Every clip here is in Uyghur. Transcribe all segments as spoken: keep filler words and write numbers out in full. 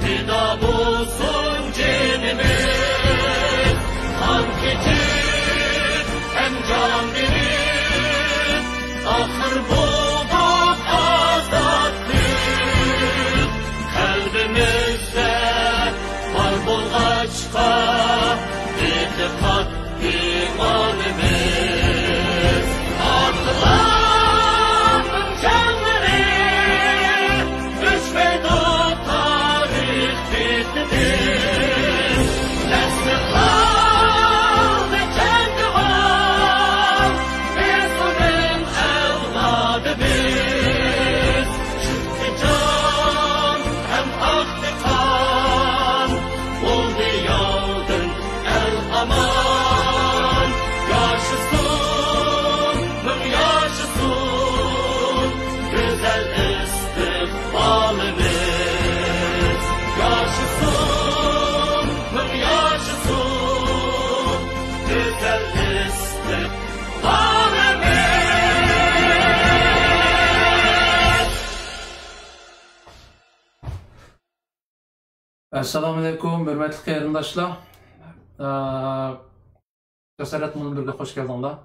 پىدا بولسۇن جېنىمىز، قان كېچىپ ھەم جان بېرىپ، ئاخىر بولدۇق ئازادلىق. قەلبىمىزدە بار بولغاچقا، ئېتىقاد ئىمانىمىز. ئاتىلارنىڭ جانلىرى ئۆچمەيدۇ، تارىخ بېتىدىن. نەسلىڭلارنى چاڭدۇرغان بىز ئۇنىڭ ئەۋلادىمىز. چۈنكى جان ھەم ئاقتى قان، بولدى ياۋدىن ئەل ئامان. ياشىسۇن، مىڭ ياشىسۇن، گۈزەل ئىستىقبالىمىز. ياشىسۇن، مىڭ ياشىسۇن، گۈزەل ئىستىقبالىمىز. ئەسسالامۇئەلەيكۇم، ھۆرمەتلىك قېرىنداشلار. ئە، جاسارەت مۇنبىرىگە خوش كەلدىڭلار.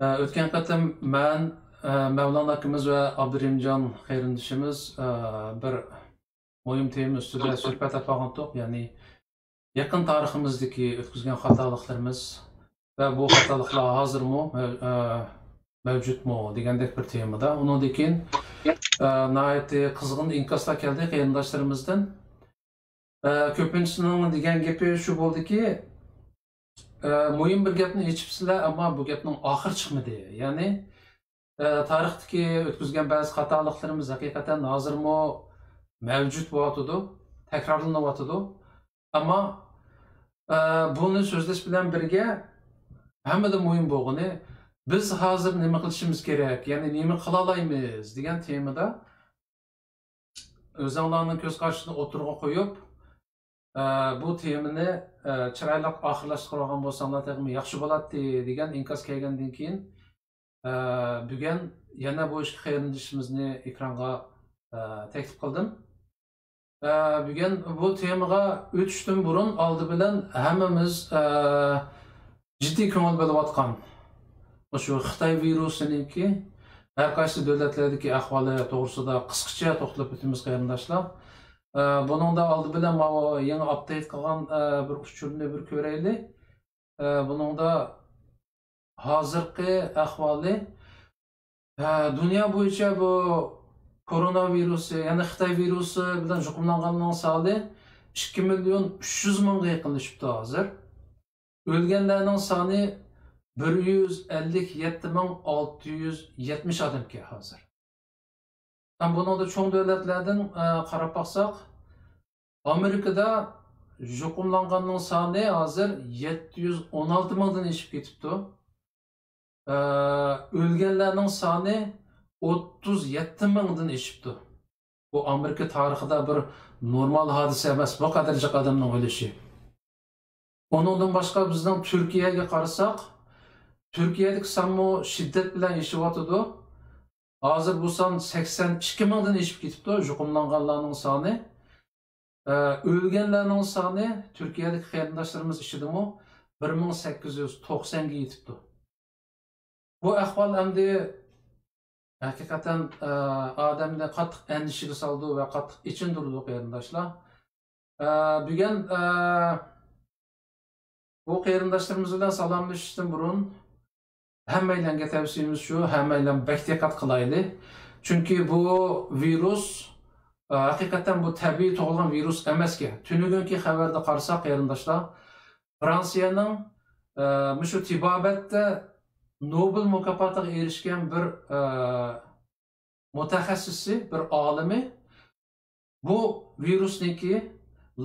ئە، ئۆتكەن قېتىم مەن، ئە، مەۋلان ئاكىمىز ۋە ئابدۇرېھىمجان قېرىندىشىمىز، ئە، بىر مۇھىم تېما ئۈستىدە سۆھبەت ئېلىپ بارغانتۇق، يەنى يېقىن تارىخىمىزدىكى ئۆتكۈزگەن خاتالىقلىرىمىز ۋە بۇ خاتالىقلار ھازىرمۇ، ئە، مەۋجۇتمۇ دېگەندەك بىر تېمىدا. ئۇنىڭدىن كېيىن، ئە، ناھايىتى قىزغىن ئىنكاسلار كەلدى قېرىنداشلىرىمىزدىن. ئە، كۆپىنچىسىنىڭ دېگەن گېپى شۇ بولدىكى، ئە، مۇھىم بىر گەپنى ئېچىپسىلەر، ئەمما بۇ گەپنىڭ ئاخىرى چىقمىدى. يەنى، ئە، تارىختىكى ئۆتكۈزگەن بەزى خاتالىقلىرىمىز ھەقىقەتەن ھازىرمۇ مەۋجۇت بولۇۋاتىدۇ، تەكرارلىنىۋاتىدۇ. ئەمما، ئە، بۇنى سۆزلەش بىلەن بىرگە، ھەممىدىن مۇھىم بولغىنى، بىز ھازىر نېمە قىلىشىمىز كېرەك، يەنى نېمە قىلالايمىز دېگەن تېمىدا ئۆزۈڭلارنىڭ كۆز قارىشىنى ئوتتۇرىغا قويۇپ، ئە، بۇ تېمىنى، ئە، چىرايلىق ئاخىرلاشتۇرۇۋالغان بولساڭلار تېخىمۇ ياخشى بولاتتى، دېگەن ئىنكاس كەلگەندىن كېيىن، ئە، بۈگۈن يەنە بۇ ئىككى قېرىندىشىمىزنى ئېكرانغا، ئە، تەكلىپ قىلدىم. ئە، بۈگۈن بۇ تېمىغا ئۆتۈشتىن بۇرۇن، ئالدى بىلەن ھەممىمىز، ئە، جىددىي كۆڭۈل بۆلۈۋاتقان مۇشۇ خىتاي ۋىرۇسىنىڭكى ھەر قايسى دۆلەتلەردىكى ئەھۋالى توغرىسىدا قىسقىچە توختىلىپ ئۆتىمىز، قېرىنداشلار. ئە، بۇنىڭدا ئالدى بىلەن ماۋۇ يېڭى ئاپدېيت قىلغان، ئە، بىر ئۇچۇرنى بىر كۆرەيلى. ئە، بۇنىڭدا ھازىرقى ئەھۋالى، ئە، دۇنيا بويىچە بۇ كورونا ۋىرۇسى، يەنى خىتاي ۋىرۇسى بىلەن يۇقۇملانغاننىڭ سانى ئىككى مىليون ئۈچ يۈز مىڭغا يېقىنلىشىپتۇ ھازىر. ئۆلگەنلەرنىڭ سانى بىر يۈز ئەللىك يەتتە مىڭ ئالتە يۈز يەتمىش ئادەمكەن ھازىر. ھەم بۇنىڭدا چوڭ دۆلەتلەردىن، ئە، قاراپ باقساق، ئامېرىكىدا يۇقۇملانغاننىڭ سانى ھازىر يەتتە يۈز ئون ئالتە مىڭدىن ئېشىپ كېتىپتۇ. ئە، ئۆلگەنلەرنىڭ سانى ئوتتۇز يەتتە مىڭدىن ئېشىپتۇ. بۇ ئامېرىكا تارىخىدا بىر نورمال ھادىسە ئەمەس، بۇ قەدەر جىق ئادەمنىڭ ئۆلۈشى. ئۇنىڭدىن باشقا بىزنىڭ تۈركىيەگە قارىساق، تۈركىيەدىكى سانمۇ شىددەت بىلەن ئېشىۋاتىدۇ. ھازىر بۇ سان سەكسەن ئىككى مىڭدىن ئېشىپ كېتىپتۇ، يۇقۇملانغانلارنىڭ سانى. ئە، ئۆلگەنلەرنىڭ سانى تۈركىيەدىكى قېرىنداشلىرىمىز ئىچىدىمۇ بىر مىڭ سەككىز يۈز توقسانغا يېتىپتۇ. بۇ ئەھۋال ئەمدى ھەقىقەتەن، ئە، ئادەمنى قاتتىق ئەندىشىگە سالىدۇ ۋە قاتتىق ئېچىندۇرىدۇ، قېرىنداشلار. ئە، بۈگۈن، ئە، بۇ قېرىنداشلىرىمىز بىلەن سالاملىشىشتىن بۇرۇن، ھەممەيلەنگە تەۋسىيىمىز شۇ، ھەممەيلەن بەك دىققەت قىلايلى. چۈنكى بۇ ۋىرۇس، ئە، ھەقىقەتەن بۇ تەبىئىي تۇغۇلغان ۋىرۇس ئەمەسكەن. تۈنۈگۈنكى خەۋەردە قارىساق، قېرىنداشلار، فرانسىيەنىڭ، ئە، مۇشۇ تېبابەتتە نوبېل مۇكاپاتىغا ئېرىشكەن بىر، ئە، مۇتەخەسسىسى، بىر ئالىمى بۇ ۋىرۇسنىڭكى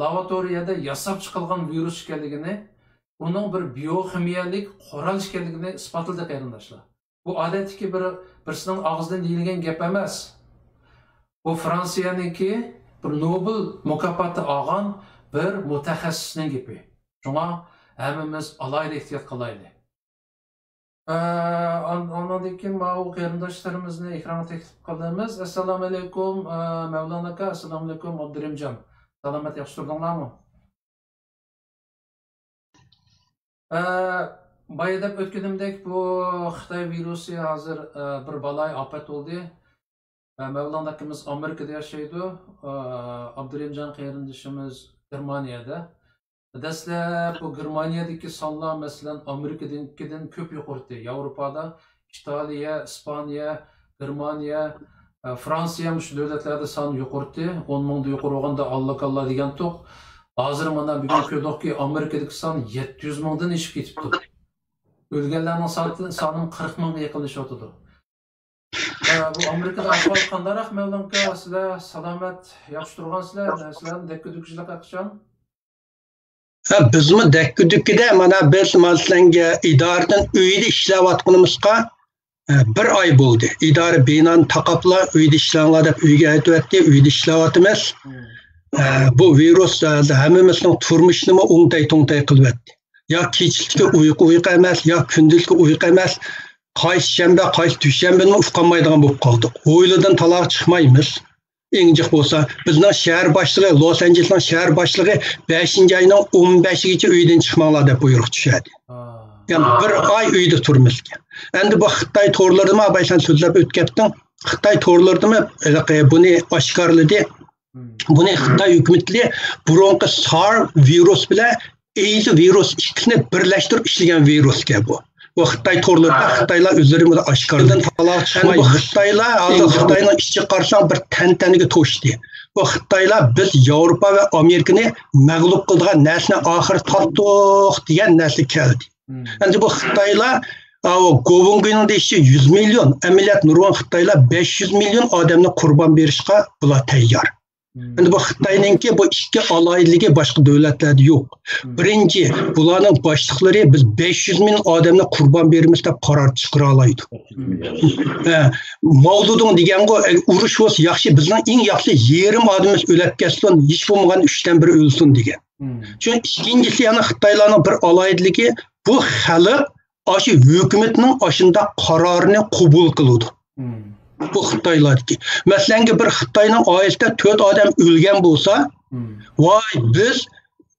لابوراتورىيەدە ياساپ چىقىلغان ۋىرۇس ئىكەنلىكىنى، ئۇنىڭ بىر بىيوخىمىيەلىك قورال ئىكەنلىكىنى ئىسپاتلىدى، قېرىنداشلار. بۇ ئادەتتىكى بىر، بىرسىنىڭ ئاغزىدىن دېيىلگەن گەپ ئەمەس. بۇ فرانسىيەنىڭكى بىر نوبېل مۇكاپاتى ئالغان بىر مۇتەخەسسىسنىڭ گېپى. شۇڭا ھەممىمىز ئالاھىدە ئېھتىيات قىلايلى. ئە، ئان-، ئاندىن كېيىن ماۋۇ قېرىنداشلىرىمىزنى ئېكرانغا تەكلىپ قىلىمىز. ئەسسالامۇئەلەيكۇم، ئە، مەۋلان ئاكا، ئەسسالامۇئەلەيكۇم، ئابدۇرېھىمجان. سالامەت، ياخشى تۇردۇڭلارمۇ؟ ئە، بايا دەپ ئۆتكىنىمدەك، بۇ خىتاي ۋىرۇسى ھازىر، ئە، بىر بالايىئاپەت بولدى. ئە، مەۋلان ئاكىمىز ئامېرىكىدا ياشايدۇ. ئە، ئابدۇرېھىمجان قېرىندىشىمىز گېرمانىيەدە. دەسلەپ بۇ گېرمانىيەدىكى سانلار، مەسىلەن، ئامېرىكىدىكىدىن كۆپ يۇقىرىتى. ياۋروپادا ئىتالىيە، ئىسپانىيە، گېرمانىيە، ئە، فرانسىيە مۇشۇ دۆلەتلەردە سان يۇقىرىتى. ئون مىڭدىن يۇقىرى بولغاندا ئاللا-كاللا دېگەنتۇق. ھازىر مانا بۈگۈن كۆردۇقكى، ئامېرىكىدىكى سان يەتتە يۈز مىڭدىن ئېشىپ كېتىپتۇ. ئۆلگەنلەرنىڭ سانى، سانىمۇ قىرىق مىڭغا يېقىنلىشىۋاتىدۇ. ئە، بۇ ئامېرىكىدا ئەھۋال قانداقراق، مەۋلان ئاكا؟ سىلەر سالامەت، ياخشى تۇرغانسىلەر؟ سىلەرنىڭ دەككە-دۈككىچىلىك قاچان؟ ھە، بىزمۇ دەككە-دۈككىدە، مانا بىز، مەسىلەن، ئىدارىدىن ئۆيدە ئىشلەۋاتقىنىمىزغا، ئە، بىر ئاي بولدى. ئىدارە بىنانى تاقاپلا، ئۆيدە ئىشلەڭلار دەپ ئۆيگە ئەكېتىۋەتتى، ئۆيدە ئىشلەۋاتىمىز. ئە، بۇ ۋىرۇس، ئە، ھەممىمىزنىڭ تۇرمۇشىنىمۇ ئوڭتاي-توڭتاي قىلىۋەتتى. يا كېچىلىكى ئۇيقۇ ئۇيقۇ ئەمەس، يا كۈندۈزلۈكى ئۇيقۇ ئەمەس. قايسى شەنبە، قايسى دۈشەنبىنىمۇ ئۇقالمايدىغان بولۇپ قالدۇق. ھويلىدىن تالاغا چىقمايمىز. ئىنجىق بولسا، بىزنىڭ شەھەر باشلىقى، لوس ئانژېلېسنىڭ شەھەر باشلىقى بەشىنچى ئاينىڭ ئون بەشىگىچە ئۆيدىن چىقماڭلار دەپ بۇيرۇق چۈشۈردى. يەنى بىر ئاي ئۆيدە تۇرىمىزكەن. ئەمدى بۇ خىتاي تورلىرىدىمۇ، ئاباي، سەن سۆزلەپ ئۆتۈپ كەتتىڭ. خىتاي تورلىرىدىمۇ ھېلىقى بۇنى ئاشكارىلىدى. بۇنى خىتاي ھۆكۈمىتى بۇرۇنقى سار ۋىرۇس بىلەن ئېيدز ۋىرۇس ئىككىسىنى بىرلەشتۈرۈپ ئىشلىگەن ۋىرۇسكەن بۇ. بۇ خىتاي تورلىرىدا خىتايلار ئۆزلىرى بۇنى ئاشكارىلىدى. تالاغا چىقمايدۇ. خىتايلار ھازىر خىتاينىڭ ئىچىگە قارىساڭ بىر تەنتەنىگە توشتى. بۇ خىتايلار بىز ياۋروپا ۋە ئامېرىكىنى مەغلۇپ قىلىدىغان نەرسىنى ئاخىرى تاپتۇق دېگەن نەرسە كەلدى. ئەمدى بۇ خىتايلار، ئاۋۇ گوۋۇڭگۇنىڭ دېيىشىچە يۈز مىليون، ئەمەلىيەت نۇرغۇن خىتايلار بەش يۈز مىليون ئادەمنى قۇربان بېرىشقا بۇلار تەييار. ئەمدى بۇ خىتاينىڭكى بۇ ئىككى ئالاھىدىلىكى باشقا دۆلەتلەردە يوق. بىرىنچى، بۇلارنىڭ باشلىقلىرى بىز بەش يۈز مىڭ ئادەمنى قۇربان بېرىمىز دەپ قارار چىقىرالايدۇ. ھە، ماۋزېدۇڭ دېگەنغۇ، ئۇرۇش بولسا ياخشى، بىزنىڭ ئىڭ ياخشى يېرىم ئادىمىمىز ئۆلۈپ كەتسۇن، ھېچ بولمىغاندا ئۈچتىن بىرى ئۆلسۇن دېگەن. شۇ ئىككىنچىسى، يەنە خىتايلارنىڭ بىر ئالاھىدىلىكى، بۇ خەلق ئاشۇ ھۆكۈمەتنىڭ ئاشۇنداق قارارىنى قوبۇل قىلىدۇ. بۇ خىتايلاردىكى. مەسىلەنگە، بىر خىتاينىڭ ئائىلىسىدە تۆت ئادەم ئۆلگەن بولسا، ۋاي، بىز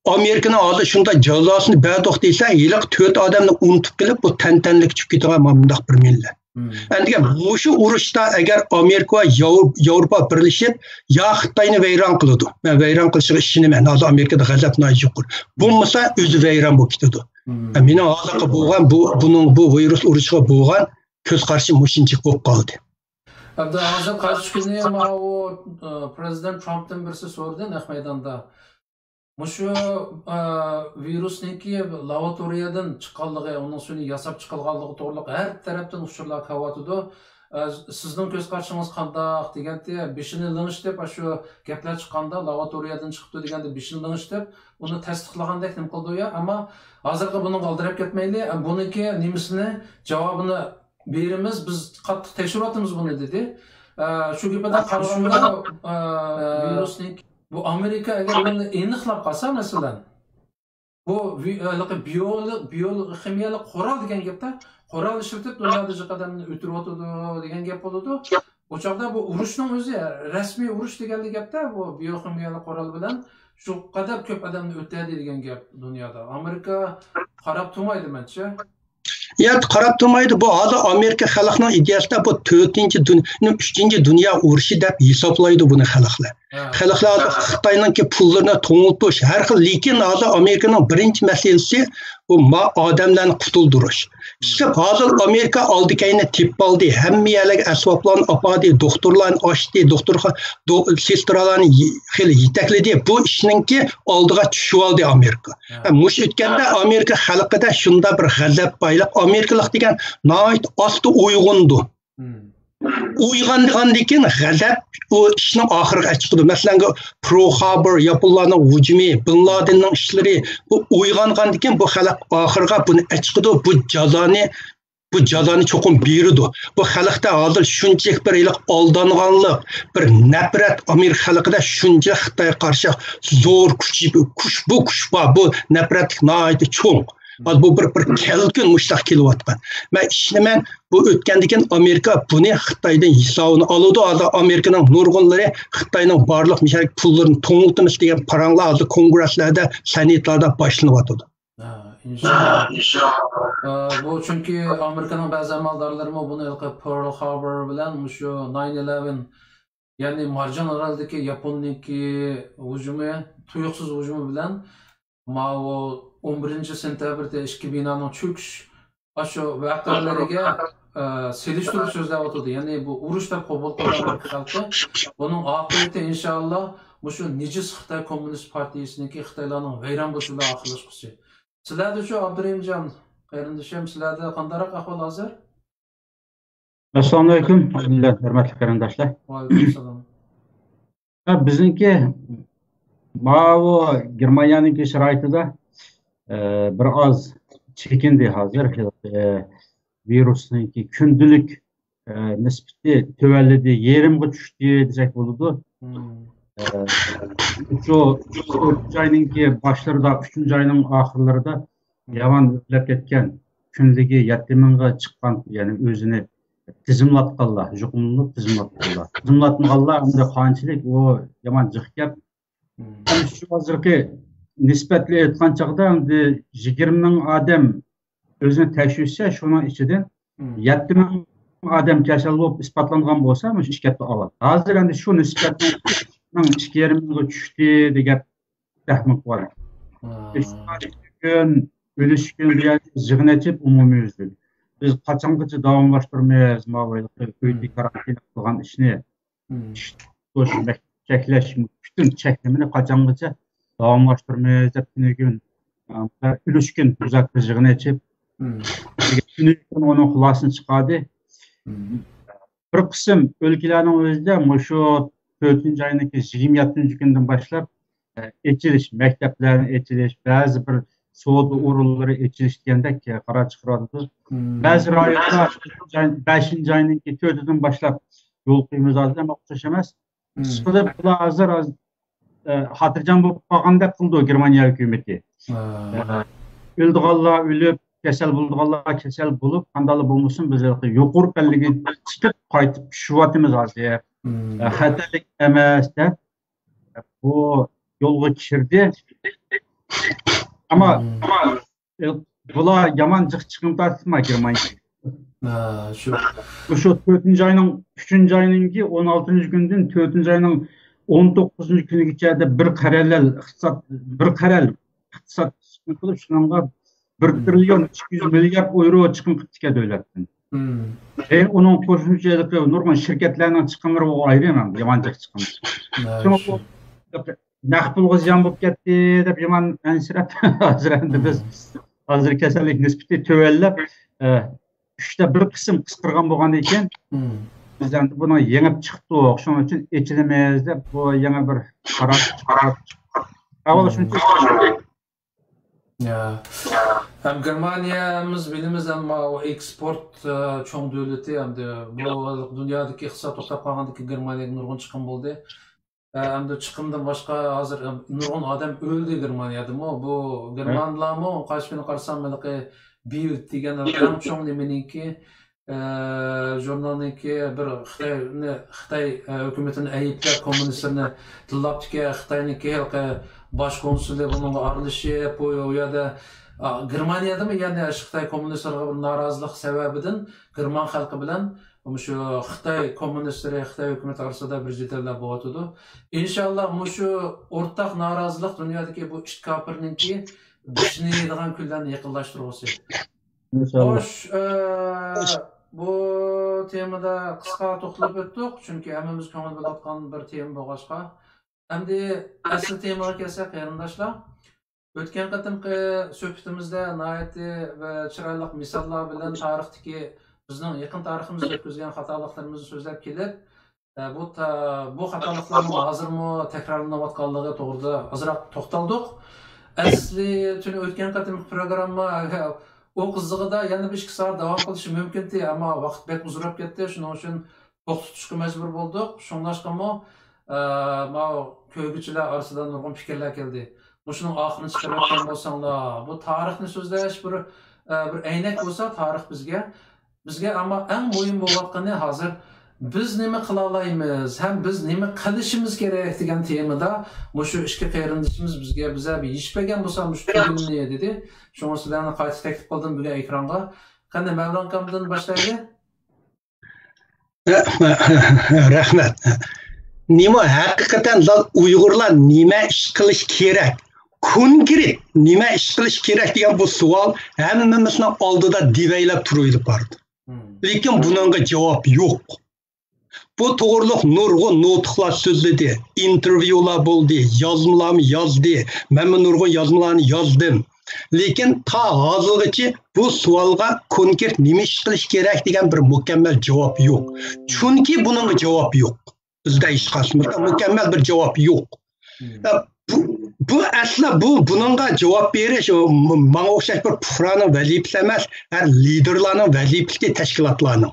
ئامېرىكىنىڭ ھازىر شۇنداق جازاسىنى بەردۇق دېسە، ھېلىقى تۆت ئادەمنى ئۇنتۇپ قېلىپ، بۇ تەنتەنىلىككە چۈشۈپ كېتىدىغان مانداق بىر مىللەت. ئەندىگە مۇشۇ ئۇرۇشتا ئەگەر ئامېرىكا ۋە ياۋ-، ياۋروپا بىرلىشىپ، يا خىتاينى ۋەيران قىلىدۇ. مەن ۋەيران قىلىشىغا ئىشىنىمەن. ھازىر ئامېرىكىدا غەزەپ ناھايىتى يۇقىرى. بولمىسا ئۆزى ۋەيران بولۇپ كېتىدۇ. مېنىڭ ھازىرقى بولغان بۇ، بۇنىڭ، بۇ ۋىرۇس ئۇرۇشىغا بولغان كۆز قارىشىم مۇشۇنچىلىك بولۇپ قالدى. ئەمدى ھازىر قايسى كۈنى ماۋۇ، ئە، پرېزىدېنت ترامپتىن بىرسى سورىدى نەق مەيداندا. مۇشۇ، ئە، ۋىرۇسنىڭكى لابوراتورىيەدىن چىققانلىقى، ئۇنىڭ سۈيىنى ياساپ چىقىلغانلىقى توغرىلىق ھەر تەرەپتىن ئۇچۇرلار كېلىۋاتىدۇ. ئە، سىزنىڭ كۆز قارىشىڭىز قانداق دېگەنتى، بېشىنى لىڭشىتىپ، ئاشۇ گەپلەر چىققاندا، لابوراتورىيەدىن چىقىپتۇ دېگەندە بېشىنى لىڭشىتىپ، ئۇنى تەستىقلىغاندەك نېمە قىلىدۇ يا. ئەمما ھازىرقى بۇنىڭغا ئالدىراپ كەتمەيلى، ئە، بۇنىڭكى نېمىسىنى، جاۋابىنى بېرىمىز، بىز قاتتىق تەكشۈرۈۋاتىمىز بۇنى، دېدى. ئە، شۇ گېپىدە قارىغاندا، ئە، ۋىرۇسنىڭ، بۇ ئامېرىكا ئەگەر بۇنى ئېنىقلاپ قالسا، مەسىلەن، بۇ ۋى-، ھېلىقى بىيولوگ-، بىيولوگ-، خىمىيەلىك قورال دېگەن گەپتە، قورال ئىشلىتىپ دۇنيادا جىق ئادەمنى ئۆلتۈرۈۋاتىدۇ دېگەن گەپ بولىدۇ. ئۇ چاغدا بۇ ئۇرۇشنىڭ ئۆزى، رەسمىي ئۇرۇش دېگەنلا گەپتە، بۇ بىيوخىمىيەلىك قورال بىلەن شۇ قەدەر كۆپ ئادەمنى ئۆلتۈردى دېگەن گەپ دۇنيادا. ئامېرىكا قاراپ تۇرمايدۇ مەنچە. يا، قاراپ تۇرمايدۇ. بۇ ھازىر ئامېرىكا خەلقنىڭ ئىدىيەسىدە بۇ تۆتىنچى دۇن-، ئۈچىنچى دۇنيا ئۇرۇشى دەپ ھېسابلايدۇ بۇنى خەلقلەر. ھە. خەلقلەر ھازىر خىتاينىڭكى پۇللىرىنى توڭلىتىش، ھەر خىل. لېكىن ھازىر ئامېرىكىنىڭ بىرىنچى مەسىلىسى بۇ ما-، ئادەملەرنى قۇتۇلدۇرۇش. ئىشقىلىپ، ھازىر ئامېرىكا ئالدى كەينى تېپىپ ئالدى، ھەممە يەرلەرگە ئەسۋابلارنى ئاپاردى، دوختۇرلارنى ئاچتى، دوختۇرخا-، دو-، سېسترالارنى يې-، خېلى يېتەكلىدى. بۇ ئىشنىڭكى ئالدىغا چۈشۈۋالدى ئامېرىكا. ھە. ھە، مۇشۇ ئۆتكەندە ئامېرىكا خەلقىدە شۇنداق بىر غەزەپ بايلىق، ئامېرىكىلىق دېگەن ناھايىتى ئاستا ئويغىنىدۇ. ئويغانغاندىن كېيىن غەزەپ ئۇ ئىشنىڭ ئاخىرىغا ئەچىقىدۇ. مەسىلەن، پېرل ھاربور، ياپونلارنىڭ ھۇجۇمى، بىن لادىننىڭ ئىشلىرى، بۇ ئويغانغاندىن كېيىن بۇ خەلق ئاخىرىغا بۇنى ئەچىقىدۇ، بۇ جازانى، بۇ جازانى چوقۇم بېرىدۇ. بۇ خەلقتە ھازىر شۇنچىلىك بىر ھېلىقى ئالدانغانلىق، بىر نەپرەت، ئامېرىكا خەلقىدە شۇنچىلىك خىتايغا قارشى زور كۈچ، كۈچ، بۇ كۈچ بار، بۇ نەپرەتلىك ناھايىتى چوڭ. ھازىر بۇ بىر، بىر كەلكۈن مۇشۇنداق كېلىۋاتقان. مەن ئىشىنىمەن، بۇ ئۆتكەندىن كېيىن ئامېرىكا بۇنى خىتايدىن ھېسابىنى ئالىدۇ. ھازىر ئامېرىكىنىڭ نۇرغۇنلىرى خىتاينىڭ بارلىق مۇشۇنداق پۇللىرىنى توڭلىتىمىز دېگەن پاراڭلار ھازىر كونگرېسلاردا، سېناتلاردا باشلىنىۋاتىدۇ. ھە، ئىنشاللا. ئە، بۇ چۈنكى ئامېرىكىنىڭ بەزى ئەمەلدارلىرىمۇ بۇنى ھېلىقى پېرل خاربور بىلەن مۇشۇ ناين ئېلېۋېن، يەنى مارجان ئارالىدىكى ياپوننىڭكى ھۇجۇمى، تۇيۇقسىز ھۇجۇمى بىلەن ماۋۇ ئون بىرىنچى سېنتەبىردە ئىككى بىنانىڭ چۆكۈش، ئاشۇ ۋەقەلىرىگە، ئە، سېلىشتۇرۇپ سۆزلەۋاتىدۇ. يەنى بۇ ئۇرۇش دەپ قوبۇل قىلغان خەلقى. بۇنىڭ ئاقىۋىتى ئىنشاللا مۇشۇ نىجىس خىتاي كوممۇنىست پارتىيىسىنىڭكى خىتايلارنىڭ ۋەيران بولۇشى بىلەن ئاخىرلاشقۇسى. سىلەردىچۇ، ئابدۇرېھىمجان قېرىندىشىم، سىلەردە قانداقراق ئەھۋال ھازىر؟ ئەسسالامۇئەلەيكۇم، ھۆرمەتلىك قېرىنداشلار. ۋەئەلەيكۇمسالام. ھە، بىزنىڭكى ماۋۇ گېرمانىيەنىڭكى شارائىتىدا، ئە، بىر ئاز چېكىندى ھازىر. ئە، ۋىرۇسنىڭكى كۈندىلىك، ئە، نىسبىتى تۆۋەنلىدى، يېرىمغا چۈشتى دېسەك بولىدۇ. مم. ئە، شۇ تۆتىنچى ئاينىڭكى باشلىرىدا، ئۈچىنچى ئاينىڭ ئاخىرلىرىدا يامان ئۆرلەپ كەتكەن، كۈنلۈكى يەتتە مىڭغا چىققان، يەنى ئۆزىنى تىزىملاتقانلار، يۇقۇملىنىپ تىزىملاتقانلار. تىزىملاتمىغانلار ئەمدى قانچىلىك، ئۇ يامان جىق گەپ. مم. ئەمدى شۇ ھازىرقى نىسبەتلەر ئېيتقان چاغدا ئەمدى يىگىرمە مىڭ ئادەم ئۆزىنى تەكشۈرتسە، شۇنىڭ ئىچىدىن مم. يەتتە مىڭ ئادەم كېسەل بولۇپ ئىسپاتلانغان بولسا، مۇشۇ ئىككى ھەپتە ئاۋۋال. ھازىر ئەمدى شۇ نىسبەتنىڭ ئىككى يېرىم مىڭغا چۈشتى دېگەن تەخمىن قىلىۋاتىمىز. ھە. ئۆلۈش كۈن، ئۆلۈش كۈن بۇ يەردە يىغىن ئېچىپ ئومۇميۈزلۈك. بىز قاچانغىچە داۋاملاشتۇرىمىز ماۋۇ ئۆيدە مم. كارانتىن قىلغان ئىشنى؟ مم. ئىش توسۇش، چەكلەش، پۈتۈن چەكلىمىنى قاچانغىچە داۋاملاشتۇرىمىز دەپ كۈنۈگۈن، ئە، ئۈلۈشكۈن مۇزاكىرە يىغىنى ئېچىپ، مم. كۈنۈگۈن ئۇنىڭ خۇلاسىنى چىقاردى. مم. بىر قىسىم ئۆلكىلەرنىڭ ئۆزىدە مۇشۇ تۆتىنچى ئاينىڭكى يىگىرمە يەتتىنچى كۈندىن باشلاپ، ئە، ئېچىلىش، مەكتەپلەرنىڭ ئېچىلىش، بەزى بىر سودا ئورۇنلىرى ئېچىلىش دېگەندەك، ئە، قارار چىقىرىۋاتىدۇ. مم. بەزى رايونلار بەشىنچى ئاينىڭكى تۆتىدىن باشلاپ يول قويىمىز ھازىر، ئەمما ئوخشاش ئەمەس. مم. قىسقىدا بۇلار ھازىر ئاز، ئە، خاتىرجەم بولۇپ قالغاندەك قىلىدۇ گېرمانىيە ھۆكۈمىتى. ھە. ئە، ئۆلىدىغانلار ئۆلۈپ، كېسەل بولىدىغانلار كېسەل بولۇپ، قانداقلا بولمىسۇن، بىز يۇقىرى پەللىگە چىقىپ قايتىپ چۈشۈۋاتىمىز ھازىر. مم. ئە، خەتەرلىك ئەمەس دەپ، بۇ يولغا كىردى. ئەمما مم. ئە، بۇلار يامان جىق چىقىم تارتىپما گېرمانىيە. ھە، شۇ. مۇشۇ تۆتىنچى ئاينىڭ، ئۈچىنچى ئاينىڭكى ئون ئالتىنچى كۈنىدىن تۆتىنچى ئاينىڭ ئون توققۇزىنچى كۈنىگىچە بىر قەرەللەر ئىقتىساد، بىر قەرەل ئىقتىساد قىلىپ، شۇنىڭغا بىر مم. تىرىليون ئىككى يۈز مىليارد ئايرو چىقىم قىپتىكەن دۆلەتتىن. مم. ئەي، ئۇنىڭ قوشۇمچە نۇرغۇن شىركەتلەرنىڭ چىقىملىرى ئايرىم، يامان جىق چىقىم. ھە، شۇڭا شۇ. بۇ نەق پۇلغا زىيان بولۇپ كەتتى دەپ يامان ئەنسىرەپ، ھازىر ئەمدى بىز مم. ھازىر كېسەللىك نىسبىتى تۆۋەنلەپ، ئە، ئۈچتە بىر قىسىم قىسقىرغان بولغاندىن كېيىن، مم. بىز ئەمدى بۇنى يېڭىپ چىقتۇق، شۇنىڭ ئۈچۈن ئېچىلىمىز دەپ بۇ يېڭى بىر قارار چىقاردۇق. ئەۋۋال مم. شۇنچە يا. ھەم گېرمانىيەمىز بىلىمىز، ئەمما ئۇ ئېكسپورت، ئە، چوڭ دۆلىتى، ئەمدى بۇ دۇنيادىكى ئىقتىساد توختاپ قالغاندىكىن گېرمانىيەگە نۇرغۇن چىقىم بولدى. ئە، ئەمدى چىقىمدىن باشقا ھازىر، ئەم، نۇرغۇن ئادەم ئۆلدى گېرمانىيەدىمۇ. بۇ ھە. گېرمانلارمۇ قايسى كۈنى قارىسام، ھېلىقى بىلد دېگەن ئەڭ چوڭ نېمىنىڭكى، ئە، ژۇرنالنىڭكى بىر خىتاينى، خىتاي، ئە، ھۆكۈمىتىنى ئەيىبلەپ، كوممۇنىستلارنى تىللاپتىكەن. خىتاينىڭكى ھېلىقى باش كونسۇلى بۇنىڭغا ئارىلىشىپ، بۇ، ئۇ يەردە، ئا، گېرمانىيەدىمۇ يەنە شۇ خىتاي كوممۇنىستلىرىغا بىر نارازىلىق سەۋەبىدىن گېرمان خەلقى بىلەن مۇشۇ خىتاي كوممۇنىستلىرى، خىتاي ھۆكۈمىتى ئارىسىدا بىر جېدەللەر بولۇۋاتىدۇ. ئىنشاللا مۇشۇ ئورتاق نارازىلىق دۇنيادىكى بۇ ئىت كاپىرنىڭكى بېشىنى يەيدىغان كۈنلەرنى يېقىنلاشتۇرغۇسى. ئىنشاللا. خوش، ئە، بۇ تېمىدا قىسقا توختىلىپ ئۆتتۇق، چۈنكى ھەممىمىز كۆڭۈل بۆلۈۋاتقان بىر تېما بولغاچقا. ئەمدى ئەسلى تېمىغا كەلسەك، قېرىنداشلار. ئۆتكەن قېتىمقى سۆھبىتىمىزدە ناھايىتى ۋە چىرايلىق مىساللار بىلەن تارىختىكى، بىزنىڭ يېقىن تارىخىمىزدا ئۆتكۈزگەن خاتالىقلىرىمىزنى سۆزلەپ كېلىپ، ئە، بۇ تا-، بۇ خاتالىقلارنىڭ ھازىرمۇ تەكرارلىنىۋاتقانلىقى توغرىدا ئازراق توختالدۇق. ئەسلى تۈنى ئۆتكەن قېتىمقى پروگرامما، ئۇ قىزىقىدا يەنە بىر ئىككى سائەت داۋام قىلىشى مۇمكىنتى، ئەمما ۋاقىت بەك ئۇزىراپ كەتتى. شۇنىڭ ئۈچۈن توختىتىشقا مەجبۇر بولدۇق. شۇڭلاشقىمۇ، ئە، ماۋۇ كۆرگۈچىلەر ئارىسىدا نۇرغۇن پىكىرلەر كەلدى. مۇشۇنىڭ ئاخىرىنى چىقىرىۋەتكەن بولساڭلار، بۇ تارىخنى سۆزلەش بىر، ئە، بىر ئەينەك بولسا تارىخ بىزگە. بىزگە ئەمما ئەڭ مۇھىم بولۇۋاتقىنى ھازىر بىز نېمە قىلالايمىز ھەم بىز نېمە قىلىشىمىز كېرەك دېگەن تېمىدا مۇشۇ ئىككى قېرىندىشىمىز بىزگە، بىزە بىر يېشىپ بەرگەن بولسا مۇشۇ تۈگۈننى دېدى. شۇڭا سىلەرنى قايتا تەكلىپ قىلدىم بۈگۈن ئېكرانغا. قېنى، مەۋلان ئاكامدىن باشلايلى. رەھمەت. نېمە، ھەقىقەتەن زال ئۇيغۇرلار نېمە ئىش قىلىش كېرەك؟ كونكرېت نېمە ئىش قىلىش كېرەك دېگەن بۇ سوئال ھەممىمىزنىڭ ئالدىدا دېۋەيلەپ تۇرۇۋېلىپ بارىدۇ. لېكىن بۇنىڭغا جاۋاب يوق. بۇ توغرۇلۇق نۇرغۇن نۇتۇقلار سۆزلىدى، ئىنتېرۋيۇلار بولدى، يازمىلارمۇ يازدى، مەنمۇ نۇرغۇن يازمىلارنى يازدىم. لېكىن تا ھازىرغىچە بۇ سوئالغا كونكرېت نېمە ئىش قىلىش كېرەك دېگەن بىر مۇكەممەل جاۋاب يوق. چۈنكى بۇنىڭغا جاۋاب يوق. بىزدە ھېچقايسىمىزدا مۇكەممەل بىر جاۋاب يوق. بۇ، بۇ ئەسلا بۇ، بۇنىڭغا جاۋاب بېرىش، ئۇ، م-، ماڭا ئوخشاش بىر پۇقرانىڭ ۋەزىپىسى ئەمەس، ھەر لىدېرلارنىڭ ۋەزىپىسى، تەشكىلاتلارنىڭ.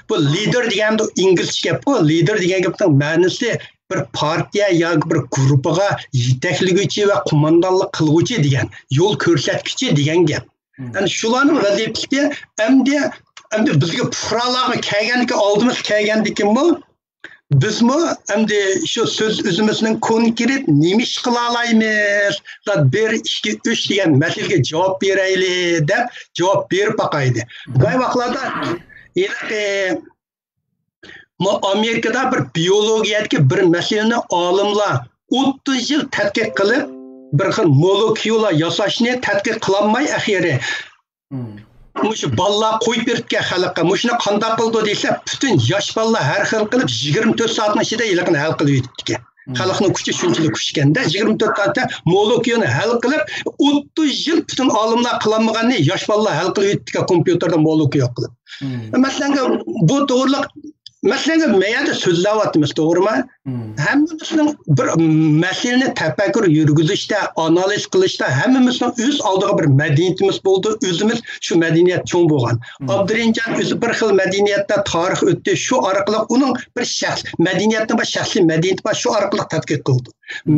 بۇ لىدېر دېگەندە ئىنگلىزچە گەپقۇ، لىدېر دېگەن گەپنىڭ مەنىسى بىر پارتىيە ياكى بىر گۇرۇپپىغا يېتەكلىگۈچى ۋە قوماندانلىق قىلغۇچى دېگەن، يول كۆرسەتكۈچى دېگەن گەپ. يەنى شۇلارنىڭ ۋەزىپىسى ئەمدى، ئەمدى بىزگە پۇقرالارغا كەلگەندىكى، ئالدىمىزغا كەلگەندىكىنمۇ بىزمۇ ئەمدى شۇ سۆز ئۆزىمىزنىڭ كونكرېت نېمە ئىش قىلالايمىز، بىر، ئىككى، ئۈچ دېگەن مەسىلىگە جاۋاب بېرەيلى دەپ جاۋاب بېرىپ باقايلى. بايا ۋاقىتلاردا ھېلىقى، مۇ-، ئامېرىكىدا بىر بىيولوگىيەدىكى بىر مەسىلىنى ئالىملار ئوتتۇز يىل تەتقىق قىلىپ، بىر خىل مولېكۇلا ياساشنى تەتقىق قىلالماي ئەخىرى مۇشۇ بالىلار قويۇپ بېرىپتىكەن خەلققە. مۇشۇنى قانداق قىلىدۇ دېسە، پۈتۈن ياش بالىلار ھەل خىل قىلىپ، يىگىرمە تۆت سائەتنىڭ ئىچىدە ھېلىقىنى ھەل قىلىۋېتىپتىكەن. خەلقنىڭ كۈچى شۇنچىلىك كۈچكەندە، يىگىرمە تۆت سائەتتە مولېكۇلانى ھەل قىلىپ، ئوتتۇز يىل پۈتۈن ئالىملار قىلالمىغاننى ياش بالىلار ھەل قىلىۋېتىپتىكەن كومپيۇتېردا مولېكۇلا قىلىپ. مەسىلەن، بۇ توغرىلىق، مەسىلەن، مەن يەردە سۆزلەۋاتىمىز، توغرىمۇ؟ ھەممىمىزنىڭ بىر مەسىلىنى تەپەككۇر يۈرگۈزۈشتە، ئانالىز قىلىشتا ھەممىمىزنىڭ ئۆز ئالدىغا بىر مەدەنىيىتىمىز بولدى. ئۆزىمىز شۇ مەدەنىيەت چوڭ بولغان. ئابدۇرېھىمجان ئۆزى بىر خىل مەدەنىيەتتە تارىخ ئۆتتى. شۇ ئارقىلىق ئۇنىڭ بىر شەخس، مەدەنىيەتنىڭ بىر شەخسىي مەدەنىيىتى بار، شۇ ئارقىلىق تەتقىق قىلدى.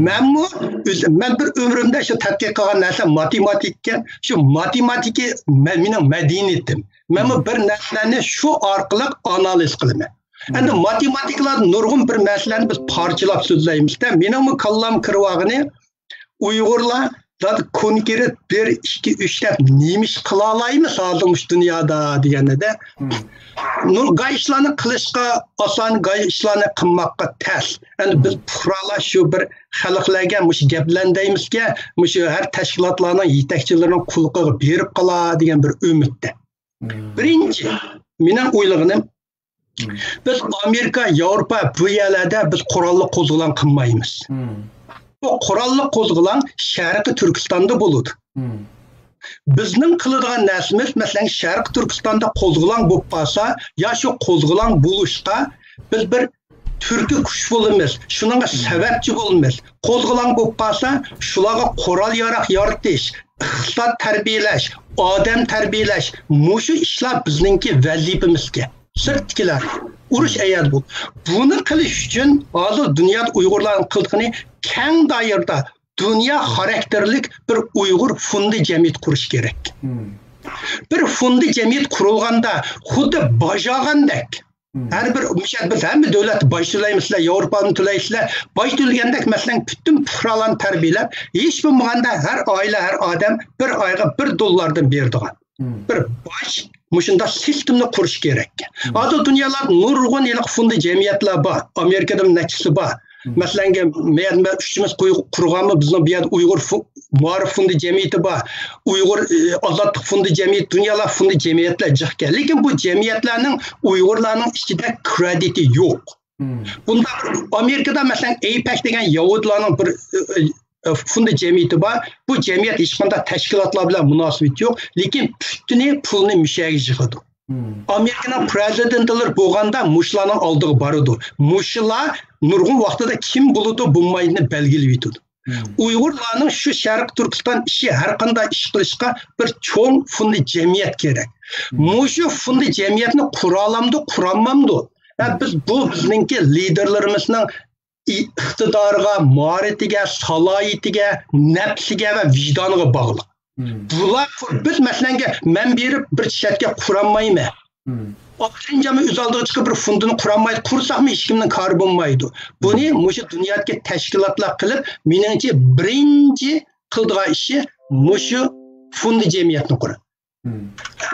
مەنمۇ ئۆز-، مەن بىر ئۆمرۈمدە شۇ تەتقىق قىلغان نەرسەم ماتېماتىكا ئىكەن. شۇ ماتېماتىكا مە-، مېنىڭ مەدەنىيىتىم. مەنمۇ بىر نەرسىلەرنى شۇ ئارقىلىق ئانالىز قىلىمەن. ئەمدى ماتېماتىكىلاردا نۇرغۇن بىر مەسىلىنى بىز پارچىلاپ سۆزلەيمىز-دە، مېنىڭمۇ كاللام كىرىۋالغىنى ئۇيغۇرلار زادى كونكرېت بىر، ئىككى، ئۈچ دەپ نېمە ئىش قىلالايمىز ھازىر مۇشۇ دۇنيادا دېگەندە، نۇرغۇن ئىشلارنى قىلىشقا ئاسان، گاي ئىشلارنى قىلماققا تەس. ئەمدى بىز پۇقرالار شۇ بىر خەلقلەرگە مۇشۇ گەپلەرنى دەيمىزكە، مۇشۇ ھەر تەشكىلاتلارنىڭ يېتەكچىلىرىنىڭ قۇلىقىغا بېرىپ قالا دېگەن بىر ئۈمىدتە. بىرىنچى، مېنىڭ ئويلىغىنىم، بىز ئامېرىكا، ياۋروپا بۇ يەرلەردە بىز قوراللىق قوزغىلاڭ قىلمايمىز. بۇ قوراللىق قوزغىلاڭ شەرقىي تۈركىستاندا بولىدۇ. بىزنىڭ قىلىدىغان نەرسىمىز، مەسىلەن، شەرقىي تۈركىستاندا قوزغىلاڭ بولۇپ قالسا، يا شۇ قوزغىلاڭ بولۇشقا بىز بىر تۈرتكە كۈچ بولىمىز، شۇنىڭغا سەۋەبچى بولىمىز. قوزغىلاڭ بولۇپ قالسا، شۇلارغا قورال-ياراغ يارىتىش، ئىقتىساد تەربىيەلەش، ئادەم تەربىيەلەش، مۇشۇ ئىشلار بىزنىڭكى ۋەزىپىمىزكەن. سىرتتىكىلەر ئۇرۇش ئەييارى بول. بۇنى قىلىش ئۈچۈن ھازىر دۇنيادا ئۇيغۇرلارنىڭ قىلىدىغىنى كەڭ دائىرىدە دۇنيا خاراكتېرلىك بىر ئۇيغۇر فوندى جەمئىيىتى قۇرۇش كېرەك. بىر فوندى جەمئىيەت قۇرۇلغاندا خۇددى باج ئالغاندەك، ھەر بىر، مىسال، بىز ھەممە دۆلەتتە باج تۆلەيمىز، سىلەر ياۋروپادىمۇ تۆلەيسىلەر، باج تۆلىگەندەك، مەسىلەن، پۈتۈن پۇقرالارنى تەربىيەلەپ، ھېچ بولمىغاندا ھەر ئائىلە، ھەر ئادەم بىر ئايغا بىر دوللاردىن بېرىدىغان بىر باج، مۇشۇنداق سىستېمىنى قۇرۇش كېرەك. ھازىر دۇنيادا نۇرغۇن ھېلىقى فوندى جەمئىيەتلەر بار، ئامېرىكىدىمۇ نەچچىسى بار. مەسىلەنگە، مەن، مەن ئۈچىمىز قۇي-، قۇرغانمۇ، بىزنىڭ بۇ يەردە ئۇيغۇر فو-، مائارىپ فوندى جەمئىيىتى بار، ئۇيغۇر، ئى، ئازادلىق فوندى جەمئىيىتى، دۇنيادا فوندى جەمئىيەتلەر جىقكەن. لېكىن بۇ جەمئىيەتلەرنىڭ ئۇيغۇرلارنىڭ ئىچىدە كرېدىتى يوق. بۇنداق بىر ئامېرىكىدا، مەسىلەن، ئەيپەك دېگەن ياھۇدىيلارنىڭ بىر، ئى، ئى، فوندى جەمئىيىتى بار. بۇ جەمئىيەت ھېچقانداق تەشكىلاتلار بىلەن مۇناسىۋىتى يوق، لېكىن پۈتۈنى پۇلنى مۇشۇ يەرگە يىغىدۇ. ئامېرىكىنىڭ پرېزىدېنتلىرى بولغاندا مۇشۇلارنىڭ ئالدىغا بارىدۇ. مۇشۇلار نۇرغۇن ۋاقتىدا كىم بولىدۇ، بولمايدىنى بەلگىلىۋېتىدۇ. ئۇيغۇرلارنىڭ شۇ شەرقىي تۈركىستان ئىشى، ھەر قانداق ئىش قىلىشقا بىر چوڭ فوندى جەمئىيەت كېرەك. مۇشۇ فوندى جەمئىيەتنى قۇرالامدۇ، قۇرالمامدۇ؟ ھە، بىز، بۇ بىزنىڭكى لىدېرلىرىمىزنىڭ ئىقتىدارىغا، ماھارىتىگە، سالاھىيىتىگە، نەپسىگە ۋە ۋىجدانىغا باغلىق. بۇلار، بىز مەسىلەنگە مەن بېرىپ بىر شىركەت قۇرالمايمەن. ئاپتىرىنجامى ئۆز ئالدىغا چىقىپ بىر فوندىنى قۇرالمايدۇ. قۇرساقمۇ ھېچكىمنىڭ كارى بولمايدۇ. بۇنى مۇشۇ دۇنيادىكى تەشكىلاتلار قىلىپ، مېنىڭچە بىرىنچى قىلىدىغان ئىشى مۇشۇ فوند جەمئىيەتنى قۇرۇپ.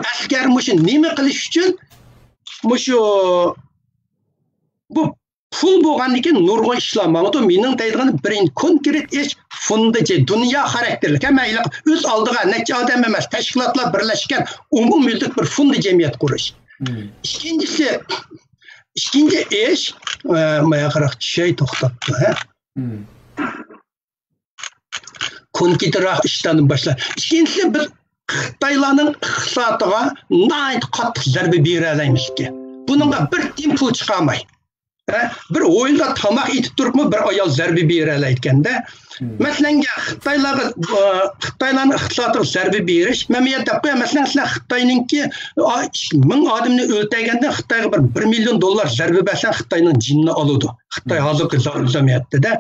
ئەسكەر مۇشۇ نېمە قىلىش ئۈچۈن مۇشۇ بۇ پۇل بولغاندىن كېيىن نۇرغۇن ئىشلار ماڭىدۇ. مېنىڭ دەيدىغىنىم بىرىنچى كونكرېت ئىش فوند جە-، دۇنيا خاراكتېرلىك. ھەممە ئۆز ئالدىغا نەچچە ئادەم ئەمەس، تەشكىلاتلار بىرلەشكەن ئومۇميۈزلۈك بىر فوند جەمئىيەت قۇرۇش. ئىككىنچىسى، ئىككىنچى ئىش، ئە، ماياقراق چۈشەي توختاپتۇ، ھە؟ كونكرېتراق ئىشلاردىن باشلاپ. ئىككىنچىسى، بىز خىتايلارنىڭ ئىقتىسادىغا ناھايىتى قاتتىق زەربە بېرەلەيمىزكى. بۇنىڭغا بىر تىيىن پۇل چىقارماي. ھە؟ بىر ھويلىدا تاماق ئېتىپ تۇرۇپمۇ بىر ئايال زەربە بېرەلەيدىكەندە. مەسىلەنگە خىتايلارغا، ئە، خىتايلارنىڭ ئىقتىسادىغا زەربە بېرىش، مەن بۇ يەردە دەپ قوياي، مەسىلەن، سىلەر خىتاينىڭكى، ئا، مىڭ ئادەمنى ئۆلتۈرگەندە خىتايغا بىر، بىر مىليون دوللار زەربە بەرسەڭ خىتاينىڭ جېنىنى ئالىدۇ. خىتاي ھازىرقى زا-، جەمئىيەتتە-دە.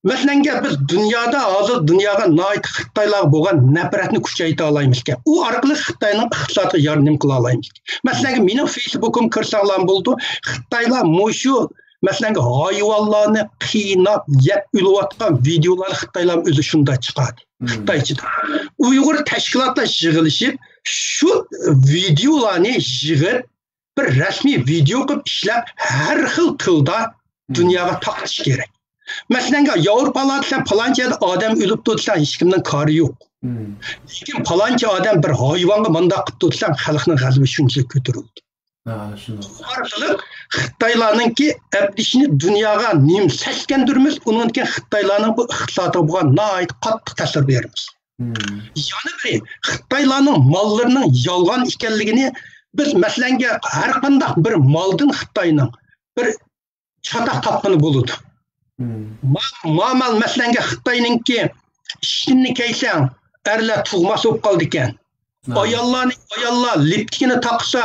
مەسىلەنگە بىز دۇنيادا ھازىر دۇنياغا ناھايىتى خىتايلارغا بولغان نەپرەتنى كۈچەيتەلەيمىزكەن. ئۇ ئارقىلىق خىتاينىڭ ئىقتىسادىغا ياردەم قىلالايمىزكەن. مەسىلەنگە مېنىڭ فېيسبۇكۇمغا كىرسەڭلار بولىدۇ. خىتايلار مۇشۇ، مەسىلەنگە ھايۋانلارنى قىيناپ يەپ ئۆلۈۋاتقان ۋىدېئولارنى خىتايلار ئۆزى شۇنداق چىقاردى. خىتايچىدا. ئۇيغۇر تەشكىلاتلار يىغىلىشىپ شۇ ۋىدېئولارنى يىغىپ بىر رەسمىي ۋىدېئو قىلىپ ئىشلەپ، ھەر خىل تىلدا دۇنياغا تارقىتىش كېرەك. مەسىلەن، ياۋروپالار دېسەڭ، پالانچە يەردە ئادەم ئۆلۈپتۇ دېسەڭ، ھېچكىمنىڭ كارى يوق. لېكىن پالانچە ئادەم بىر ھايۋانغا مۇنداق قىپتۇ دېسەڭ، خەلقنىڭ غەزىپى شۇنچىلىك كۆتۈرۈلدى. بۇ ئارقىلىق خىتايلارنىڭكى ئەپلىشىنى دۇنياغا نېمە سەسكەندۈرىمىز، ئۇنىڭدىن كېيىن خىتايلارنىڭ بۇ ئىقتىسادىغا بولغان ناھايىتى قاتتىق تەسىر بېرىمىز. يەنە بىرى، خىتايلارنىڭ ماللىرىنىڭ يالغان ئىكەنلىكىنى بىز، مەسىلەنگە، ھەر قانداق بىر مالدىن خىتاينىڭ بىر چاتاق تاپقىلى بولىدۇ. ما-، ما مال، مەسىلەنگە، خىتاينىڭكى ئىشتىنىنى كىيسەڭ، ئەرلەر تۇغماس بولۇپ قالىدىكەن. ئاياللارنى، ئاياللار لىپتىكىنى تاقىسا،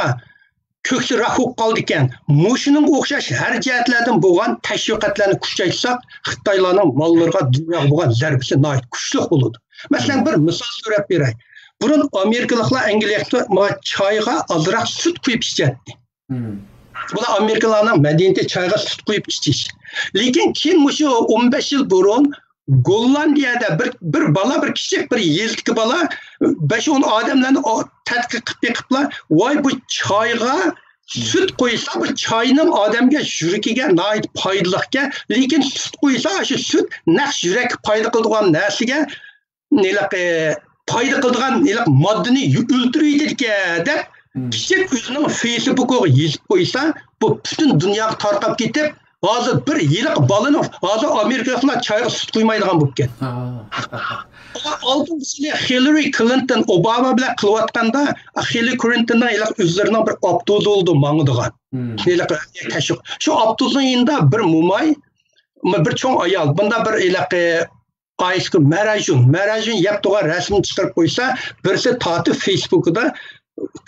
كۆكسى راك بولۇپ قالىدىكەن. مۇشۇنىڭغا ئوخشاش ھەر جەھەتلەردىن بولغان تەشۋىقاتلارنى كۈچەيتسەك، خىتايلارنىڭ ماللىرىغا، دۇنياغا بولغان زەربىسى ناھايىتى كۈچلۈك بولىدۇ. مەسىلەن، بىر مىسال سۆرەپ بېرەي. بۇرۇن ئامېرىكىلىقلار ئەنگلىيەدە چايغا ئازراق سۈت قۇيۇپ ئىچەتتى. بۇلار ئامېرىكىلارنىڭ مەدەنىيىتى، چايغا سۈت قۇيۇپ ئىچىش. لېكىن كېيىن مۇشۇ ئون بەش يىل بۇرۇن گوللاندىيەدە بىر، بىر بالا، بىر كىچىك، بىر يېزىدىكى بالا بەش-ئون ئادەملەرنى ئو-، تەتقىق قىلىپ بېقىپلا، ۋاي، بۇ چايغا سۈت قۇيسا، بۇ چاينىڭ ئادەمگە، يۈرىكىگە ناھايىتى پايدىلىقكەن، لېكىن سۈت قۇيسا، شۇ سۈت نەق يۈرەككە پايدا قىلىدىغان نەرسىگە، ھېلىقى پايدا قىلىدىغان ھېلىقى ماددىنى يۇ-، ئۆلتۈرۈۋېتىدىكەن دەپ، كىچىك ئۆزىنىڭ فېيسبۇكىغا يېزىپ قويسا، بۇ پۈتۈن دۇنياغا تارقاپ كېتىپ، ھازىر بىر ھېلىقى بالىنىڭ، ھازىر ئامېرىكىلىقلار چايغا سۈت قۇيمايدىغان بولۇپ كەتتى. ئالدىن بىزنى خىللارى كلىنتون ئوباما بىلەن قىلىۋاتقاندا، خىللارى كلىنتوننىڭ ھېلىقى ئۆزلىرىنىڭ بىر ئاپتوبۇسى بولىدۇ ماڭىدىغان. ھېلىقى تەشۋىق. شۇ ئاپتوبۇسنىڭ يېنىدا بىر موماي، بىر چوڭ ئايال، بۇندا بىر ھېلىقى ئايسكرىم، مەرەجۈن، مەرەجۈن يەپ تۇرغان رەسىمنى چىقىرىپ قويسا، بىرسى تارتىپ فېيسبۇكىدا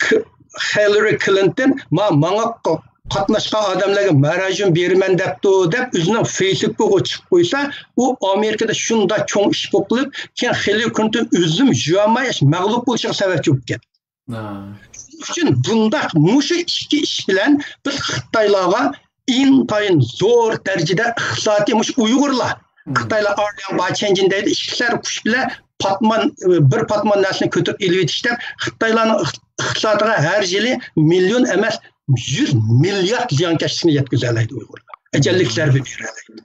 ك-، خىللارى كلىنتون ما-، ماڭا ق-، قاتناشقان ئادەملەرگە مەرەجۈن بېرىمەن دەپتۇ، دەپ ئۆزىنىڭ فېيسبۇكىغا چىقىپ قويسا، ئۇ ئامېرىكىدا شۇنداق چوڭ ئىش بولۇپ قېلىپ، كېيىن خىللارى كلىنتون ئۆزىمۇ يۇيالماي مەغلۇپ بولۇشىغا سەۋەبچى بولۇپ كەتتى. شۇنىڭ ئۈچۈن بۇنداق مۇشۇ ئىككى ئىش بىلەن بىز خىتايلارغا ئىنتايىن زور دەرىجىدە ئىقتىسادىي، مۇشۇ ئۇيغۇرلار، خىتايلار ئارلياڭ باچيەنجىن دەيدۇ، ئىككى سەر كۈچ بىلەن پاتمان، بىر پاتمان نەرسىنى كۆتۈرۈپ ئېلىۋېتىش دەپ، خىتايلارنىڭ ئىق-، ئىقتىسادىغا ھەر يىلى مىليون ئەمەس، يۈز مىليارد زىيانكەشلىكنى يەتكۈزەلەيدۇ ئۇيغۇرلار. ئەجەللىك زەربە بېرەلەيدۇ.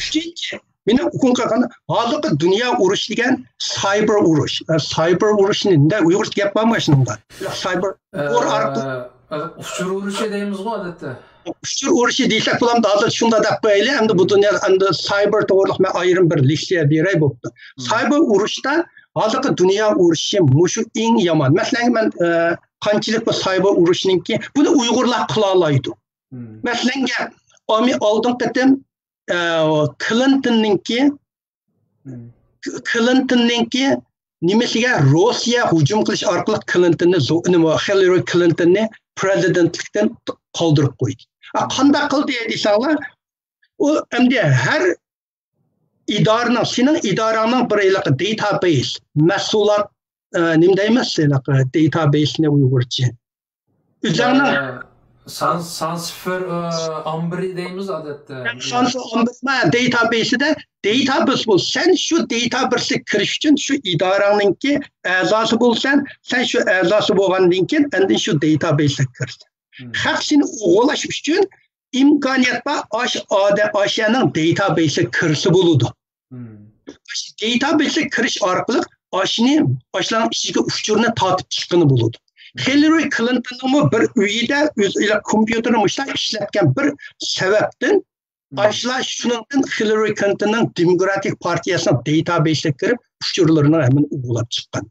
ئۈچىنچى، مېنىڭ ئۇقۇم قىلغان ھازىرقى دۇنيا ئۇرۇشى دېگەن سايبېر ئۇرۇش. ئە، سايبېر ئۇرۇشنى نېمە ئۇيغۇرچە گەپ بارمۇ شۇنىڭغا؟ سايبېر ئە، ۋور ئارقىلىق. ئۇچۇر ئۇرۇشى دەيمىزغۇ ئادەتتە. ئۇچۇر ئۇرۇشى دېسەك بولامدۇ؟ ھازىر شۇنداق دەپ قويايلى. ئەمدى بۇ دۇنيا، ئەمدى سايبېر توغرىلىق مەن ئايرىم بىر لېكسىيە بېرەي بوپتۇ. سايبېر ئۇرۇشتا ھازىرقى دۇنيا ئۇرۇشى مۇشۇ ئەڭ يامان. مەسىلەن، مەن، ئە، قانچىلىك بۇ سايبېر ئۇرۇشنىڭكى، بۇنى ئۇيغۇرلار قىلالايدۇ. مەسىلەنگە، ئامى-، ئالدىنقى قېتىم، ئە، كلىنتوننىڭكى، كلىنتوننىڭكى نېمىسىگە، روسىيە ھۇجۇم قىلىش ئارقىلىق كلىنتوننى زو-، نېمە، خىللارى كلىنتوننى پرېزىدېنتلىكتىن قالدۇرۇپ قويدى. ئە، قانداق قىلدى دېسەڭلار، ئۇ ئەمدى ھەر ئىدارىنىڭ، سېنىڭ ئىدارەڭنىڭ بىر ھېلىقى دېتابەيس، مەھسۇلات، ئە، نېمە دەيمىز، ھېلىقى دېتابەيسنى ئۇيغۇرچە. ئۆزۈڭنىڭ ئە، سان، سان سىفىر، ئە، ئامبىرى دەيمىز ئادەتتە. سان سىفىر ئامبىرى، دېتابەيسىدە، دېتابەيس بۇ. سەن شۇ دېتابەيسكە كىرىش ئۈچۈن شۇ ئىدارەڭنىڭكى ئەزاسى بولىسەن. سەن شۇ ئەزاسى بولغاندىن كېيىن ئاندىن شۇ دېتابەيسكە كىرىسەن. خەق سېنى قوغلاش ئۈچۈن ئىمكانىيەت بار، ئاشۇ ئادەم، ئاشۇنىڭ دېتابەيسىگە كىرسە بولىدۇ. ئاشۇ دېتابەيسىگە كىرىش ئارقىلىق ئاشۇنى، ئاشۇلارنىڭ ئىچىدىكى ئۇچۇرنى تارتىپ چىققىلى بولىدۇ. خىللېرى كلىنتوننىڭمۇ بىر ئۆيىدە ئۆزى كومپيۇتېرنى مۇشۇنداق ئىشلەتكەن بىر سەۋەبتىن، ئاشۇلار شۇنىڭدىن خىللېرى كلىنتوننىڭ دېموكراتىك پارتىيەسىنىڭ دېتابەيسىگە كىرىپ، ئۇچۇرلىرىنى ھەممىنى ئوغرىلاپ چىققان.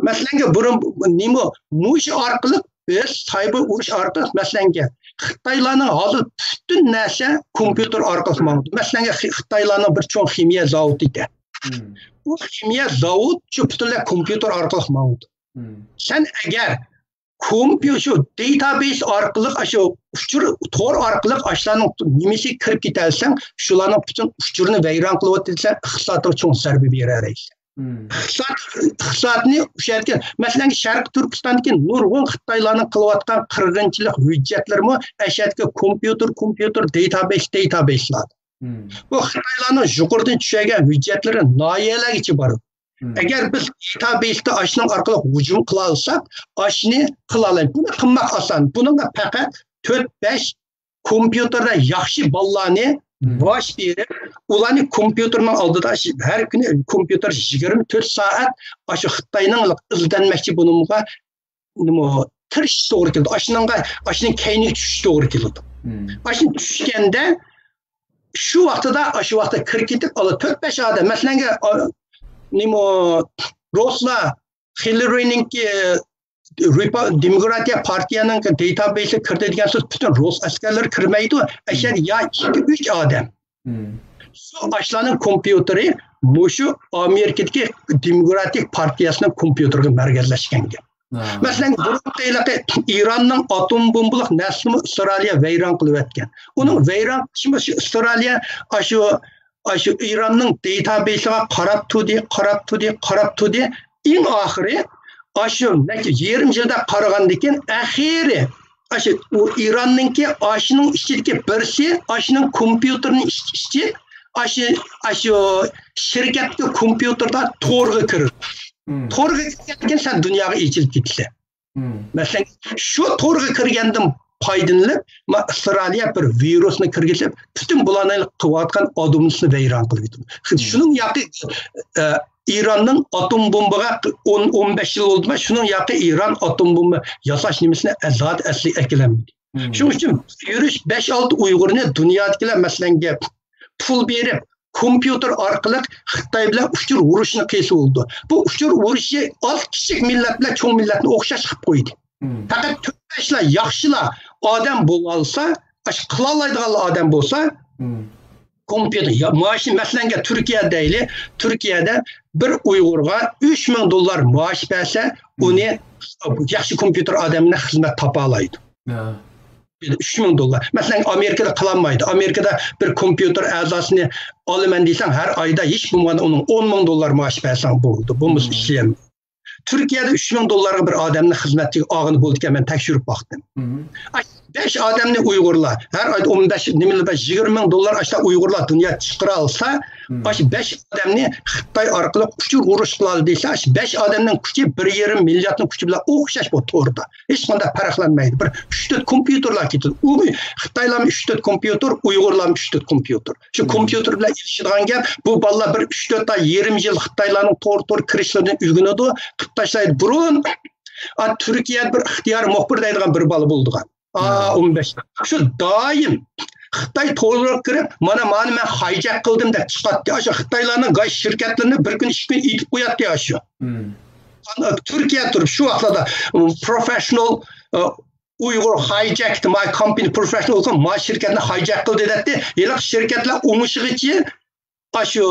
مەسىلەنگە، بۇرۇن نېمە، مۇشۇ ئارقىلىق بىز سايبېر ئۇرۇش ئارقىلىق، مەسىلەنگە، خىتايلارنىڭ ھازىر پۈتۈن نەرسە كومپيۇتېر ئارقىلىق ماڭىدۇ. مەسىلەنگە، خى-، خىتايلارنىڭ بىر چوڭ خىمىيە زاۋۇتى ئىدى. بۇ خىمىيە زاۋۇت شۇ پۈتۈنلەي كومپيۇتېر ئارقىلىق ماڭىدۇ. سەن ئەگەر كومپيۇ-، شۇ دېتابەيس ئارقىلىق، شۇ ئۇچۇر تور ئارقىلىق ئاشۇلارنىڭ نېمىسىگە كىرىپ كېتەلىسەڭ، شۇلارنىڭ پۈتۈن ئۇچۇرىنى ۋەيران قىلىۋېتىلسە، ئىقتىسادىغا چوڭ زەربە بېرەلەيسەن. ئىقتىساد، ئىقتىسادنى ئۇشۇ يەردىكى، مەسىلەن، شەرقىي تۈركىستاندىكى نۇرغۇن خىتايلارنىڭ قىلىۋاتقان قىرغىنچىلىق ھۆججەتلىرىمۇ ئەشەدىكى كومپيۇتېر، كومپيۇتېر، دېتابەيس، دېتابەيسلار. بۇ خىتايلارنىڭ يۇقىرىدىن چۈشۈرگەن ھۆججەتلىرى ناھىيەلەرگىچە بارىدۇ. ئەگەر بىز دېتابەيستا ئاشۇنىڭ ئارقىلىق ھۇجۇم قىلالىساق، ئاشۇنى قىلالايمىز. بۇنى قىلماق ئاسان. بۇنىڭغا پەقەت تۆت، بەش كومپيۇتېردا ياخشى بالىلارنى باش بېرىپ، ئۇلارنى كومپيۇتېرنىڭ ئالدىدا ش-، ھەر كۈنى كومپيۇتېر يىگىرمە تۆت سائەت ئاشۇ خىتاينىڭ ئىزدەنمەكچى بۇنىڭغا نېمە، تىرىشىش توغرا كېلىدۇ. ئاشۇنىڭغا، ئاشۇنىڭ كەينىگە چۈشۈش توغرا كېلىدۇ. ئاشۇنى چۈشكەندە، شۇ ۋاقتىدا، ئاشۇ ۋاقىتتا كىرىپ كېتىپ، ئالا تۆت، بەش ئادەم، مەسىلەنگە، ئا، نېمە، روسلار خىللېرىنىڭكى رېپا-، دېموكراتىيە پارتىيەنىڭ دېتابەيسىگە كىردى دېگەن سۆز پۈتۈن رۇس ئەسكەرلىرى كىرمەيدۇ، ئەشەدە يا ئىككى، ئۈچ ئادەم. شۇ ئاشلارنىڭ كومپيۇتېرى مۇشۇ ئامېرىكىدىكى دېموكراتىك پارتىيەسىنىڭ كومپيۇتېرىغا مەركەزلەشكەن گەپ. مەسىلەن، بۇرۇنقى ھېلىقى ئىراننىڭ ئاتوم بومبىلىق نەرسىنىمۇ ئىسرائىلىيە ۋەيران قىلىۋەتكەن. ئۇنىڭ ۋەيران قىلىشىمۇ شۇ ئىسرائىلىيە ئاشۇ، ئاشۇ ئىراننىڭ دېتابەيسىغا قاراپ تۇردى، قاراپ تۇردى، قاراپ تۇردى. ئەڭ ئاخىرى ئاشۇ نەچچە يېرىم يىلدا قارىغاندىن كېيىن، ئاخىرى ئاشۇ ئۇ ئىراننىڭكى ئاشۇنىڭ ئىچىدىكى بىرسى ئاشۇنىڭ كومپيۇتېرىنى ئىچ-، ئىچىپ، ئاشۇ، ئاشۇ شىركەتتىكى كومپيۇتېردا تورغا كىرىدۇ. تورغا كىرگەندىن كېيىن سەن دۇنياغا ئېچىلىپ كېتىسەن. مەسىلەن، شۇ تورغا كىرگەندىن پايدىلىنىپ، ما-، ئىسرائىلىيە بىر ۋىرۇسنى كىرگۈزۈپ، پۈتۈن بۇلارنىڭ قىلىۋاتقان ئادومنىسىنى ۋەيران قىلىۋېتىدۇ. شۇنىڭ ياقى، ئە، ئىراننىڭ ئاتوم بومبىغا ئون، ئون بەش يىل بولدىمۇ، شۇنىڭ ياقى ئىران ئاتوم بومبا ياساش نېمىسىنى زادى ئەسلىگە ئەكېلەلمىدى. شۇنىڭ ئۈچۈن يۈرۈش بەش-ئالتە ئۇيغۇرنى دۇنيادىكىلەر، مەسىلەن، گەپ پۇل بېرىپ، كومپيۇتېر ئارقىلىق خىتاي بىلەن ئۇچۇر ئۇرۇشىنى قىلسا بولىدۇ. بۇ ئۇچۇر ئۇرۇشى ئاز كىچىك مىللەت بىلەن چوڭ مىللەتنى ئوخشاش قىلىپ قويدى. پەقەت تۆت-بەشلا ياخشىلا ئادەم بولالسا، ئاشۇ قىلالمايدىغانلا ئادەم بولسا، كومپيۇتېر، يا، مائاشنى، مەسىلەنگە، تۈركىيە دەيلى، تۈركىيەدە بىر ئۇيغۇرغا ئۈچ مىڭ دوللار مائاش بەرسە، ئۇنى ياخشى كومپيۇتېر ئادەمنى خىزمەت تاپالايدۇ. ئۈچ مىڭ دوللار. مەسىلەن، ئامېرىكىدا قىلالمايدۇ. ئامېرىكىدا بىر كومپيۇتېر ئەزاسىنى ئالىمەن دېسەڭ، ھەر ئايدا ھېچ بولمىغاندا ئۇنىڭ ئون مىڭ دوللار مائاش بەرسەڭ بولىدۇ. بولمىسا ئىشلىيەلمەيدۇ. تۈركىيەدە ئۈچ مىڭ دوللارغا بىر ئادەمنى خىزمەتچىگە ئالغىلى بولىدىكەن، مەن تەكشۈرۈپ باقتىم. ئاشۇ بەش ئادەمنى ئۇيغۇرلار، ھەر ئايدا ئون بەش، نېمىلا بەش، يىگىرمە مىڭ دوللار ئاشۇ ئۇيغۇرلار دۇنيا چىقىرالسا، ئاشۇ بەش ئادەمنى خىتاي ئارقىلىق ئۇچۇر ئۇرۇش قىلالى دېسە، ئاشۇ بەش ئادەمنىڭ كۈچى بىر يېرىم مىلياردنىڭ كۈچى بىلەن ئوخشاش بۇ توردا. ھېچقانداق پەرقلەنمەيدۇ. بىر ئۈچ تۆت كومپيۇتېرلار كېتىدۇ. ئۇ خىتايلارمۇ ئۈچ تۆت كومپيۇتېر، ئۇيغۇرلارمۇ ئۈچ تۆت كومپيۇتېر. شۇ كومپيۇتېر بىلەن ئېلىشىدىغان گەپ، بۇ بالىلار بىر ئۈچ تۆت ئاي، يېرىم يىل خىتايلارنىڭ تور، تور كىرىشلىرىدىن ئۆگىنىدۇ. خىتاي بۇرۇن، ئا، تۈركىيەدە بىر ئىختىيارىي مۇخبىر دەيدىغان بىر بالا بولىدىغان. ئا، ئون بەش. شۇ دائىم خىتاي تورىغا كىرىپ، مانا، مانا مەن خايجەك قىلدىم دەپ چىقاتتى. ئاشۇ خىتايلارنىڭ گاز شىركەتلىرىنى بىر كۈن، ئىككى كۈن ئېتىپ قوياتتى ئاشۇ. تۈركىيە تۇرۇپ شۇ ۋاقىتلاردا، م، پروفېشنال، ئا، ئۇيغۇر خايجەكتى، ماي كامپىنى پروفېشنال قىلىپ، ماي شىركەتنى خايجەك قىلدى دەتتى. ھېلىقى شىركەتلەر ئوڭشىغىچە ئاشۇ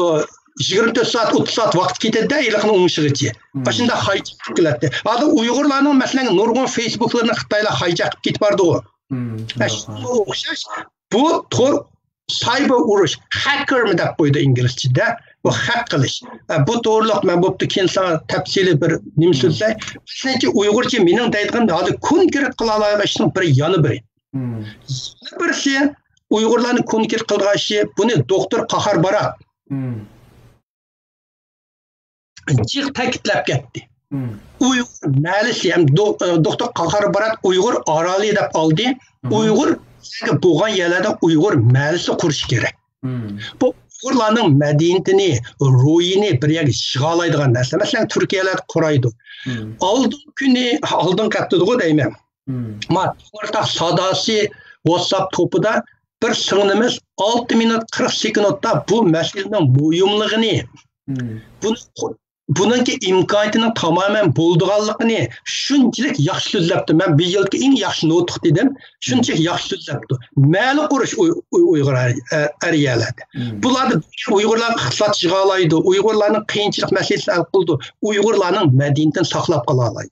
يىگىرمە تۆت سائەت، ئوتتۇز سائەت ۋاقىت كېتەتتى، ھېلىقىنى ئوڭشىغىچە. ئاشۇنداق خايجەك قىلىپ كېلەتتى. ھازىر ئۇيغۇرلارنىڭ، مەسىلەن، نۇرغۇن فېيسبۇكلىرىنى خىتايلار خايجەك قىلىپ كېتىپ بارىدىغۇ. شۇنىڭغا ئوخشاش بۇ تور سايبېر ئۇرۇش، خەككېرمۇ دەپ قويىدۇ ئىنگلىزچىدە. بۇ خەك قىلىش. ئە، بۇ توغرىلىق مەن بوپتۇ، كېيىن ساڭا تەپسىلىي بىر نېمە سۆزلەي. بىزنىڭچە ئۇيغۇرچە مېنىڭ دەيدىغىنىم ھازىر كونكرېت قىلالايدىغان ئىشنىڭ بىر يانى بىرى. يەنە بىرسى، ئۇيغۇرلارنى كونكرېت قىلىدىغان ئىشى، بۇنى دوختۇر قاھار بارات جىق تەكىتلەپ كەتتى. ئۇيغۇر مەھەللىسى ھەم دو-، دوختۇر قاھار بارات ئۇيغۇر ئارالى دەپ ئالدى. ئۇيغۇر بولغان يەرلەردە ئۇيغۇر مەھەللىسى قۇرۇش كېرەك. بۇ ئۇيغۇرلارنىڭ مەدەنىيىتىنى، روھىنى بىر يەرگە يىغالايدىغان نەرسە. مەسىلەن، تۈركىيەلەردە قۇرايدۇ. ئالدىنقى كۈنى، ئالدىنقى ھەپتىدىغۇ دەيمەن. ما تاڭرىتاغ ساداسى ۋاتساپ توپىدا بىر سىڭلىمىز ئالتە مىنۇت قىرىق سېكۇنتتا بۇ مەسىلىنىڭ مۇھىملىقىنى، بۇنى، بۇنىڭكى ئىمكانىيىتىنىڭ تامامەن بولىدىغانلىقىنى شۇنچىلىك ياخشى سۆزلەپتۇ. مەن بۇ يىلقى ئىڭ ياخشى نۇتۇق دېدىم. شۇنچىلىك ياخشى سۆزلەپتۇ. مەلى قۇرۇش ئۇي-، ئۇي-، ئۇيغۇر ئەر-، ئەر-، ئەريەلەردە. بۇلاردا ئۇيغۇرلارغا ئىقتىساد يىغالايدۇ، ئۇيغۇرلارنىڭ قىيىنچىلىق مەسىلىسىنى ھەل قىلىدۇ، ئۇيغۇرلارنىڭ مەدەنىيىتىنى ساقلاپ قالالايدۇ.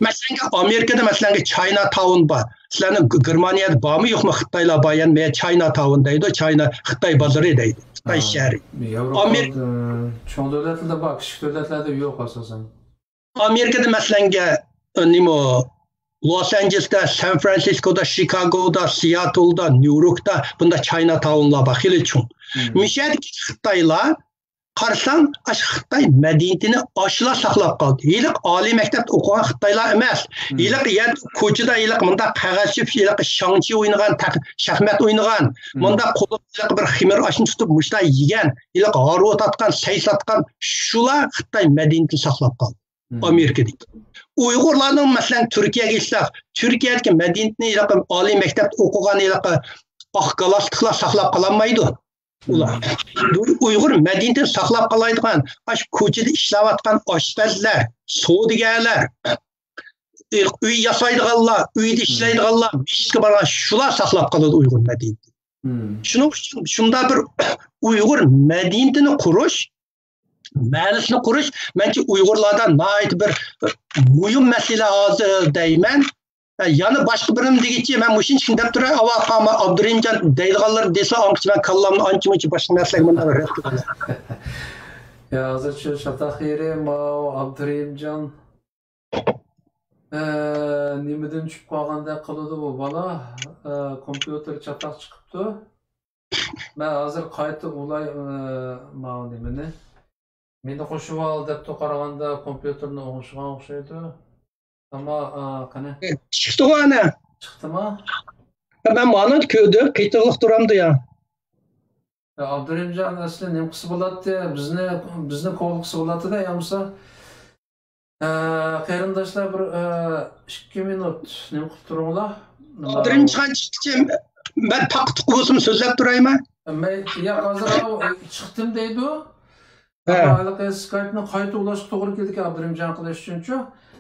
مەسىلەنگە، ئامېرىكىدا، مەسىلەنگە، چاينا تاۋن بار. سىلەرنىڭ گ-، گېرمانىيەدە بارمۇ يوقمۇ؟ خىتايلار بار، يەنى مەيە چاينا تاۋن دەيدۇ، چاينا، خىتاي بازىرى دەيدۇ، خىتاي شەھىرى. ياۋروپا، ئامېرىكا، ئى، چوڭ دۆلەتلەردە بار، كىچىك دۆلەتلەردە يوق ئاساسەن. ئامېرىكىدا، مەسىلەنگە، ئى، نېمە، لوس ئانژېلېستا، سان فرانسىسكودا، شىكاگودا، سىياتلدا، نيۇ يوركتا بۇنداق چاينا تاۋنلار بار، خېلى چوڭ. مۇشۇ يەردىكى خىتايلار قارىساڭ، ئاشۇ خىتاي مەدەنىيىتىنى ئاشۇلا ساقلاپ قالدى. ھېلىقى ئالىي مەكتەپتە ئوقۇغان خىتايلار ئەمەس. ھېلىقى يەردە كوچىدا ھېلىقى مۇنداق قەغەز چېپىپ، ھېلىقى شاڭچى ئوينىغان، تەق-، شاخمات ئوينىغان، مۇنداق قولىدا ھېلىقى بىر خېمىر ئاشنى تۇتۇپ، مۇشۇنداق يېگەن، ھېلىقى ھارۋا تاتقان، سەي ساتقان، شۇلار خىتاي مەدەنىيىتىنى ساقلاپ قالدى. ئامېرىكىدىكى. ئۇيغۇرلارنىڭ، مەسىلەن، تۈركىيەگە كەلسەك، تۈركىيەدىكى مەدەنىيىتىنى ھېلىقى ئالىي مەكتەپتە ئوقۇغان ھېلىقى ئاق گالستۇكلار ساقلاپ قالالمايدۇ. ئۇلار. بۇ ئۇيغۇر مەدەنىيىتىنى ساقلاپ قالايدىغان، ئاشۇ كوچىدا ئىشلەۋاتقان ئاشپەزلەر، سودىگەرلەر، ئۆي ياسايدىغانلار، ئۆيدە ئىشلەيدىغانلار، مەسچىتكە بارغان، شۇلار ساقلاپ قالىدۇ ئۇيغۇر مەدەنىيىتىنى. شۇنىڭ ئۈچۈن شۇنداق بىر ئۇيغۇر مەدەنىيىتىنى قۇرۇش، مەھەللىسىنى قۇرۇش، مەنچە ئۇيغۇرلاردا ناھايىتى بىر مۇھىم مەسىلە ھازىر دەيمەن. يەنە باشقا بىرىنى دېگۈچى، مەن مۇشۇنچە دەپ تۇراي، ئاۋا قالما، ئابدۇرېھىمجان دەيدىغانلىرىنى دېسە، ئاڭقىچە مەن كاللامنى ئانچە-مۇنچە باشقا نەرسىلەرگە مۇنداق رەت قىلىمەن. يا، ھازىر شۇ چاتاق يېرى، ماۋۇ ئابدۇرېھىمجان، ئە، نېمىدىن چۈشۈپ قالغاندەك قىلىدۇ بۇ بالا. ئە، كومپيۇتېر چاتاق چىقىپتۇ. مەن ھازىر قايتا ئۇلاي، ئە، ماۋۇ نېمىنى. مېنى قوشۇۋال دەپتۇ، قارىغاندا كومپيۇتېرنى ئوڭشىغان ئوخشايدۇ. ئەمما، ئا، قېنى؟ چىقتىغۇ ئەنە. چىقتىمۇ؟ مەن مانا كۆردۈم، قېتىقلىق تۇرامدۇ يا؟ يا، ئابدۇرېھىمجان ئەسلى نېمە قىلسا بولاتتى؟ بىزنى، بىزنى كول قىلسا بولاتتى-دە، يا بولمىسا. ئە، قېرىنداشلار، بىر، ئە، ئىككى مىنۇت نېمە قىلىپ تۇرۇڭلار. ئابدۇرېھىمجان چىققىچە مەن تاققا تۇققا بولسىمۇ سۆزلەپ تۇرايمەن. مەن، ياق، ھازىر ئاۋۇ چىقتىم دەيدۇ. ھە. ئەمما ھېلىقى سكايپنى قايتا ئۇلاشقا توغرا كېلىدىكەن، ئابدۇرېھىمجان قىلىش ئۈچۈنچۇ.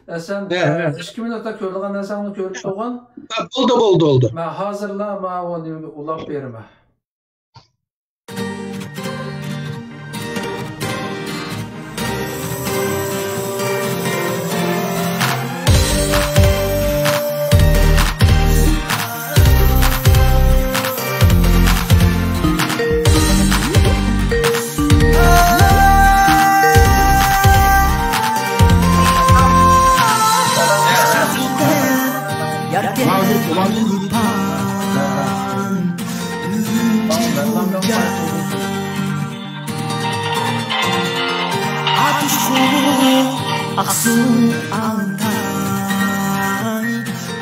ئە، سەن، ھە، ھە. ئىككى مىنۇتتا كۆرىدىغان نەرسەڭنى كۆرۈپ تۇرغىن. ھە، بولدى، بولدى، بولدى. مەن ھازىرلا ماۋۇ نېمىگە ئۇلاپ بېرىمەن. ئاتۇشقۇل، ئاقسۇ، ئالتاي،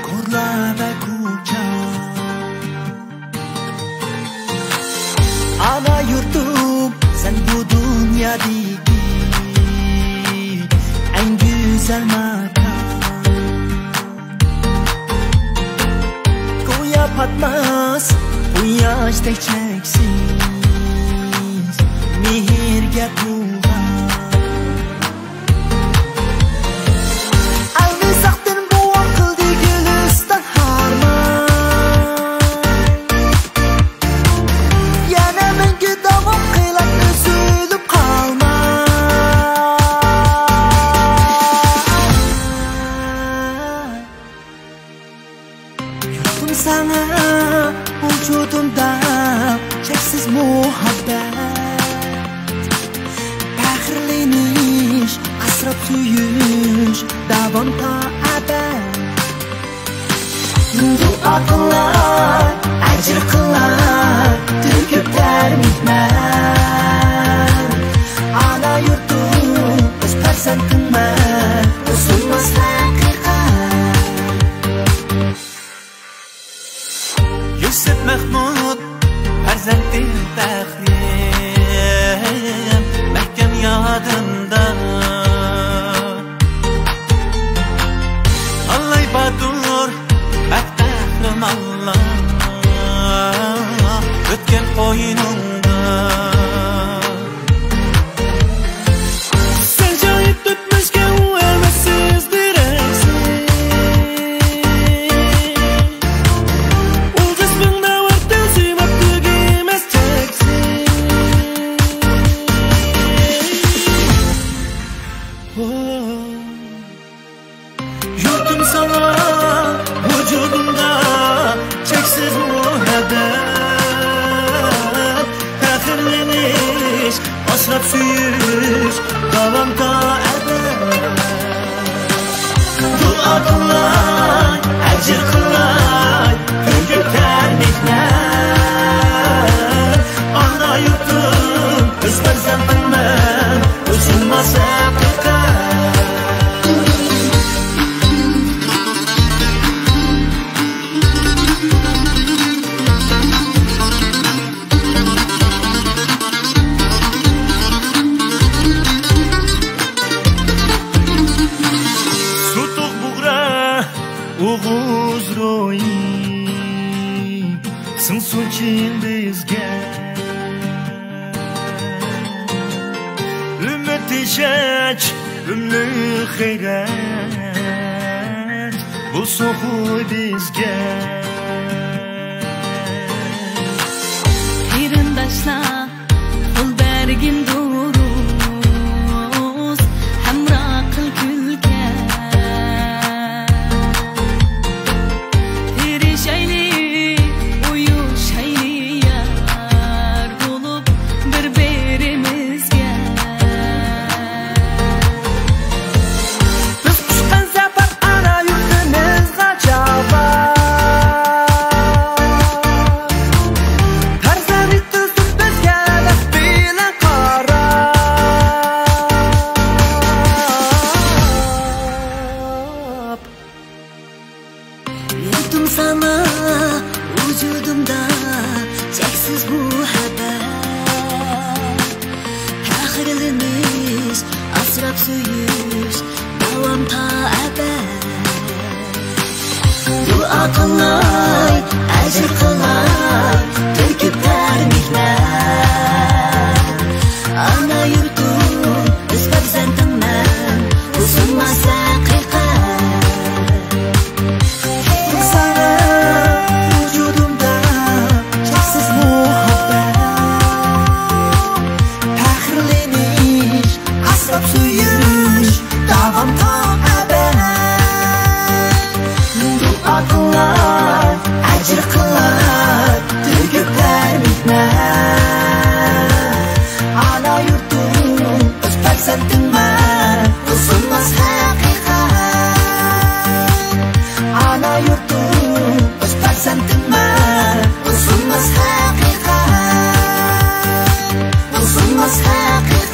كورلا ۋە كۇچا. ئانا يۇرتۇم، سەن بۇ دۇنيادىكى ئەڭ گۈزەل ماكان. گويا پاتماس قۇياشتەك چەكسىز مېھىرگە تولغان. ئەلمىساقتىن بوۋاڭ قىلدى گۈلىستان ھارمان. يەنە مەڭگۈ داۋام قىلار ئۈزۈلۈپ قالماي. يۇرتۇم ساڭا ۋۇجۇدۇمدا چەكسىز مۇھەببەت، پەخىرلىنىش، ئاسراپ سۆيۈش، داۋام تا ئەبەد. دۇئا قىلاي، ئەجىر قىلاي، تۆكۈپ تەر مېھمەن. ئانا يۇرتۇم، ئۆز پەرزەنتىڭمەن، بۇ سۇنماس ھەقىقەت. يۈسۈپ مەخمۇت پەرزەنتىم پەخرىم، مەھكەم يادىمدا. ئاللاي باتۇر، مەرد قەھرىمانلار ئۆتكەن قوينۇڭدا. سەن شاھىت ئۆتمۈشكە ئۇ ئەۋەتسىز بېرەرسىز. ئۇ جىسمىڭدا ۋەتەن سۆيمەك تۈگىمەس چەكسىز. يۇردۇم ساڭا ۋۇجۇدۇمدا چەكسىز مۇھەببەت، پەخىرلىنىش، ئاسراپ سۆيۈش، داۋام تا ئەبەد. دۇئا قىلاي، ئەجىر قىلاي، تۆكۈپ تەر مېھنەت. ئانا يۇرتۇم، ئۆز پەرزەنتىڭمەن، بۇ سۇنماس ھەقىقەت. سۇتۇق بۇغرا، ئوغۇز روھى، سىڭسۇن چىن بىزگە. ئۈمىد ئىشەنچ، ئۈملۈك غەيرەت، بولسۇن خۇي بىزگە. قېرىنداشلار، قول بەرگىن دۇرۇس، ھەمراھ قىل كۈلكە. تىرىشايلى، ئۇيۇشايلى يار بولۇپ بىر-بىرىمىزگە. بىز قۇشقان سەپەر ئانا يۇرتىمىزغا چاپار. پەرزەنت يېتىزدۇر بىزگە دەپ بىلەن قاراپ. يۇردۇم ساڭا ۋۇجۇدۇمدا چەكسىز مۇھەببەت، پەخىرلىنىش، ئاسراپ سۆيۈش، داۋام تا ئەبەد. دۇئا قىلاي، ئەجىر قىلاي، تۆكۈپ تەر مېھنەت. ئانا يۇرتۇم، ئۆز پەرزەنتىڭمەن، بۇ سۇنماس ھەقىقەت. ساڭا ۋۇجۇدۇمدا چەكسىز مۇھەببەت، پەخىرلىنىش، ئاسراپ سۆيۈش، داۋام تا ئەبەد. دۇئا قىلاي، ئەجىر قىلاي، تۆكۈپ بەر مېھنەت. ئانا يۇرتۇم، ئۆز پەرزەنتىڭمەن، بۇ سۇنماس ھەقىقەت. ئانا يۇرتۇم، ئۆز پەرزەنتىڭمەن، بۇ سۇنماس ھەقىقەت. بۇ سۇنماس ھەقىقەت.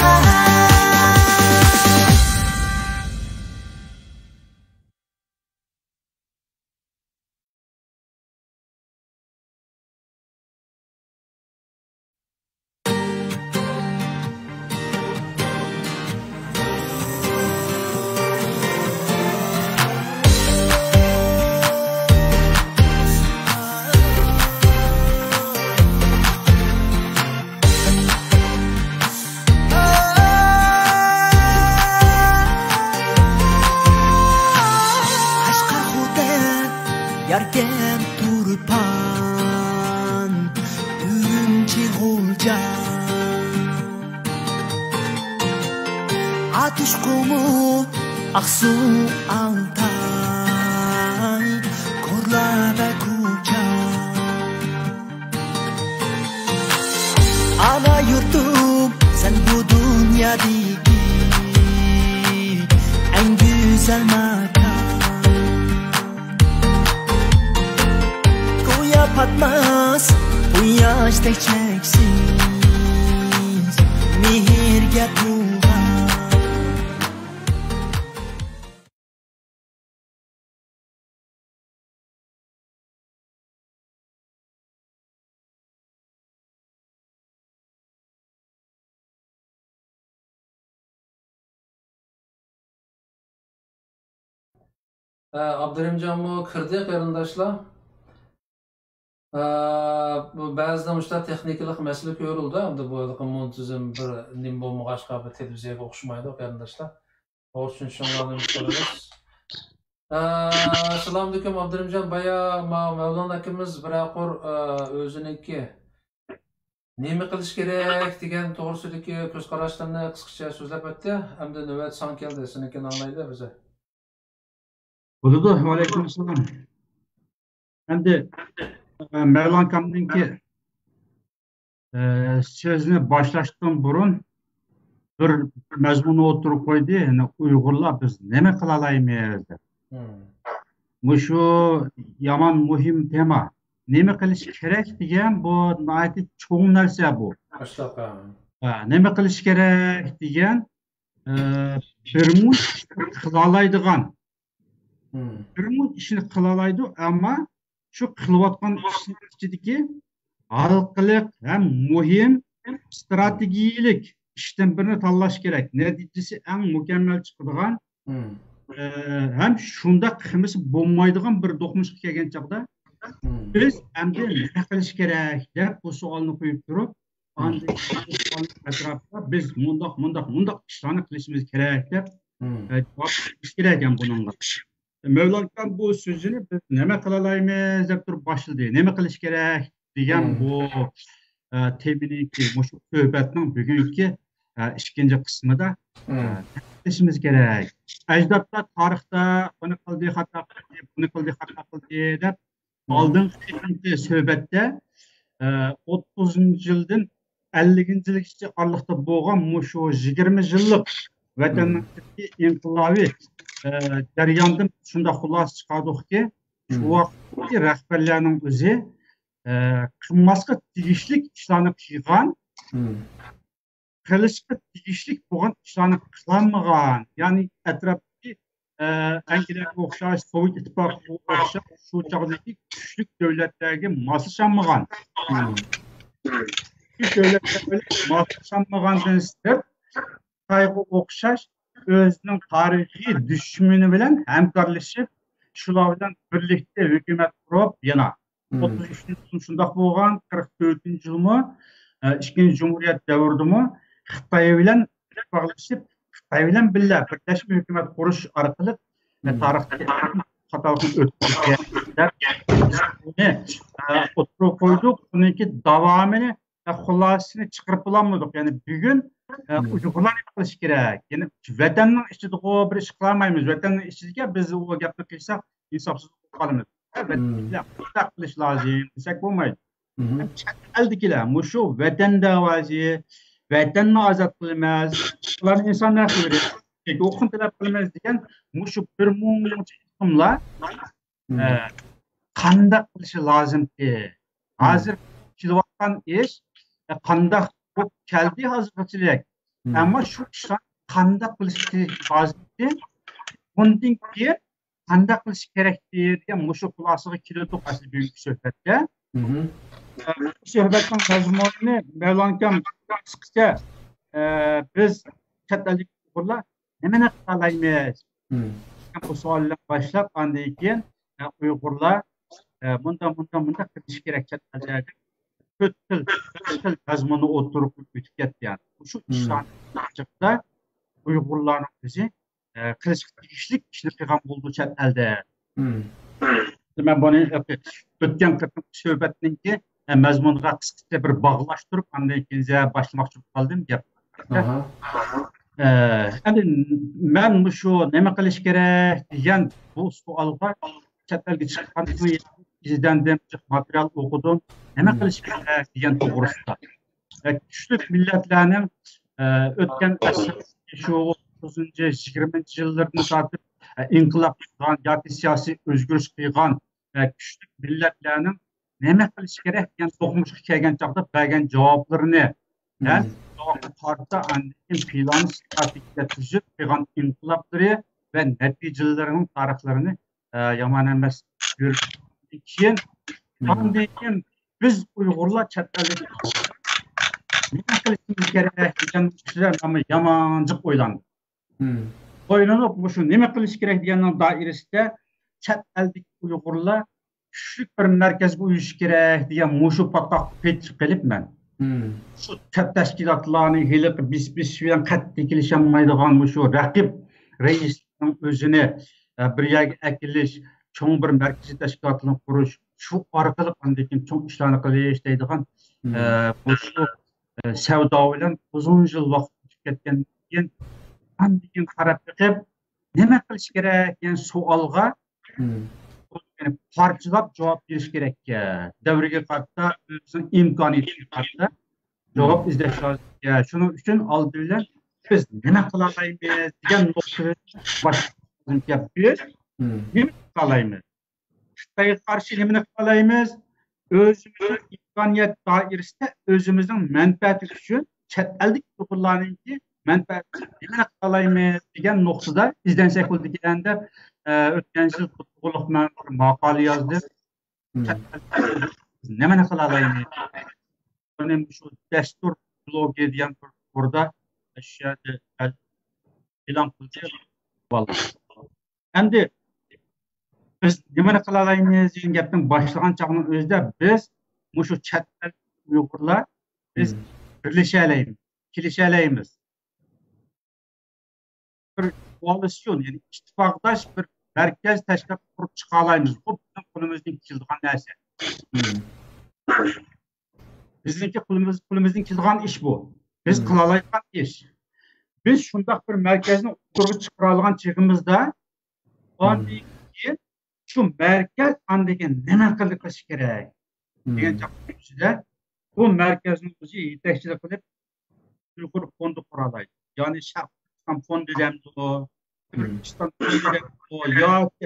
قەشقەر خوتەن، ياركەنت تۇرپان، ئۈرۈمچى غۇلجا، ئاتۇش قۇمۇل، ئاقسۇ، ئالتاي، كورلا ۋە كۇچا. ئانا يۇرتۇم، سەن بۇ دۇنيادىكى ئەڭ گۈزەل ماكان. گويا پاتماس قۇياشتەك چەكسىز مېھىرگە تولغان. ئابدۇرېھىمجانمۇ كىردى، قېرىنداشلار. ئە، بۇ بەزىدە مۇشۇنداق تېخنىكىلىق مەسىلە كۆرۈلىدۇ. ئەمدى بۇ ھېلىقى مۇنتىزىم بىر نېمە بولمىغاچقا، بىر تېلېۋىزىيەگە ئوخشىمايدۇ، قېرىنداشلار. توغرا چۈشىنىشىڭلارنى ئۈمىد قىلىمىز. ئە، ئەسسالامۇئەلەيكۇم، ئابدۇرېھىمجان. بايا ما-، مەۋلان ئاكىمىز بىرەر قۇر، ئە، ئۆزىنىڭكى نېمە قىلىش كېرەك دېگەن توغرىسىدىكى كۆز قاراشلىرىنى قىسقىچە سۆزلەپ ئۆتتى. ئەمدى نۆۋەت ساڭا كەلدى، سېنىڭكىنى ئاڭلايلى بىز. بولىدۇ، ۋەئەلەيكۇم ئەسسالام. ئەمدى، ئە، مەۋلان ئاكامنىڭكى، ئە، سۆزىنى باشلاشتىن بۇرۇن بىر مەزمۇننى ئوتتۇرىغا قويدى، يەنى ئۇيغۇرلار بىز نېمە قىلالايمىز دەپ. مم. مۇشۇ يامان مۇھىم تېما. نېمە قىلىش كېرەك دېگەن بۇ ناھايىتى چوڭ نەرسە بۇ. ئاشتاق، ھە. ھە، نېمە قىلىش كېرەك دېگەن، ئە، بىر مۇنچە ئىشنى قىلالايدىغان. مم. بىر مۇنچە ئىشنى قىلالايدۇ، ئەمما شۇ قىلىۋاتقان ئىشنىڭ ئىچىدىكى ھالقىلىق ھەم مۇھىم ئىستراتېگىيەلىك ئىشتىن بىرنى تاللاش كېرەك. نەتىجىسى ئەڭ مۇكەممەل چىقىدىغان، مم. ئە، ھەم شۇنداق قىلمىسا بولمايدىغان بىر دوقمۇشقا كەلگەن چاغدا، مم. بىز ئەمدى نېمە قىلىش كېرەك دەپ بۇ سوئالنى قويۇپ تۇرۇپ، مم. ئاندىن كېيىن بۇ سوئالنىڭ ئەتراپىدا بىز مۇنداق، مۇنداق، مۇنداق ئىشلارنى قىلىشىمىز كېرەك دەپ، مم. ئە، جاۋاب بېرىش كېرەك ئىكەن بۇنىڭغا. مەۋلان ئاكام بۇ سۆزىنى بىز نېمە قىلالايمىز دەپ تۇرۇپ باشلىدى. نېمە قىلىش كېرەك دېگەن مم. بۇ، ئە، تېمىنىڭكى، مۇشۇ سۆھبەتنىڭ بۈگۈنكى، ئە، ئىككىنچى قىسمىدا، مم. ئە، تەپتىشىمىز كېرەك. ئەجدادلار تارىختا بۇنى قىلدى، خاتا قىلدى، بۇنى قىلدى، خاتا قىلدى دەپ مم. ئالدىنقى قېتىمقى سۆھبەتتە، ئە، ئوتتۇزىنچى يىلدىن ئەللىكىنچى يىلغىچە ئارىلىقتا بولغان مۇشۇ يىگىرمە يىللىق ۋەتەننىڭ مم. ئىنقىلابىي، ئە، جەريانىدىن شۇنداق خۇلاسە چىقاردۇقكى، شۇ مم. ۋاقىتتىكى رەھبەرلەرنىڭ ئۆزى، ئە، قىلماسقا تېگىشلىك ئىشلارنى قىلغان، مم. قىلىشقا تېگىشلىك بولغان ئىشلارنى قىلالمىغان، يەنى ئەتراپتىكى، ئە، ئەنگلىيەگە ئوخشاش، سوۋېت ئىتتىپاقىغا ئوخشاش شۇ چاغدىكى كۈچلۈك دۆلەتلەرگە ماسلىشالمىغان. مم. كۈچلۈك دۆلەتلەر بىلەن ماسلىشالمىغاندىن سىرت، خىتايغا ئوخشاش ئۆزىنىڭ تارىخىي دۈشمىنى بىلەن ھەمكارلىشىپ، شۇلار بىلەن بىرلىكتە ھۆكۈمەت قۇرۇپ، يەنە مم. ئوتتۇز ئۈچىنچى يىلمۇ شۇنداق بولغان، قىرىق تۆتىنچى يىلمۇ، ئە، ئىككىنچى جۇمھۇرىيەت دەۋرىدىمۇ خىتاي بىلەن ئىتتىپاقلىشىپ، خىتاي بىلەن بىللە بىرلەشمە ھۆكۈمەت قۇرۇش ئارقىلىق، ئە، مم. تارىختىكى خاتالىقنى ئۆتكۈزگەن دەپ، بۇنى، ئە، ئوتتۇرىغا قويدۇق. بۇنىڭكى داۋامىنى ۋە خۇلاسىسىنى چىقىرىپ بولالمىدۇق. يەنى بۈگۈن، ئە، مم. ئۇيغۇرلار نېمە قىلىشى كېرەك؟ يەنى ۋەتەننىڭ ئىچىدىغۇ بىر ئىش قىلالمايمىز. ۋەتەننىڭ ئىچىدىكى بىز ئۇ گەپنى قىلساق ئىنساپسىز بولۇپ قالىمىز. ھە، مم. ۋەتەندىكىلەر قانداق قىلىش لازىم دېسەك بولمايدۇ. مم. چەت ئەلدىكىلەر مۇشۇ ۋەتەن دەۋاسى، ۋەتەننى ئازاد قىلىمىز، ئۇلارنى ئىنسان ھەقلىرى، ھوقۇقنى تەلەپ قىلىمىز دېگەن مۇشۇ بىر مۇنچە ئېقىملار، مم. ئە، قانداق قىلىشى لازىمكى؟ مم. ھازىر كېلىۋاتقان ئىش، ئە، قانداق بولۇپ كەلدى ھازىرغىچىلىك؟ مم. ئەمما شۇ ئىشلار قانداق قىلىش لازىمكى؟ بۇندىن كېيىن قانداق قىلىش كېرەكتى دېگەن مۇشۇ خۇلاسىگە كېلىدۇق ئەسلى بۈگۈنكى سۆھبەتتە. مم. ئە، بۇ سۆھبەتنىڭ مەزمۇنىنى مەۋلان ئاكام قىسقىچە، ئە، بىز چەت ئەلدىكى ئۇيغۇرلار نېمىنى قىلالايمىز؟ مم. بۇ سوئال بىلەن باشلاپ، ئاندىن كېيىن، ئە، ئۇيغۇرلار، ئە، مۇنداق، مۇنداق، مۇنداق قىلىش كېرەك چەت ئەلدە دەپ تۆت خىل، تۆت خىل مەزمۇننى ئوتتۇرىغا قويۇپ ئۆتۈپ كەتتى. يەنى مۇشۇ مم. ئىشلارنىڭ ئىچىدە ئۇيغۇرلارنىڭ ئۆزى، ئە، قىلىشقا تېگىشلىك ئىشنى قىلغان بولىدۇ چەت ئەلدە. مم. مەن بۇنى ئۆتكەن قېتىمقى سۆھبەتنىڭكى، ئە، مەزمۇنىغا قىسقىچە بىر باغلاشتۇرۇپ، ئاندىن كېيىن باشلىماقچى بولۇپ قالدىم گەپنى. ئاھا. ئە، ئەمدى مەن مۇشۇ نېمە قىلىش كېرەك دېگەن بۇ سوئالغا چەت ئەلگە چىققاندىن كېيىن ئىزدەندىم، جىق ماتېرىيال ئوقۇدۇم. نېمە مم. قىلىش كېرەك دېگەن توغرىسىدا. ۋە كۈچلۈك مىللەتلەرنىڭ، ئە، ئۆتكەن ئەسىر شۇ ئوتتۇزىنچى، يىگىرمىنچى يىللىرىدىن تارتىپ، ئە، ئىنقىلاب قىلغان ياكى سىياسىي ئۆزگىرىش قىلغان، ئە، كۈچلۈك مىللەتلەرنىڭ نېمە قىلىش كېرەك دېگەن دوقمۇشقا كەلگەن چاغدا بەرگەن جاۋابلىرىنى ھەم جاۋابقا قارىتا ئاندىن كېيىن پىلان، ستراتېگىيە تۈزۈپ قىلغان ئىنقىلابلىرى ۋە نەتىجىلىرىنىڭ تارىخلىرىنى، ئە، يامان ئەمەس، كۆرۈپ كېيىن، ئاندىن كېيىن بىز ئۇيغۇرلار چەت ئەلدە نېمە قىلىشىمىز كېرەك دېگەن ئۈستىدە مەنمۇ يامان جىق ئويلاندىم. ئويلىنىپ، مۇشۇ نېمە قىلىش كېرەك دېگەننىڭ دائىرىسىدە چەت ئەلدىكى ئۇيغۇرلار كۈچلۈك بىر مەركەزگە ئۇيۇشۇش كېرەك دېگەن مۇشۇ پاتقاققا پېتىپ قېلىپ مەن، شۇ تەپ تەشكىلاتلارنى ھېلىقى بىس بىس بىلەن قەتئىي كېلىشەلمەيدىغان مۇشۇ رەقىب رەئىسنىڭ ئۆزىنى، ئە، بىر يەرگە ئەكېلىش، چوڭ بىر مەركىزىي تەشكىلاتنى قۇرۇش، شۇ ئارقىلىق ئاندىن كېيىن چوڭ ئىشلارنى قىلىش دەيدىغان، ئە، مۇشۇ، ئە، سەۋدا بىلەن ئۇزۇن يىل ۋاقىت ئۆتۈپ كەتكەندىن كېيىن، ئاندىن كېيىن قاراپ بېقىپ، نېمە قىلىش كېرەك دېگەن سوئالغا، يەنى پارچىلاپ جاۋاب بېرىش كېرەككەن. دەۋرگە قارىتا، ئۆزىنىڭ ئىمكانىيىتىگە قارىتا جاۋاب ئىزدەش لازىمكەن. شۇنىڭ ئۈچۈن ئالدى بىلەن بىز نېمە قىلالايمىز دېگەن نۇقتىدىن باشلىمىز لازىمكەن. بىز نېمە قىلالايمىز؟ خىتايغا قارشى نېمىنى قىلالايمىز؟ ئۆزىمىزنىڭ ئىمكانىيەت دائىرىسىدە ئۆزىمىزنىڭ مەنپەئەتى ئۈچۈن چەت ئەلدىكى ئۇيغۇرلارنىڭكى مەنپەئەتى ئۈچۈن نېمىنى قىلالايمىز دېگەن نۇقتىدا ئىزدەنسەك بولىدىكەن دەپ، ئە، ئۆتكەن يىل بۇ توغرۇلۇق مەن بىر ماقالە يازدىم. چەت ئەلدە نېمىنى قىلالايمىز؟ بۇنى شۇ دەستۇر بلوگى دېگەن بىر توردا شۇ يەردە ئېلان قىلدى. ئەمدى بىز نېمىنى قىلالايمىز دېگەن گەپنى باشلىغان چاغنىڭ ئۆزىدە بىز مۇشۇ چەت ئەل ئۇيغۇرلار بىز بىرلىشەلەيمىز، كېلىشەلەيمىز. بىر كوئالىسىيون، يەنى ئىتتىپاقداش بىر مەركەز تەشكىلات قۇرۇپ چىقالايمىز. بۇ بىزنىڭ قولىمىزدىن كېلىدىغان نەرسە. بىزنىڭكى قولىمىز، قولىمىزدىن كېلىدىغان ئىش بۇ. بىز قىلالايدىغان ئىش. بىز شۇنداق بىر مەركەزنى ئوتتۇرىغا چىقىرالىغان چېغىمىزدا، ئاندىن كېيىن شۇ مەركەز ئاندىن كېيىن نېمە قىلىش كېرەك دېگەن چاغنىڭ ئۆزىدە بۇ مەركەزنىڭ ئۆزى يېتەكچىلىك قىلىپ، ئۇيغۇر فوندى قۇرالايدۇ. يەنى شەرقىي تۈركىستان فوندى دەمدۇ، تۈركىستان فوندى دەمدۇ ياكى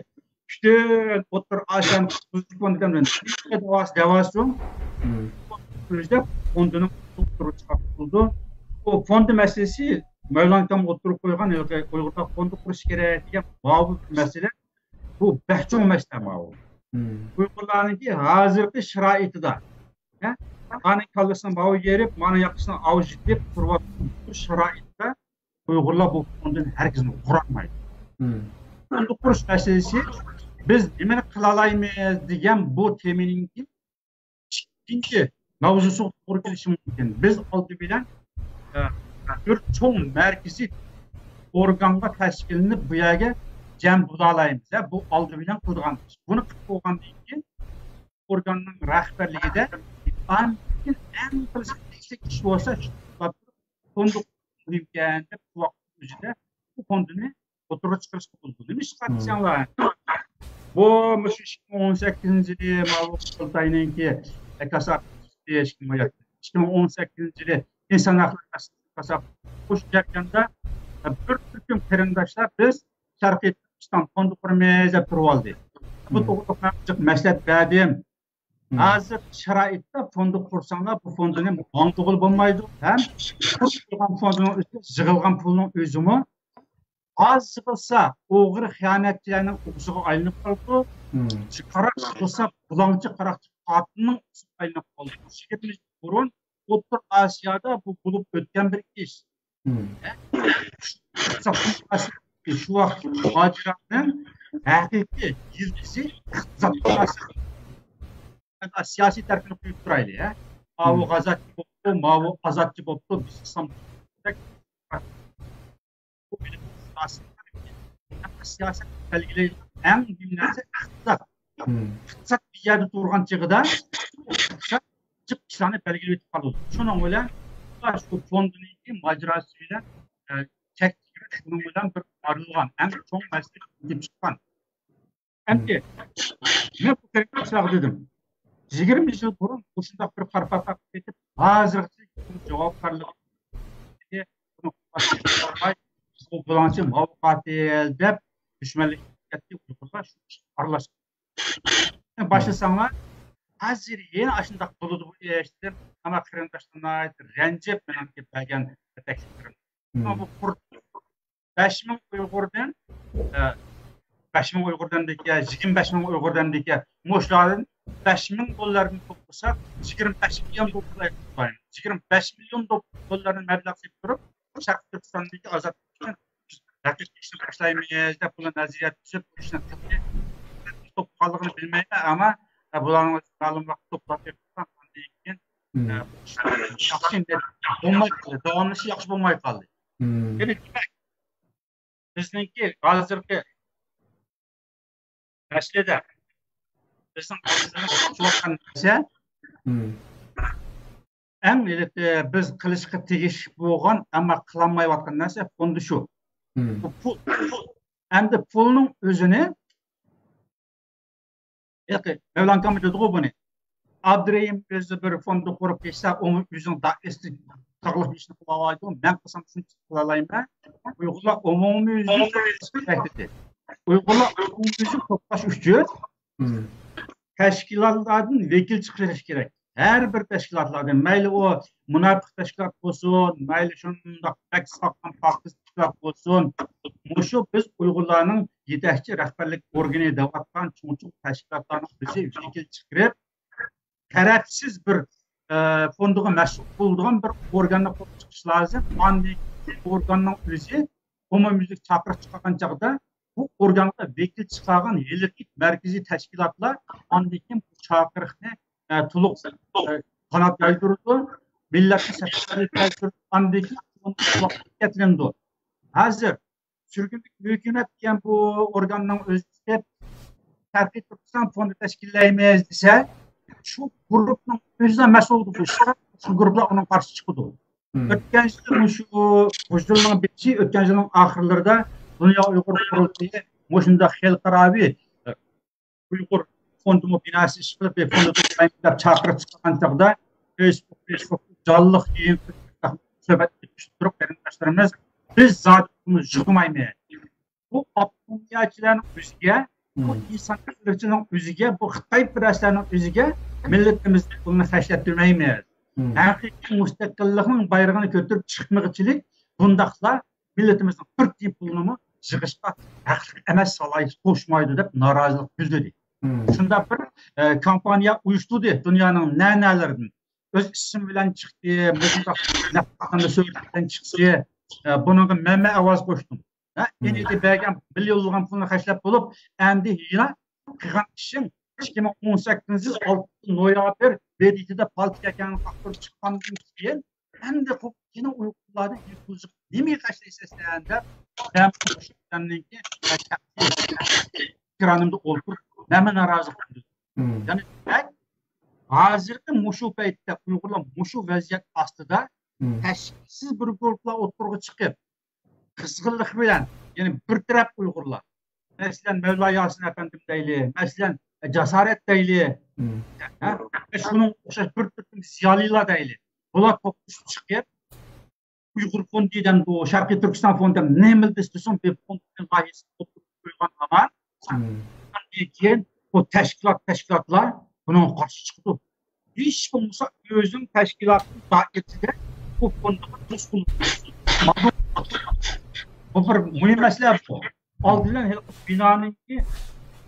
پۈتۈن ئوتتۇرا ئاسىيانىڭ خۇسۇسىي فوندى دەمدۇ. نېمە دەۋاسى، دەۋاسى ئۆزىدە فوندىنىڭ ئوتتۇرىغا چىقارتىلىدۇ. بۇ فوندى مەسىلىسى مەۋلان ئاكام ئوتتۇرىغا قويغان ھېلىقى ئۇيغۇرلار فوندى قۇرۇش كېرەك دېگەن ماۋۇ مەسىلە. بۇ بەك چوڭ مەسىلە ماۋۇ. ئۇيغۇرلارنىڭكى ھازىرقى شارائىتىدا، ھە؟ مانا كاللىسىنى ماۋۇ يېرىپ، مانا ياقىسىنى ئاۋۇ يېتىپ تۇرۇۋاتقان بۇ شارائىتتا ئۇيغۇرلار بۇ فوندىنى ھەرگىزمۇ قۇرالمايدۇ. فوندى قۇرۇش مەسىلىسى، بىز نېمىنى قىلالايمىز دېگەن بۇ تېمىنىڭكى ئىككىنچى ماۋزۇسىغا توغرا كېلىشى مۇمكىن. بىز ئالدى بىلەن، ئە، بىر چوڭ مەركىزىي ئورگانغا تەشكىللىنىپ، بۇ يەرگە جەم بولالايمىز. ھە، بۇ ئالدى بىلەن قىلىدىغان ئىش. بۇنى قىلىپ بولغاندىن كېيىن، ئورگاننىڭ رەھبەرلىكىدە ئاندىن كېيىن ئەڭ قىلىشقا تېگىشلىك ئىش بولسا، شۇ فوندى مۇھىمكەن دەپ، بۇ ۋاقىت ئۆزىدە بۇ فوندىنى ئوتتۇرىغا چىقىرىشقا بولىدۇ. نېمىشقا دېسەڭلار، بۇ مۇشۇ ئىككى مىڭ ئون سەككىزىنچى يىلى ماۋۇ قۇرۇلتاينىڭكى كاساپ، ئىككى مىڭ ئون سەككىزىنچى يىلى ئىنسان ھەقلىرى كاساپ، مۇشۇ جەرياندا بىر تۈركۈم قېرىنداشلار بىز شەرقىي تۈركىستان فوندى قۇرىمىز دەپ تۇرۇۋالدى. بۇ توغرىلىق مەن جىق مەسلىھەت بەردىم. ھازىر شارائىتتا فوندى قۇرساڭلار، بۇ فوندىنى ماڭدۇرغىلى بولمايدۇ. ھەم قۇرۇلغان فوندىنىڭ ئۈستىگە يىغىلغان پۇلنىڭ ئۆزىمۇ ئاز يىغىلسا، ئوغرى خىيانەتچىلەرنىڭ ئوغزىغا ئايلىنىپ قالىدۇ. قاراق يىغىلسا، بۇلاڭچى قاراقچى قاتىلنىڭ ئوغزىغا ئايلىنىپ قالىدۇ. يىگىرمە يىل بۇرۇن ئوتتۇرا ئاسىيادا بۇ بولۇپ ئۆتكەن بىر ئىش. شۇ ۋاقىت ماجىرانىڭ ھەقىقىي يىلتىزى ئىقتىساد. سىياسىي تەرىپىنى قويۇپ تۇرايلى، ھە؟ ماۋۇ غازاتچى بوپتۇ، ماۋۇ ئازادچى بوپتۇ، بىز ئىسلام، بۇ سىياسەت بەلگىلەيدىغان ئەڭ مۇھىم نەرسە ئىقتىساد. ئىقتىساد بىر يەردە تۇرغان چېغىدا ئىقتىساد جىق ئىشلارنى بەلگىلەپ قالىدۇ. شۇنىڭ بىلەن شۇ فوندىنىڭكى ماجىراسى بىلەن، ئە، چەك، شۇنىڭ بىلەن بىر ئايرىلغان ئەڭ چوڭ مەسىلە كېلىپ چىققان. ئەمدى مەن بۇ كەلگەن چاغدا دېدىم، يىگىرمە يىل بۇرۇن مۇشۇنداق بىر قارا پاتاق كېتىپ، ھازىرغىچە جاۋابكارلىقى، بۇ بۇلاڭچى ماۋۇ قاتىل دەپ دۈشمەنلىك كەتتى، ئۇيغۇرلار شۇ ئىشقا ئارىلاشتى. باشلىساڭلار، ھازىر يەنە ئاشۇنداق بولىدۇ بۇ ئىش دېدىم. ئەمما قېرىنداشلار ناھايىتى رەنجىپ مېنىڭكى بەرگەن تەكلىپلىرىم. ئەمما بۇ قۇرۇق بەش مىڭ ئۇيغۇردىن، ئە، بەش مىڭ ئۇيغۇر دېمىدىكەن، يىگىرمە بەش مىڭ ئۇيغۇر دېمىدىكەن، مۇشۇلاردىن بەش مىڭ دوللاردىن توپلىساق، يىگىرمە بەش مىليون دوللار، يىگىرمە بەش مىليون دو-، دوللارنى مەبلەغ سېلىپ تۇرۇپ، شەرقىي تۈركىستاندىكى ئازاد ئۈچۈن ھەقىقىي ئىشنى باشلايمىز دەپ بۇلار نەزەرىيە تۈزۈپ، بۇ ئىشنى قىلدى. توپ قالغىنى بىلمەيمەن، ئەمما، ئە، بۇلارنىڭ مەلۇم ۋاقىت توپلاپ بېرىپتۇ، ئاندىن كېيىن، ئە، بۇ ئىشلار ياخشى نەتىجە بولماي قالدى، داۋاملىشى ياخشى بولماي قالدى. يەنى دېمەك، بىزنىڭكى ھازىرقى مەسىلىدە بىزنىڭ ئالدىمىزدا تۇتۇۋاتقان نەرسە، ئەڭ، ئە، بىز قىلىشقا تېگىشلىك بولغان، ئەمما قىلالمايۋاتقان نەرسە فوندى شۇ. بۇ پۇل، پۇل. ئەمدى پۇلنىڭ ئۆزىنى، ھېلىقى مەۋلان كامى دېدىغۇ بۇنى. ئابدۇرېھىم ئۆزى بىر فوند قۇرۇپ كەتسە، ئۇمۇ ئۆزىنىڭ دائىرىسىدە تاغلىق ئىشنى قىلالايدۇ. مەن قىلسام شۇنچە قىلالايمەن. ئۇيغۇرلار ئومۇميۈزلۈك، ئۇيغۇرلار ئومۇميۈزلۈك توپلاش ئۈچۈن تەشكىلاتلاردىن ۋەكىل چىقىرىش كېرەك. ھەر بىر تەشكىلاتلاردىن، مەيلى ئۇ مۇناپىق تەشكىلات بولسۇن، مەيلى شۇنداق بەك ساغلام پاكىز تەشكىلات بولسۇن، مۇشۇ بىز ئۇيغۇرلارنىڭ يېتەكچى رەھبەرلىك ئورگىنى دەۋاتقان چوڭ-چوڭ تەشكىلاتلارنىڭ ئۆزى ۋەكىل چىقىرىپ، تەرەپسىز بىر، ئە، فوندىغا مەسئۇل بولىدىغان بىر ئورگاننى قۇرۇپ چىقىش لازىم. ئاندىن كېيىن ئورگاننىڭ ئۆزى ئومۇميۈزلۈك چاقىرىق چىقارغان چاغدا، بۇ ئورگانغا ۋەكىل چىقارغان ھېلىقى مەركىزىي تەشكىلاتلار ئاندىن كېيىن بۇ چاقىرىقنى، ئە، تولۇق، ئە، قانات يايدۇرىدۇ. مىللەتنى سەپسەتىگە كەلتۈرۈپ، ئاندىن كېيىن ۋاقىت چەكلىنىدۇ. ھازىر سۈرگۈنلۈك ھۆكۈمەت دېگەن بۇ ئورگاننىڭ ئۆزى چىقىپ، شەرقىي تۈركىستان فوندى تەشكىللەيمىز دېسە، شۇ گۇرۇپنىڭ ئۆزى مەسئۇل بولۇشقا، شۇ گۇرۇپلار ئۇنىڭ قارشى چىقىدۇ. ئۆتكەن يىل مۇشۇ، بۇ يىلنىڭ بېشى، ئۆتكەن يىلنىڭ ئاخىرلىرىدا دۇنيا ئۇيغۇر قۇرۇلتىيى مۇشۇنداق خەلقئاراۋى، ئە، ئۇيغۇر فوندىمۇ بىناسى ئىش قىلىپ، بىر فوندى توپلايمىز دەپ چاقىرىق چىققان چاغدا، فېيسبۇك، فېيسبۇك جانلىق يىغىن سۆھبەت ئۆتكۈزۈپ تۇرۇپ، قېرىنداشلىرىمىز، بىز زادى پۇلنى يىغمايمىز. بۇ ئاپتونومىيەچىلەرنىڭ ئۆزىگە، بۇ ئىنسان ئۆزىنىڭ ئۆزىگە، بۇ خىتايپەرەسلەرنىڭ ئۆزىگە مىللىتىمىزنىڭ پۇلىنى خەجلەتتۈرمەيمىز. ھەقىقىي مۇستەقىللىقنىڭ بايرىغىنى كۆتۈرۈپ چىقمىغۇچىلىك بۇنداقلا مىللىتىمىزنىڭ بىر تىيىن پۇلىنىمۇ يىغىشقا ھەقلىق ئەمەس، سالاھىيىتى توشمايدۇ دەپ نارازىلىق بىلدۈردى. شۇنداق بىر، ئە، كامپانىيە ئۇيۇشتۇردى دۇنيانىڭ نە-نەلىرىدىن. ئۆز ئىسمى بىلەن چىقتى، مۇشۇنداق نەپقە سۈرىتى بىلەن چىقتى. ئە، بۇنىڭغا مەنمۇ ئاۋاز قوشتۇم. ھە، ئېنىدى بەرگەن مىليونلىغان پۇلنى خەجلەپ بولۇپ، ئەمدى يەنە قىلغان ئىشىڭ ئىككى مىڭ ئون سەككىزىنچى يىل ئالتىنچى نويابىر ب د ت دا پالتىك ئەكەڭنى قاقتۇرۇپ چىققاندىن كېيىن، ئەمدى قۇ-، يەنە ئۇيغۇرلارنى يىقىتقۇزۇپ نېمىگە خەجلەيسەن دەپ، دەم كىرانىمدا ئولتۇرۇپ، مەنمۇ نارازى قىلدىم. يەنى دېمەك، ھازىرقى مۇشۇ پەيتتە ئۇيغۇرلار مۇشۇ ۋەزىيەت ئاستىدا تەشكىلسىز بىر گۇرۇپلار ئوتتۇرىغا چىقىپ، قىزغىنلىق بىلەن، يەنى بىر تەرەپ ئۇيغۇرلار، مەسىلەن، مەۋلا ياسىن ئەپەندىم دەيلى، مەسىلەن، جاسارەت دەيلى، ھە؟ شۇنىڭ ئوخشاش بىر تۈركۈم زىيالىيلار دەيلى. بۇلار توپلىشىپ چىقىپ، ئۇيغۇر فوندى دەمدۇ، شەرقىي تۈركىستان فوندى دەم، نېمىلا دېسە دېسۇن، بىر فوند لايىھەسىنى ئوتتۇرىغا قويغان ھامان، ئاندىن كېيىن بۇ تەشكىلات، تەشكىلاتلار بۇنىڭغا قارشى چىقىدۇ. ھېچ بولمىسا ئۆزىنىڭ تەشكىلاتىنىڭ دائىرىسىدە بۇ فوندىغا توسقۇنلۇق قىلىدۇ. بۇ بىر مۇھىم مەسىلە بۇ. ئالدى بىلەن ھېلىقى بىنانىڭكى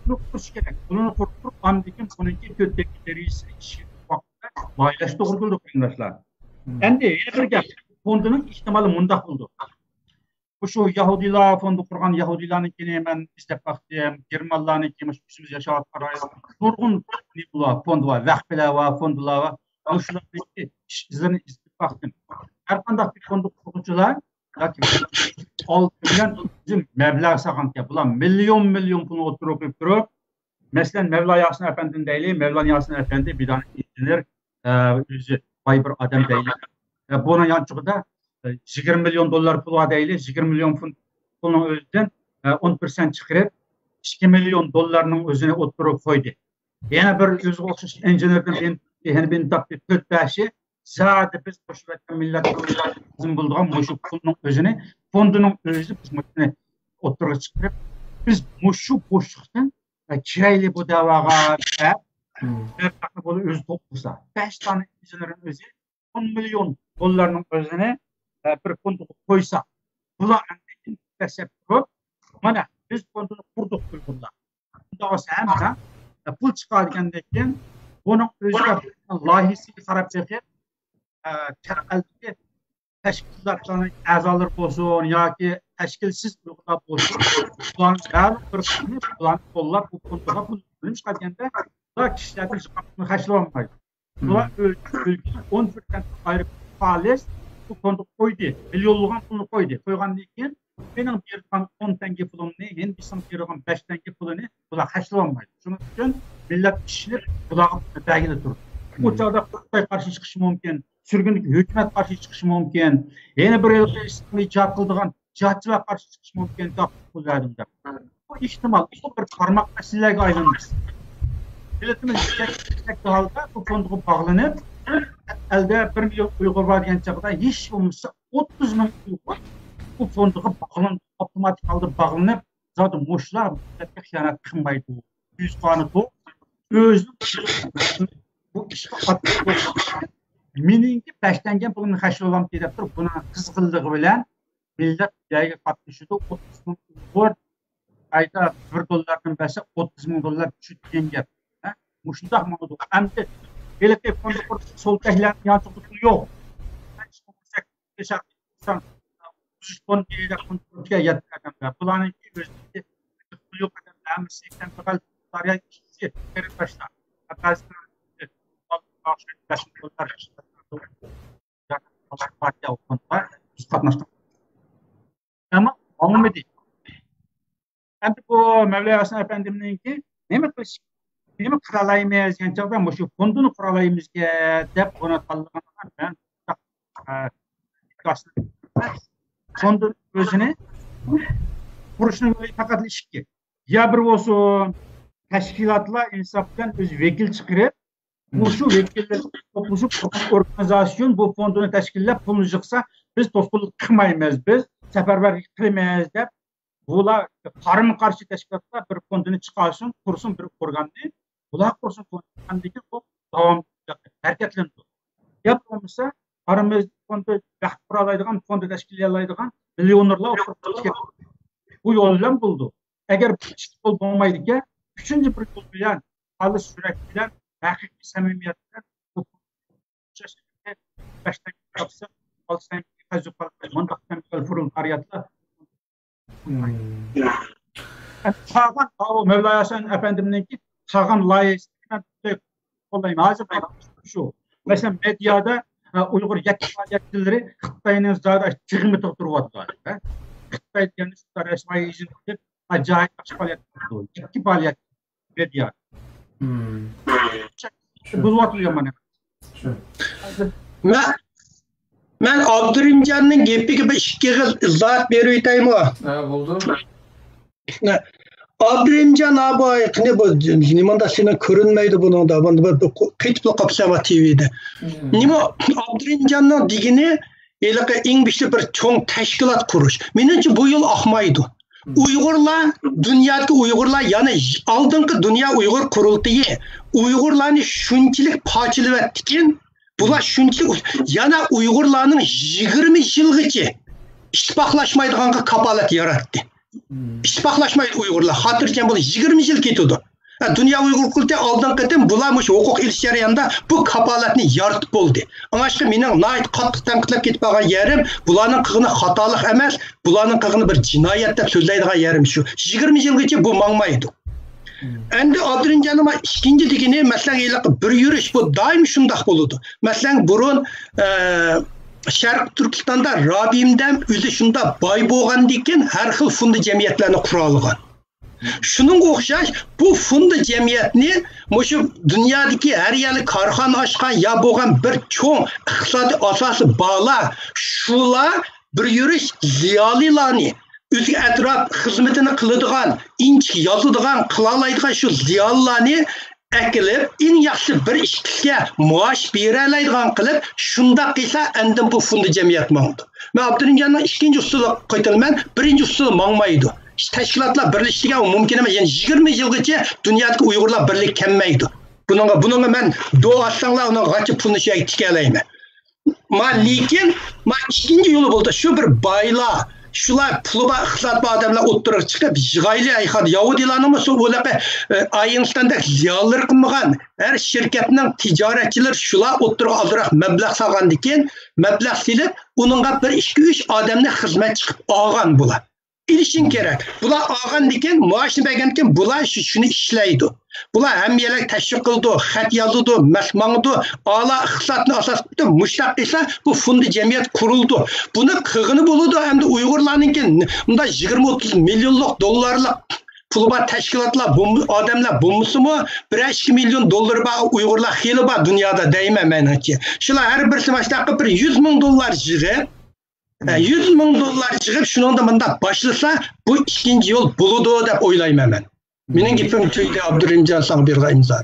قۇرۇپ تۇرۇش كېرەك. بۇنى قۇرۇپ تۇرۇپ، ئاندىن كېيىن بۇنىڭكى تۆتتىكى دەرىجىسىنى ئىش ۋاقتىدا لايىھەلەشكە توغرا كېلىدۇ، قېرىنداشلار. ئەمدى يەنە بىر گەپ. فوندىنىڭ ئېھتىمالى مۇنداق بولىدۇ. مۇشۇ يەھۇدىيلار فوندى قۇرغان يەھۇدىيلارنىڭكىنى مەن ئىزدەپ باقتىم. گېرمانلارنىڭكى، مۇشۇ ئۆزىمىز ياشاۋاتقان رايوندا نۇرغۇن نېمە بار، فوند بار، ۋەخپىلەر بار، فوندلار بار. مۇشۇلارنىڭكى ئىش ئىزلىرىنى ئىزدەپ باقتىم. ھەر قانداق بىر فوند قۇرغۇچىلار ياكى ئالتە مىليون مەبلەغ سالغانكەن. بۇلار مىليون، مىليون پۇلنى ئوتتۇرىغا قويۇپ تۇرۇپ، مەسىلەن، مەۋلا ياسىن ئەپەندىنى دەيلى، مەۋلا ياسىن ئەپەندى بىدانە ئىنژېنېر، ئە، ئۆزى باي بىر ئادەم دەيلى. ئە، بۇنىڭ يانچۇقىدا، ئە، يىگىرمە مىليون دوللار پۇل بار دەيلى، يىگىرمە مىليون پۇل، پۇلنىڭ ئۆزىدىن، ئە، ئون پىرسەنت چىقىرىپ، ئىككى مىليون دوللارنىڭ ئۆزىنى ئوتتۇرىغا قويدى. يەنە بىر ئۆزىگە ئوخشاش ئىنژېنېردىن يەنە بىر تاپتى، تۆت بەشى زادى بىز مۇشۇ ۋەتەن مىللەت لازىم بولىدىغان مۇشۇ پۇلنىڭ ئۆزىنى، فوندىنىڭ ئۆزى بىز مۇشۇنى ئوتتۇرىغا چىقىرىپ، بىز مۇشۇ بوشلۇقتىن، ئە، كىرەيلى بۇ دەۋاغا دەپ، مەبلەغنى بۇلار ئۆزى توپلىسا، بەش دانە ئىنژېنېرنىڭ ئۆزى ئون مىليون دوللارنىڭ ئۆزىنى، ئە، بىر فوندغا قويسا، بۇلار ئەمدى دەسسەپ تۇرۇپ، مانا بىز فوندنى قۇردۇق ئۇيغۇرلار. شۇنداق بولسا ھەممە پۇل چىقارغاندىن كېيىن بۇنىڭ ئۆزىگە لايىھىسىگە قاراپ بېقىپ، ئە، چەت ئەلدىكى تەشكىلاتلارنىڭ ئەزالىرى بولسۇن ياكى تەشكىلسىز ئۇيغۇرلار بولسۇن، بۇلارنىڭ بارلىق بىر قىسمى بۇلارنى قوللاپ، بۇ فوندغا پۇل، پۇل چىقارغاندا بۇلار كىشىلەردىن خەجلىۋالمايدۇ. بۇلار ئۆلكىدىن ئون پىرسەنت ئايرىپ خالىس بۇ فوندغا قويدى. مىليونلىغان پۇلنى قويدى. قويغاندىن كېيىن مېنىڭ بېرىدىغان ئون تەڭگە پۇلۇمنى، ھىندىستان بېرىدىغان بەش تەڭگە پۇلىنى بۇلار خەجلىۋالمايدۇ. شۇنىڭ ئۈچۈن مىللەت ئىشىنىپ بۇلارغا بەرگىلى تۇرىدۇ. ئۇ چاغدا خىتاي قارشى چىقىشى مۇمكىن، سۈرگۈندىكى ھۆكۈمەت قارشى چىقىشى مۇمكىن، يەنە بىر ھېلىقى ئىسلامىي جىھاد قىلىدىغان جىھادچىلار قارشى چىقىشى مۇمكىن، دەپ پۇل بەردىم دەپ. بۇ ئېھتىمال، بۇ بىر قارىماق مەسىلىلەرگە ئايلىنىدۇ. مىللىتىمىز يېتەكلىك ھالدا بۇ فوندغا باغلىنىپ، ئەلدە بىر مىليون ئۇيغۇر بار دېگەن چاغدا ھېچ بولمىسا ئوتتۇز مىڭ ئۇيغۇر بۇ فوندغا باغلىنىپ، ئاپتوماتىك ھالدا باغلىنىپ، زادى مۇشۇلار مىللەتكە خىيانەت قىلمايدۇ. يۈز قانۇتلۇق ئۆزىنىڭ بۇ ئىشقا ئاتقان مېنىڭكى بەش تەڭگە پۇلۇمنى خەجلىۋالامتى دەپ تۇرۇپ، بۇنىڭ قىزغىنلىقى بىلەن مىللەت جايىغا قاتنىشىدۇ. ئوتتۇز مىڭ ئۇيغۇر ئايدا بىر دوللاردىن بەرسە، ئوتتۇز مىڭ دوللار چۈشىدۇ دېگەن گەپ. ھە؟ مۇشۇنداق ماڭىدۇ. ئەمدى ھېلىقى فوند قۇرۇپ سولتەكلەرنىڭ يانچۇقىدا پۇل يوق. ئوتتۇز فوند دېگەندە فوند قۇرۇشقا يەتتە ئادەم بار. بۇلارنىڭكى ئۆزىدىكى پۇل يوق ئادەم ھەممىسى كەمبەغەل، داريا ئىشچىسى، قېرىنداشلار. بەزىلەر بەش مىڭ دوللار پارتىيە ھوقۇقىدا بىز قاتناشتۇق. ئەمما ئاڭلىمىدى. ئەمدى بۇ مەۋلا ھەسەن ئەپەندىمنىڭكى نېمە قىلىش، نېمە قىلالايمىز دېگەن چاغدا مۇشۇ فوندىنى قۇرالايمىزكەن دەپ بۇنى تاللىغانغا مەن، ئە، فوندنى ئۆزىنى قۇرۇشنىڭ يولى پەقەتلا ئىككى. يا بىر بولسۇن، تەشكىلاتلار ئىنساپ بىلەن ئۆزى ۋەكىل چىقىرىپ، مۇشۇ ۋەكىللەر توپلىشىپ تۇرغان ئورگانىزاتسىيون بۇ فوندىنى تەشكىللەپ، پۇلنى يىغسا، بىز توسقۇنلۇق قىلمايمىز، بىز سەپەرۋەرلىك قىلىمىز دەپ، بۇلار قارىمۇ قارشى تەشكىلاتلار بىر فوندىنى چىقارسۇن، قۇرسۇن بىر ئورگاننى، بۇلار قۇرسۇن فوندنى، ئاندىن كېيىن بۇ داۋام ھەرىكەتلىنىدۇ. يا بولمىسا، ئارىمىزدا فوندى بەخت قۇرالايدىغان، فوندى تەشكىللەيدىغان مىليونېرلار ئوتتۇرىغا چىقىپ كېتىدۇ. بۇ يول بىلەن بولىدۇ. ئەگەر بۇ ئىككى يول بولمايدىكەن، ئۈچىنچى بىر يول بىلەن خالىس يۈرەك بىلەن، ھەقىقىي سەمىمىيەت بىلەن بەش تەڭگە تاپسا، ئالتە تەڭگە قازىپ قالىدىغان مۇنداق كەمبەغەل پرولېتارىياتلار. قالغان، ئاۋۇ مەۋلا ھەسەن ئەپەندىمنىڭكى قالغان لايىھەسىنى مەن قوللايمەن. ھازىر شۇ، مەسىلەن، مېدىيادا، ئە، ئۇيغۇر يەككە پائالىيەتچىلىرى خىتاينىڭ زادى تىغمىتىغا تۇرۇۋاتىدۇ. ھە؟ خىتاي دېگەننى شۇ رەسۋايى ئىزىنى تۇتۇپ، ئاجايىپ ياخشى پائالىيەت قىلىدۇ. يەككە پائالىيەت. مېدىيا. بۇزۇۋاتىدۇ يامان. مەن، مەن ئابدۇرېھىمجاننىڭ گېپىگە بىر ئىككى ئېغىز ئىزاھات بېرىۋېتەيمۇ؟ ھە، بولدى. ئابدۇرېھىمجان ئاباي، قېنى بۇ نېمانداق سېنىڭ كۆرۈنمەيدۇ بۇنىڭدا؟ بۇندا بىر، بىر قېتىپلا قاپساڭ تىۋىدە. نېمە ئابدۇرېھىمجاننىڭ دېگىنى؟ ھېلىقى ئەڭ بېشىدا بىر چوڭ تەشكىلات قۇرۇش. مېنىڭچە بۇ يول ئاقمايدۇ. ئۇيغۇرلار، دۇنيادىكى ئۇيغۇرلار، يەنى ئالدىنقى دۇنيا ئۇيغۇر قۇرۇلتىيى ئۇيغۇرلارنى شۇنچىلىك پارچىلىۋەتتىكىن، بۇلار شۇنچىلىك، يەنە ئۇيغۇرلارنىڭ يىگىرمە يىلغىچە ئىتتىپاقلاشمايدىغانغا كاپالەت ياراتتى. ئىتتىپاقلاشمايدۇ ئۇيغۇرلار. خاتىرجەم بولۇڭ، يىگىرمە يىل كېتىدۇ. ھە، دۇنيا ئۇيغۇر قۇرۇلتىيى ئالدىنقى قېتىم بۇلار مۇشۇ ھوقۇق ئېلىش جەريانىدا بۇ كاپالەتنى يارىتىپ بولدى. ئاڭلاشقا مېنىڭ ناھايىتى قاتتىق تەنقىدلەپ كېتىپ قالغان يېرىم، بۇلارنىڭ قىلغىنى خاتالىق ئەمەس، بۇلارنىڭ قىلغىنى بىر جىنايەت دەپ سۆزلەيدىغان يېرىم شۇ. يىگىرمە يىلغىچە بۇ ماڭمايدۇ. ئەمدى ئابدۇرېھىمجاننىڭ ئىككىنچى دېگىنى، مەسىلەن، ھېلىقى بىر يۈرۈش، بۇ دائىم شۇنداق بولىدۇ. مەسىلەن، بۇرۇن، ئە، شەرقىي تۈركىستاندا رابىيىم دەم ئۆزى شۇنداق باي بولغاندىكىن ھەر خىل فوند جەمئىيەتلەرنى قۇرالىغان. شۇنىڭغا ئوخشاش، بۇ فوند جەمئىيەتنى مۇشۇ دۇنيادىكى ھەر يەرلىك كارخانا ئاچقان يا بولغان بىر چوڭ ئىقتىسادىي ئاساسى بارلار، شۇلار بىر يۈرۈش زىيالىيلارنى، ئۆزىگە ئەتراپ خىزمىتىنى قىلىدىغان، ئىنچىكە يازىدىغان، قىلالايدىغان شۇ زىيالىيلارنى ئەكېلىپ، ئەڭ ياخشى بىر ئىككىسىگە مائاش بېرەلەيدىغان قىلىپ، شۇنداق قىلسا ئاندىن بۇ فوند جەمئىيەت ماڭىدۇ. مەن ئابدۇرېھىمجاننىڭ ئىككىنچى ئۇسۇلىغا قايتىلىمەن، بىرىنچى ئۇسۇلى ماڭمايدۇ. تەشكىلاتلار بىرلىشىشى مۇمكىن ئەمەس. يەنى يىگىرمە يىلغىچە دۇنيادىكى ئۇيغۇرلار بىرلىككە كەلمەيدۇ. بۇنىڭغا، بۇنىڭغا مەن دۇئا ئاتساڭلار، ئۇنىڭغا قانچە پۇلنى شۇ يەرگە تىكەلەيمەن. ما لېكىن، ما ئىككىنچى يولى بولدى. شۇ بىر بايلار، شۇلار پۇلى بار، ئىقتىسادى بار ئادەملەر ئوتتۇرىغا چىقىپ، يىغايلى ئايخان، ياھۇدىيلارنىڭمۇ شۇ ئۇلىقى، ئاينشتايندەك زىيالىيلىرى قىلمىغان، ھەر شىركەتنىڭ تىجارەتچىلىرى شۇلار ئوتتۇرىغا ئازراق مەبلەغ سالغاندىكىن، مەبلەغ سېلىپ، ئۇنىڭغا بىر ئىككى ئۈچ ئادەمنى خىزمەتچى قىلىپ ئالغان بۇلار. ئېلىشىڭ كېرەك. بۇلار ئالغاندىكىن، مائاشنى بەرگەندىكىن بۇلار شۇ، شۇنى ئىشلەيدۇ. بۇلار ھەممە يەرلەرگە تەشۋىق قىلىدۇ، خەت يازىدۇ، مەخ ماڭىدۇ، ئالا ئىقتىسادنى ئاساس قىلىپ مۇشۇنداق قىلسا، بۇ فوندى جەمئىيەت قۇرۇلىدۇ. بۇنى قىلغىنى بولىدۇ، ئەمدى ئۇيغۇرلارنىڭكى مۇنداق يىگىرمە ئوتتۇز مىليونلۇق دوللارلىق پۇلى بار تەشكىلاتلار، بولم-، ئادەملەر بولمىسىمۇ، بىرەر ئىككى مىليون دوللىرى بار ئۇيغۇرلار خېلى بار دۇنيادا دەيمەن مېنىڭچە. شۇلار ھەر بىرسى مۇشۇنداق قىلىپ بىر يۈز مىڭ دوللار يىغىپ، ھە، يۈز مىڭ دوللار يىغىپ، شۇنىڭدا مۇنداق باشلىسا، بۇ ئىككىنچى يول بولىدۇ دەپ ئويلايمەن مەن. مېنىڭ گېپىم تۈگىدى، ئابدۇرېھىمجان، ساڭا بېرىدىغان ئىمزا.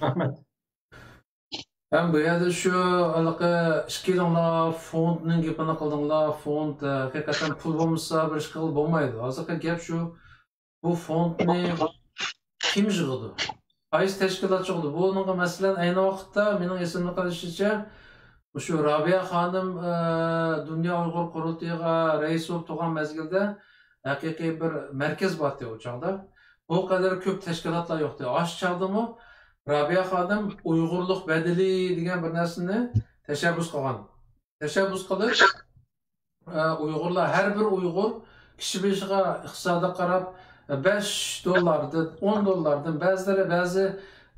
رەھمەت. ھەم بۇ يەردە شۇ ھېلىقى ئىككىلىڭلار فوندنىڭ گېپىنى قىلدىڭلار. فوند، ھەقىقەتەن پۇل بولمىسا بىر ئىش قىلغىلى بولمايدۇ. ھازىرقى گەپ شۇ، بۇ فوندنى كىم يىغىدۇ؟ قايسى تەشكىلات يىغىدۇ؟ بۇنىڭغا، مەسىلەن، ئەينى ۋاقىتتا مېنىڭ ئېسىمدە قېلىشىچە، مۇشۇ رابىيە خانىم، ئە، دۇنيا ئۇيغۇر قۇرۇلتىيىغا رەئىس بولۇپ تۇرغان مەزگىلدە ھەقىقىي بىر مەركەز بارتى ئۇ چاغدا. بۇ قەدەر كۆپ تەشكىلاتلار يوقتى. ئاشۇ چاغدىمۇ رابىيە خانىم ئۇيغۇرلۇق بەدىلى دېگەن بىر نەرسىنى تەشەببۇس قىلغان. تەشەببۇس قىلىپ، ئە، ئۇيغۇرلار، ھەر بىر ئۇيغۇر كىشى بېشىغا ئىقتىسادىغا قاراپ، ئە، بەش دوللاردىن، ئون دوللاردىن، بەزىلىرى، بەزى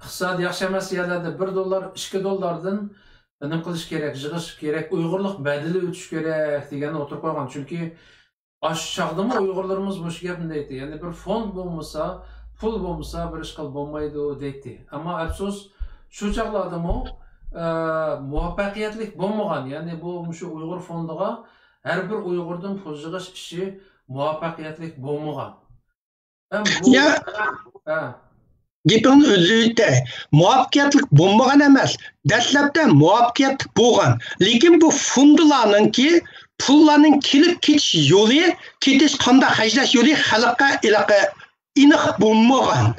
ئىقتىسادى ياخشى ئەمەس يەرلەردە بىر دوللار، ئىككى دوللاردىن نېمە قىلىش كېرەك، يىغىش كېرەك، ئۇيغۇرلۇق بەدىلى ئۆتۈش كېرەك دېگەننى ئوتتۇرىغا قويغان. چۈنكى ئاشۇ چاغدىمۇ ئۇيغۇرلىرىمىز مۇشۇ گەپنى دەيتتى. يەنى بىر فوند بولمىسا، پۇل بولمىسا بىر ئىش قىلىپ بولمايدۇ دەيتتى. ئەمما ئەپسۇس، شۇ چاغلاردىمۇ، ئە، مۇۋەپپەقىيەتلىك بولمىغان. يەنى بۇ مۇشۇ ئۇيغۇر فوندىغا ھەر بىر ئۇيغۇردىن پۇل يىغىش ئىشى مۇۋەپپەقىيەتلىك بولمىغان. ھەم بۇ، يا، ھە. گېپىڭنى ئۈزۈۋېتەي. مۇۋەپپەقىيەتلىك بولمىغان ئەمەس. دەسلەپتە مۇۋەپپەقىيەتلىك بولغان. لېكىن بۇ فوندلارنىڭكى پۇللارنىڭ كېلىپ كېتىش يولى، كېتىش، قانداق خەجلەش يولى خەلققە ھېلىقى ئېنىق بولمىغان.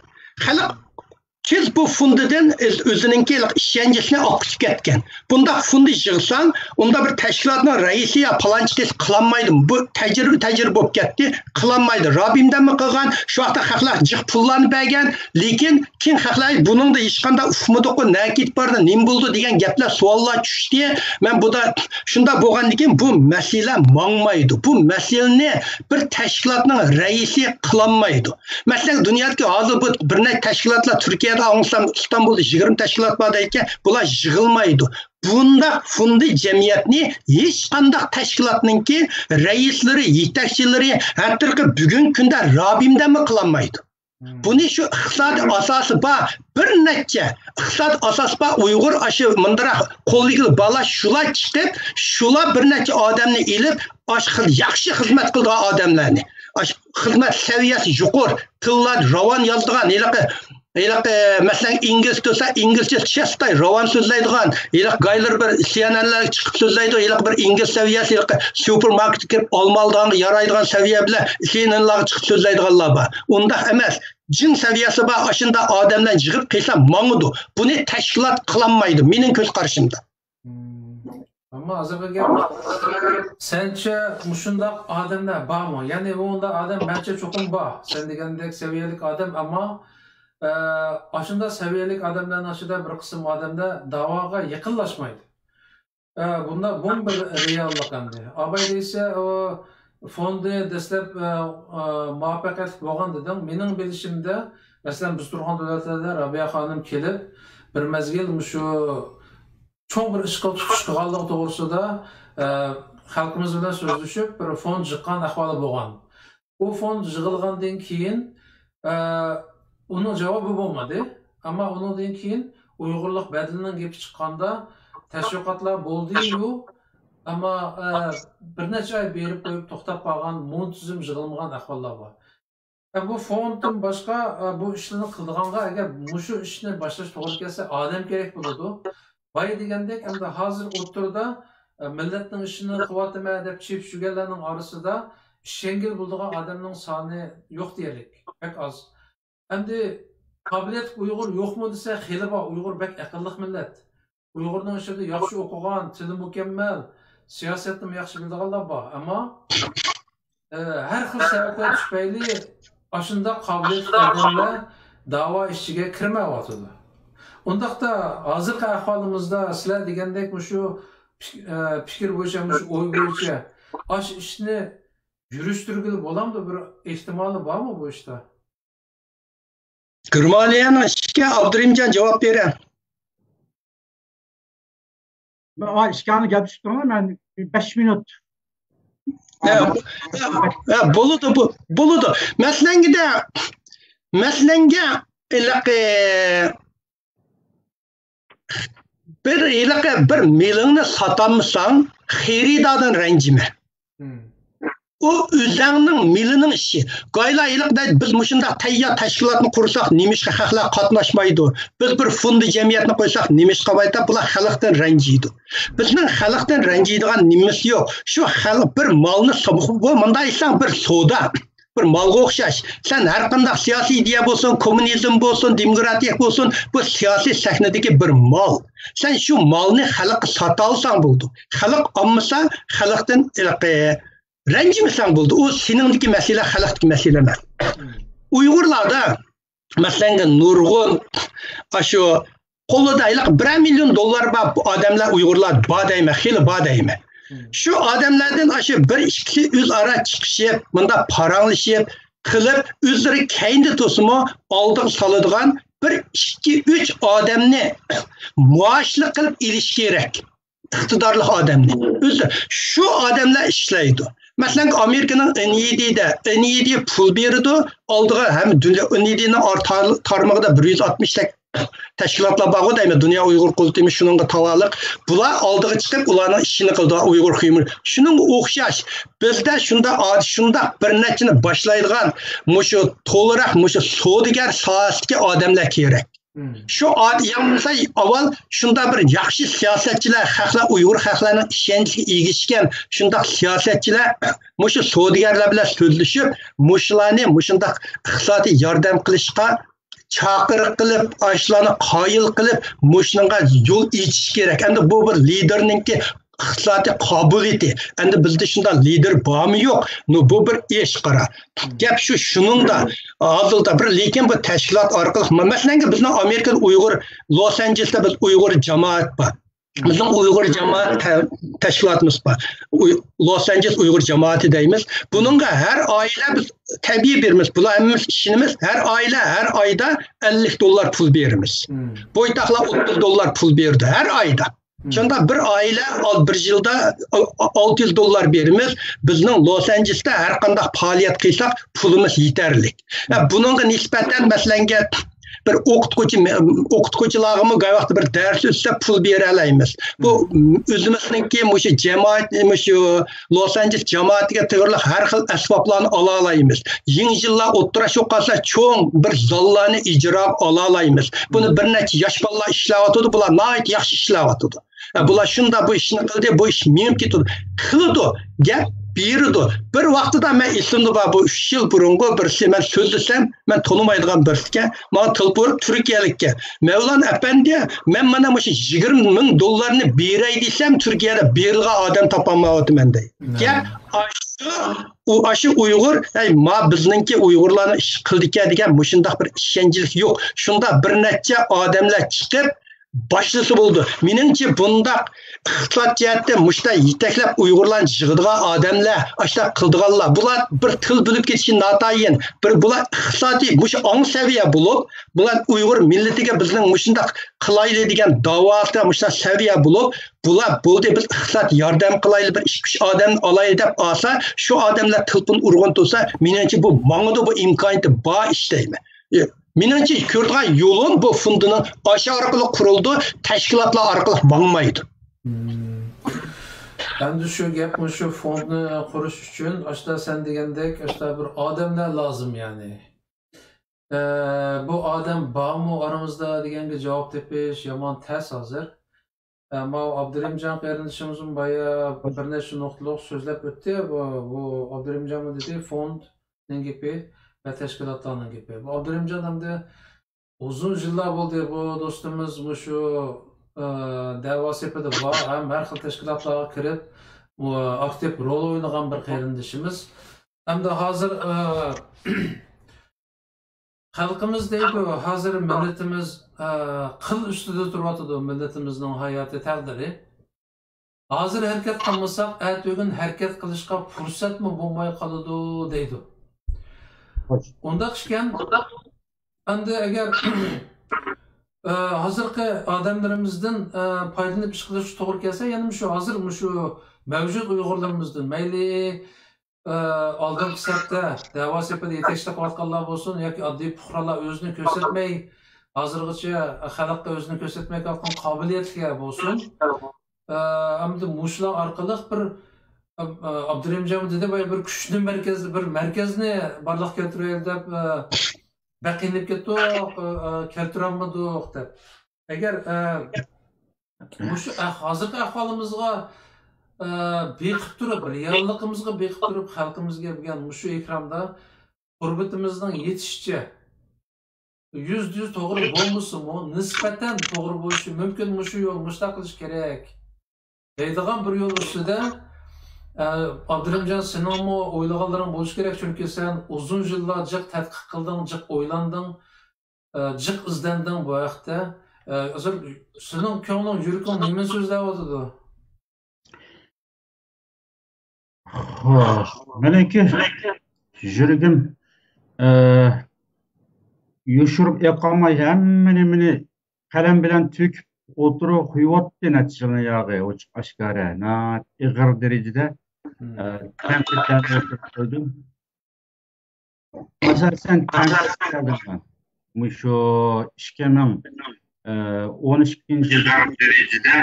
خەلق تېز بۇ فوندىدىن ئۆز-، ئۆزىنىڭكى ھېلىقى ئىشەنچىسىنى ئاققۇزۇپ كەتكەن. بۇنداق فوندى يىغساڭ، ئۇندا بىر تەشكىلاتنىڭ رەئىسى يا پالانچى دېسە قىلالمايدۇ. بۇ تەجرىبە، تەجرىبە بولۇپ كەتتى. قىلالمايدۇ. رابىمدەنمۇ قىلغان، شۇ ۋاقىتتا خەقلەر جىق پۇللارنى بەرگەن، لېكىن كېيىن خەقلەر بۇنىڭدا ھېچقانداق ئۇقمىدۇققۇ، نەگە كېتىپ باردى، نېمە بولدى دېگەن گەپلەر، سوئاللار چۈشتى. مەن بۇدا شۇنداق بولغاندىن كېيىن بۇ مەسىلە ماڭمايدۇ. بۇ مەسىلىنى بىر تەشكىلاتنىڭ رەئىسى قىلالمايدۇ. مەسىلەن، دۇنيادىكى ھازىر بۇ بىر نەچچە تەشكىلاتلار، تۈركىيەدە ئاڭلىسام، ئىستانبۇلدا يىگىرمە تەشكىلات بار دەيدىكەن، بۇلار يىغىلمايدۇ. بۇنداق فوندى جەمئىيەتنى ھېچقانداق تەشكىلاتنىڭكى رەئىسلىرى، يېتەكچىلىرى، ھەتتىكى بۈگۈنكى كۈندە رابىمدەنمۇ قىلالمايدۇ. بۇنى شۇ ئىقتىسادىي ئاساسى بار بىر نەچچە، ئىقتىسادىي ئاساسى بار ئۇيغۇر، ئاشۇ مۇندىراق قولىگىل بالا شۇلار چىقىپ، شۇلار بىر نەچچە ئادەمنى ئېلىپ، ئاشۇ خىل ياخشى خىزمەت قىلىدىغان ئادەملەرنى، ئاشۇ خىزمەت سەۋىيەسى يۇقىرى، تىللار راۋان يازىدىغان، ھېلىقى، ھېلىقى، مەسىلەن، ئىنگلىز تۇرسا، ئىنگلىزچە چەستاي راۋان سۆزلەيدىغان، ھېلىقى گايلىرى بىر سىيەنئەنلەرگە چىقىپ سۆزلەيدۇ، ھېلىقى بىر ئىنگلىز سەۋىيەسى، ھېلىقى سۇپېرماركېتكە كىرىپ ئالما ئالىدىغانغا يارايدىغان سەۋىيە بىلەن سىيەنئەنلارغا چىقىپ سۆزلەيدىغانلار بار. ئۇنداق ئەمەس. جىن سەۋىيەسى بار، ئاشۇنداق ئادەملەرنى يىغىپ قىلسا ماڭىدۇ. بۇنى تەشكىلات قىلالمايدۇ، مېنىڭ كۆز قارىشىمدا. مم. ئەمما ھازىرقى گەپ، سەنچە مۇشۇنداق ئادەملەر بارمۇ؟ يەنى ئۇنداق ئادەم مەنچە چوقۇم بار. سەن دېگەندەك سەۋىيەلىك ئادەم، ئەمما، ئە، ئاشۇنداق سەۋىيەلىك ئادەملەرنىڭ ئىچىدە بىر قىسىم ئادەملەر داۋاغا يېقىنلاشمايدۇ. ئە، بۇنداق، بۇمۇ بىر رېئاللىق ئەمدى. ئاباي دېسە، ئۇ فوندى دەسلەپ، ئە، ئە، مۇۋەپپەقىيەتلىك بولغان دېدىڭ. مېنىڭ بىلىشىمدە، مەسىلەن، بىز تۇرغان دۆلەتلەردە رابىيە خانىم كېلىپ، بىر مەزگىل مۇشۇ چوڭ بىر ئىشقا تۇتۇش قىلغانلىقى توغرىسىدا، ئە، خەلقىمىز بىلەن سۆزلىشىپ، بىر فوند يىغقان ئەھۋالى بولغان. ئۇ فوند يىغىلغاندىن كېيىن، ئە، ئۇنىڭ جاۋابى بولمىدى. ئەمما ئۇنىڭدىن كېيىن ئۇيغۇرلۇق بەدىلىنىڭ گېپى چىققاندا، تەشۋىقاتلار بولدى-يۇ، ئەمما، ئە، بىر نەچچە ئاي بېرىپ قويۇپ توختاپ قالغان، مۇنتىزىم يىغىلمىغان ئەھۋاللار بار. ئە، بۇ فوندتىن باشقا، ئە، بۇ ئىشلارنى قىلىدىغانغا، ئەگەر مۇشۇ ئىشنى باشلاش توغرا كەلسە، ئادەم كېرەك بولىدۇ. باي دېگەندەك، ئەمدى ھازىر ئوتتۇرىدا، ئە، مىللەتنىڭ ئىشىنى قىلىۋاتىمەن دەپ چېپىپ يۈرگەنلەرنىڭ ئارىسىدا ئىشەنگىلى بولىدىغان ئادەمنىڭ سانى يوق دېيەرلىك، بەك ئاز. ئەمدى قابىلىيەتلىك ئۇيغۇر يوقمۇ دېسە، خېلى بار. ئۇيغۇر بەك ئەقىللىق مىللەت. ئۇيغۇرنىڭ ئىچىدە ياخشى ئوقۇغان، تىلى مۇكەممەل، سىياسەتنىمۇ ياخشى بىلىدىغانلار بار. ئەمما، ئە، ھەر خىل سەۋەبلەر تۈپەيلى ئاشۇنداق قابىلىيەتلىك ئادەملەر داۋا ئىچىگە كىرمەيۋاتىدۇ. ئۇنداقتا ھازىرقى ئەھۋالىمىزدا سىلەر دېگەندەك مۇشۇ پىك-، ئە، پىكىر بويىچە، مۇشۇ ئوي بويىچە ئاشۇ ئىشنى يۈرۈشتۈرگىلى بولامدۇ؟ بىر ئېھتىمالى بارمۇ بۇ ئىشتا؟ گېرمانىيەنىڭ ئىشىكى ئابدۇرېھىمجان جاۋاب بېرە. مەن ئىككىڭلار گەپلىشىپ تۇرۇڭلار، مەن بەش مىنۇت. ھە، ھە، ھە، بولىدۇ، بۇ، بولىدۇ. مەسىلەنگىدە، مەسىلەنگە، ھېلىقى، بىر، ھېلىقى بىر مېلىڭنى ساتالمىساڭ، خېرىداردىن رەنجىمە. ئۇ ئۆزەڭنىڭ مېلىنىڭ ئىشى. گايلا ھېلىقى دەيدۇ، بىز مۇشۇنداق تەييار تەشكىلاتنى قۇرساق، نېمىشقا خەقلەر قاتناشمايدۇ؟ بىز بىر فوندى جەمئىيەتنى قويساق، نېمىشقا قىلمايدۇ؟ بۇلار خەلقتىن رەنجىيدۇ. بىزنىڭ خەلقتىن رەنجىيدىغان نېمىمىز يوق. شۇ خەلق بىر مالنى سا-، بۇ مۇنداق ئېيتساڭ، بىر سودا. بىر مالغا ئوخشاش. سەن ھەر قانداق سىياسىي ئىدىيە بولسۇن، كوممۇنىزم بولسۇن، دېموكراتىيە بولسۇن، بۇ سىياسىي سەھنىدىكى بىر مال. سەن شۇ مالنى خەلققە ساتالىساڭ بولىدۇ. خەلق ئالمىسا، خەلقتىن ھېلىقى رەنجىمىسەڭ بولىدۇ. ئۇ سېنىڭدىكى مەسىلە، خەلقتىكى مەسىلە ئەمەس. ئۇيغۇرلاردا، مەسىلەن، نۇرغۇن ئاشۇ قولىدا ھېلىقى بىرەر مىليون دوللار بار ئادەملەر، ئۇيغۇرلار بار دەيمەن، خېلى بار دەيمەن. شۇ ئادەملەردىن ئاشۇ بىر ئىككىسى ئۆزئارا چىقىشىپ، مۇنداق پاراڭلىشىپ قىلىپ، ئۆزلىرى كەينىدە تۇرسىمۇ، ئالدىغا سالىدىغان بىر ئىككى، ئۈچ ئادەمنى مۇئاشلىق قىلىپ ئېلىش كېرەك. ئىقتىدارلىق ئادەمنى. ئۆزى شۇ ئادەملەر ئىشلەيدۇ. مەسىلەن، ئامېرىكىنىڭ ئېن ئى دى دە، ئېن ئى دى پۇل بېرىدۇ، ئالدىغا ھەممە دۇنيا، ئېن ئى دى نىڭ تار-، تارمىقىدا بىر يۈز ئاتمىش تەك تەشكىلاتلار بارغۇ دەيمەن، دۇنيا ئۇيغۇر قۇرۇلتىيىمۇ شۇنىڭغا تاۋالىق. بۇلار ئالدىغا چىقىپ، ئۇلارنىڭ ئىشىنى قىلىدۇ، ئۇيغۇر خېمىر. شۇنىڭغا ئوخشاش، بىزدە شۇنداق ئاد-، شۇنداق بىر نەچچىنى باشلايدىغان، مۇشۇ تولىراق، مۇشۇ سودىگەر ساھەسىدىكى ئادەملەر كېرەك. شۇ ئاد-، يەنە بولسا ئاۋۋال شۇنداق بىر ياخشى سىياسەتچىلەر، خەقلەر، ئۇيغۇر خەقلەرنىڭ ئىشەنچىگە ئىگە ئىكەن، شۇنداق سىياسەتچىلەر مۇشۇ سودىگەرلەر بىلەن سۆزلىشىپ، مۇشۇلارنى مۇشۇنداق ئىقتىسادىي ياردەم قىلىشقا چاقىرىق قىلىپ، ئاشۇلارنى قايىل قىلىپ، مۇشۇنىڭغا يول ئېچىش كېرەك. ئەمدى بۇ بىر لىدېرنىڭكى ئىقتىسادىي قابىلىيىتى. ئەمدى بىزدە شۇنداق لىدېر بارمۇ يوق؟ نو، بۇ بىر ئىش، قارا. گەپ شۇ، شۇنىڭدا ھازىردا بىر، لېكىن بۇ تەشكىلات ئارقىلىق، مە-، مەسىلەنكى، بىزنىڭ ئامېرىكىدا ئۇيغۇر، لوس ئانژېلېستا بىز ئۇيغۇر جامائەت بار. بىزنىڭ ئۇيغۇر جامائەت تە-، تەشكىلاتىمىز بار. ئۇي-، لوس ئانژېلېس ئۇيغۇر جامائىتى دەيمىز. بۇنىڭغا ھەر ئائىلە بىز تەبىئىي بېرىمىز. بۇلار ھەممىمىز ئىشىنىمىز. ھەر ئائىلە ھەر ئايدا ئەللىك دوللار پۇل بېرىمىز. بويتاقلار ئوتتۇز دوللار پۇل بېرىدۇ ھەر ئايدا. شۇنداق بىر ئائىلە ئال-، بىر يىلدا ئال-، ئالتە يۈز دوللار بېرىمىز. بىزنىڭ لوس ئانژېلېستا ھەر قانداق پائالىيەت قىلساق، پۇلىمىز يېتەرلىك. ھە، بۇنىڭغا نىسبەتەن، مەسىلەنگە، بىر ئوقۇتقۇچى، ئوقۇتقۇچىلارغىمۇ گاي ۋاقىتتا بىر دەرس ئۆتسە، پۇل بېرەلەيمىز. بۇ ئۆزىمىزنىڭكى مۇشۇ جامائەت، مۇشۇ لوس ئانژېلېس جامائىتىگە تېگىرلىق ھەر خىل ئەسۋابلارنى ئالالايمىز. يېڭى يىللار ئوتتۇراشىغا قالسا، چوڭ بىر زاللارنى ئىجارىگە ئالالايمىز. بۇنى بىر نەچچە ياش بالىلار ئىشلەۋاتىدۇ، بۇلار ناھايىتى ياخشى ئىشلەۋاتىدۇ. ھە، بۇلار شۇنداق بۇ ئىشنى قىلدى، بۇ ئىش مېڭىپ كېتىدۇ. قىلىدۇ، گەپ بېرىدۇ. بىر ۋاقتىدا مەن ئېسىمدە بار، بۇ ئۈچ يىل بۇرۇنقى بىرسى، مەن سۆزلىسەم، مەن تونۇمايدىغان بىرسىكەن، ماڭا تېلېفون ئۇرۇپ تۈركىيەلىككە، مەۋلان ئەپەندى، مەن مانا مۇشۇ يىگىرمە مىڭ دوللارنى بېرەي دېسەم، تۈركىيەدە بېرىدىغان ئادەم تاپالمايۋاتىمەن دەي. گەپ ئاشۇ، ئۇ، ئاشۇ ئۇيغۇر، ئەي، ما بىزنىڭكى ئۇيغۇرلارنىڭ ئىش قىلدىكەن دېگەن مۇشۇنداق بىر ئىشەنچلىك يوق. شۇنداق بىر نەچچە ئادەملەر چىقىپ، باشلىسا بولىدۇ. مېنىڭچە، بۇنداق ئىقتىساد جەھەتتە مۇشۇنداق يېتەكلەپ ئۇيغۇرلارنى يىغىدىغان ئادەملەر، ئاشۇنداق قىلىدىغانلار، بۇلار بىر تىل بىلىپ كېتىشى ناتايىن. بىر بۇلار ئىقتىسادىي مۇشۇ ئاڭ سەۋىيە بولۇپ، بۇلار ئۇيغۇر مىللىتىگە بىزنىڭ مۇشۇنداق قىلايلى دېگەن داۋاسىدا مۇشۇنداق سەۋىيە بولۇپ، بۇلار بولدى، بىز ئىقتىساد ياردەم قىلايلى، بىر ئىككى ئۈچ ئادەمنى ئالايلى دەپ ئالسا، شۇ ئادەملەر تېلېفون ئۇرغۇن تۇرسا، مېنىڭچە، بۇ ماڭىدۇ، بۇ ئىمكانىيىتى بار ئىش دەيمەن. مېنىڭچە، كۆرىدىغان يولۇم بۇ فوندىنىڭ ئاشۇ ئارقىلىق قۇرۇلىدۇ، تەشكىلاتلار ئارقىلىق ماڭمايدۇ. ئەمدى شۇ گەپ، مۇشۇ فوندنى قۇرۇش ئۈچۈن ئاشتا سەن دېگەندەك ئاشتا بىر ئادەملەر لازىم، يەنى. ئە، بۇ ئادەم بارمۇ ئارىمىزدا دېگەنگە جاۋاب تېپىش يامان تەس ھازىر. ئە، ماۋۇ ئابدۇرېھىمجان قېرىندىشىمىزمۇ بايا بىر نەچچە نۇقتىلىق سۆزلەپ ئۆتتى. بۇ، بۇ ئابدۇرېھىمجانمۇ دېدى، فوندنىڭ گېپى ۋە تەشكىلاتلارنىڭ گېپى. بۇ ئابدۇرېھىمجان ئەمدى ئۇزۇن يىللار بولدى، بۇ دوستىمىز مۇشۇ، ئە، دەۋا سېپىدە بار، ھەم ھەر خىل تەشكىلاتلارغا كىرىپ، ئۇ، ئاكتىپ رول ئوينىغان بىر قېرىندىشىمىز. ئەمدى ھازىر، ئە، خەلقىمىز دەيدۇ، ھازىر مىللىتىمىز، ئە، قىل ئۈستىدە تۇرۇۋاتىدۇ، مىللىتىمىزنىڭ ھاياتىي تەقدىرى. ھازىر ھەرىكەت قىلمىساق، ئەتىگۈن ھەرىكەت قىلىشقا پۇرسەتمۇ بولماي قالىدۇ، دەيدۇ. خوش. ئۇنداق ئىكەن، ئەمدى ئەگەر، ئە، ھازىرقى ئادەملىرىمىزدىن، ئە، پايدىلىنىپ ئىش قىلىش توغرا كەلسە، يەنە مۇشۇ ھازىر مۇشۇ مەۋجۇت ئۇيغۇرلىرىمىزدىن، مەيلى، ئە، ئالدىنقى سەپتە دەۋا سېپىدە يېتەكچىلىك قىلىۋاتقانلار بولسۇن ياكى ئاددىي پۇقرالار ئۆزىنى كۆرسەتمەي، ھازىرغىچە خەلققە ئۆزىنى كۆرسەتمەي كەلگەن قابىلىيەتلىكلەر بولسۇن. ئە، ئەمدى مۇشۇلار ئارقىلىق بىر، ئە، ئابدۇرېھىمجان دېدى، بىر كۈچنى مەركەز، بىر مەركەزنى بارلىققا كەلتۈرەيلى دەپ، ئە، بەك قىينىلىپ كەتتۇق، ئە، ئە، كەلتۈرەلمىدۇق دەپ. ئەگەر، ئە، مۇشۇ ئەھ-، ھازىرقى ئەھۋالىمىزغا، ئە، بېقىپ تۇرۇپ، رېئاللىقىمىزغا بېقىپ تۇرۇپ، خەلقىمىزگە بەرگەن مۇشۇ ئېكراندا قۇربىتىمىزنىڭ يېتىشىچە، يۈزدە يۈز توغرا بولمىسىمۇ، نىسبەتەن توغرا بولۇشى مۇمكىن، مۇشۇ يول، مۇشۇنداق قىلىش كېرەك دەيدىغان بىر يول ئۈستىدە، ئە، ئابدۇرېھىمجان، سېنىڭمۇ ئويلىغانلىرىڭ بولۇشى كېرەك، چۈنكى سەن ئۇزۇن يىللار جىق تەتقىق قىلدىڭ، جىق ئويلاندىڭ، ئە، جىق ئىزدەندىڭ بۇ ھەقتە. ئە، ھازىر سېنىڭ كۆڭلۈڭ، يۈرىكىڭ نېمىنى سۆزلەۋاتىدۇ؟ خوش، مېنىڭكى يۈرىكىم، ئە، يوشۇرۇپ ئېقالماي ھەممە نېمىنى قەلەم بىلەن تۆكۈپ ئولتۇرۇپ قويۇۋاتتى نەچچە يىلنىڭ ياغى، ئوچۇق ئاشكارا، ناھايىتى ئېغىر دەرىجىدە، ئە، تەنقىدلەرنى ئوتتۇرىغا قويدۇم. ئاساسەن تەنقىدلەردىن مۇشۇ ئىككى مىڭ ئون ئىككىنچى يىلدا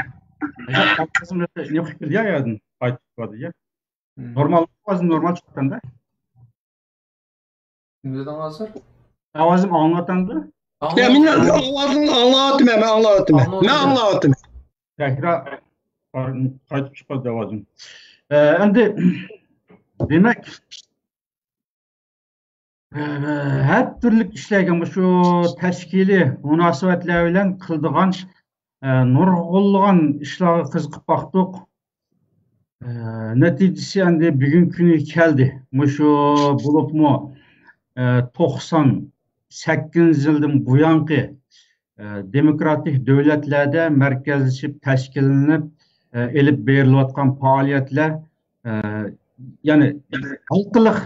ئاۋازىم نېقىپ كېلىدۇ يا يەردىن قايتىپ بارىدۇ يا. نورمال، ئاۋازىم نورمال چىقىۋاتامدا؟ نېمە دېدىڭ ھازىر؟ ئاۋازىم ئاڭلىنىۋاتامدۇ؟ يا، مېنىڭ ئاۋازىڭنى ئاڭلاۋاتىمەن، مەن ئاڭلاۋاتىمەن. مەن ئاڭلاۋاتىمەن. تەكرار قايتىپ چىقىپ قالدى ئاۋازىم. ئە، ئەمدى دېمەك، ھەر تۈرلۈك ئىشلەرگە مۇشۇ تەشكىلىي مۇناسىۋەتلەر بىلەن قىلىدىغان، ئە، نۇرغۇنلىغان ئىشلارغا قىزىقىپ باقتۇق. ئە، نەتىجىسى ئەمدى بۈگۈنكى كۈنگە كەلدى. مۇشۇ بولۇپمۇ، ئە، توقسان سەككىزىنچى يىلدىن بۇيانقى، ئە، دېموكراتىك دۆلەتلەردە مەركەزلىشىپ تەشكىللىنىپ، ئە، ئېلىپ بېرىلىۋاتقان پائالىيەتلەر، ئە، يەنى ھالقىلىق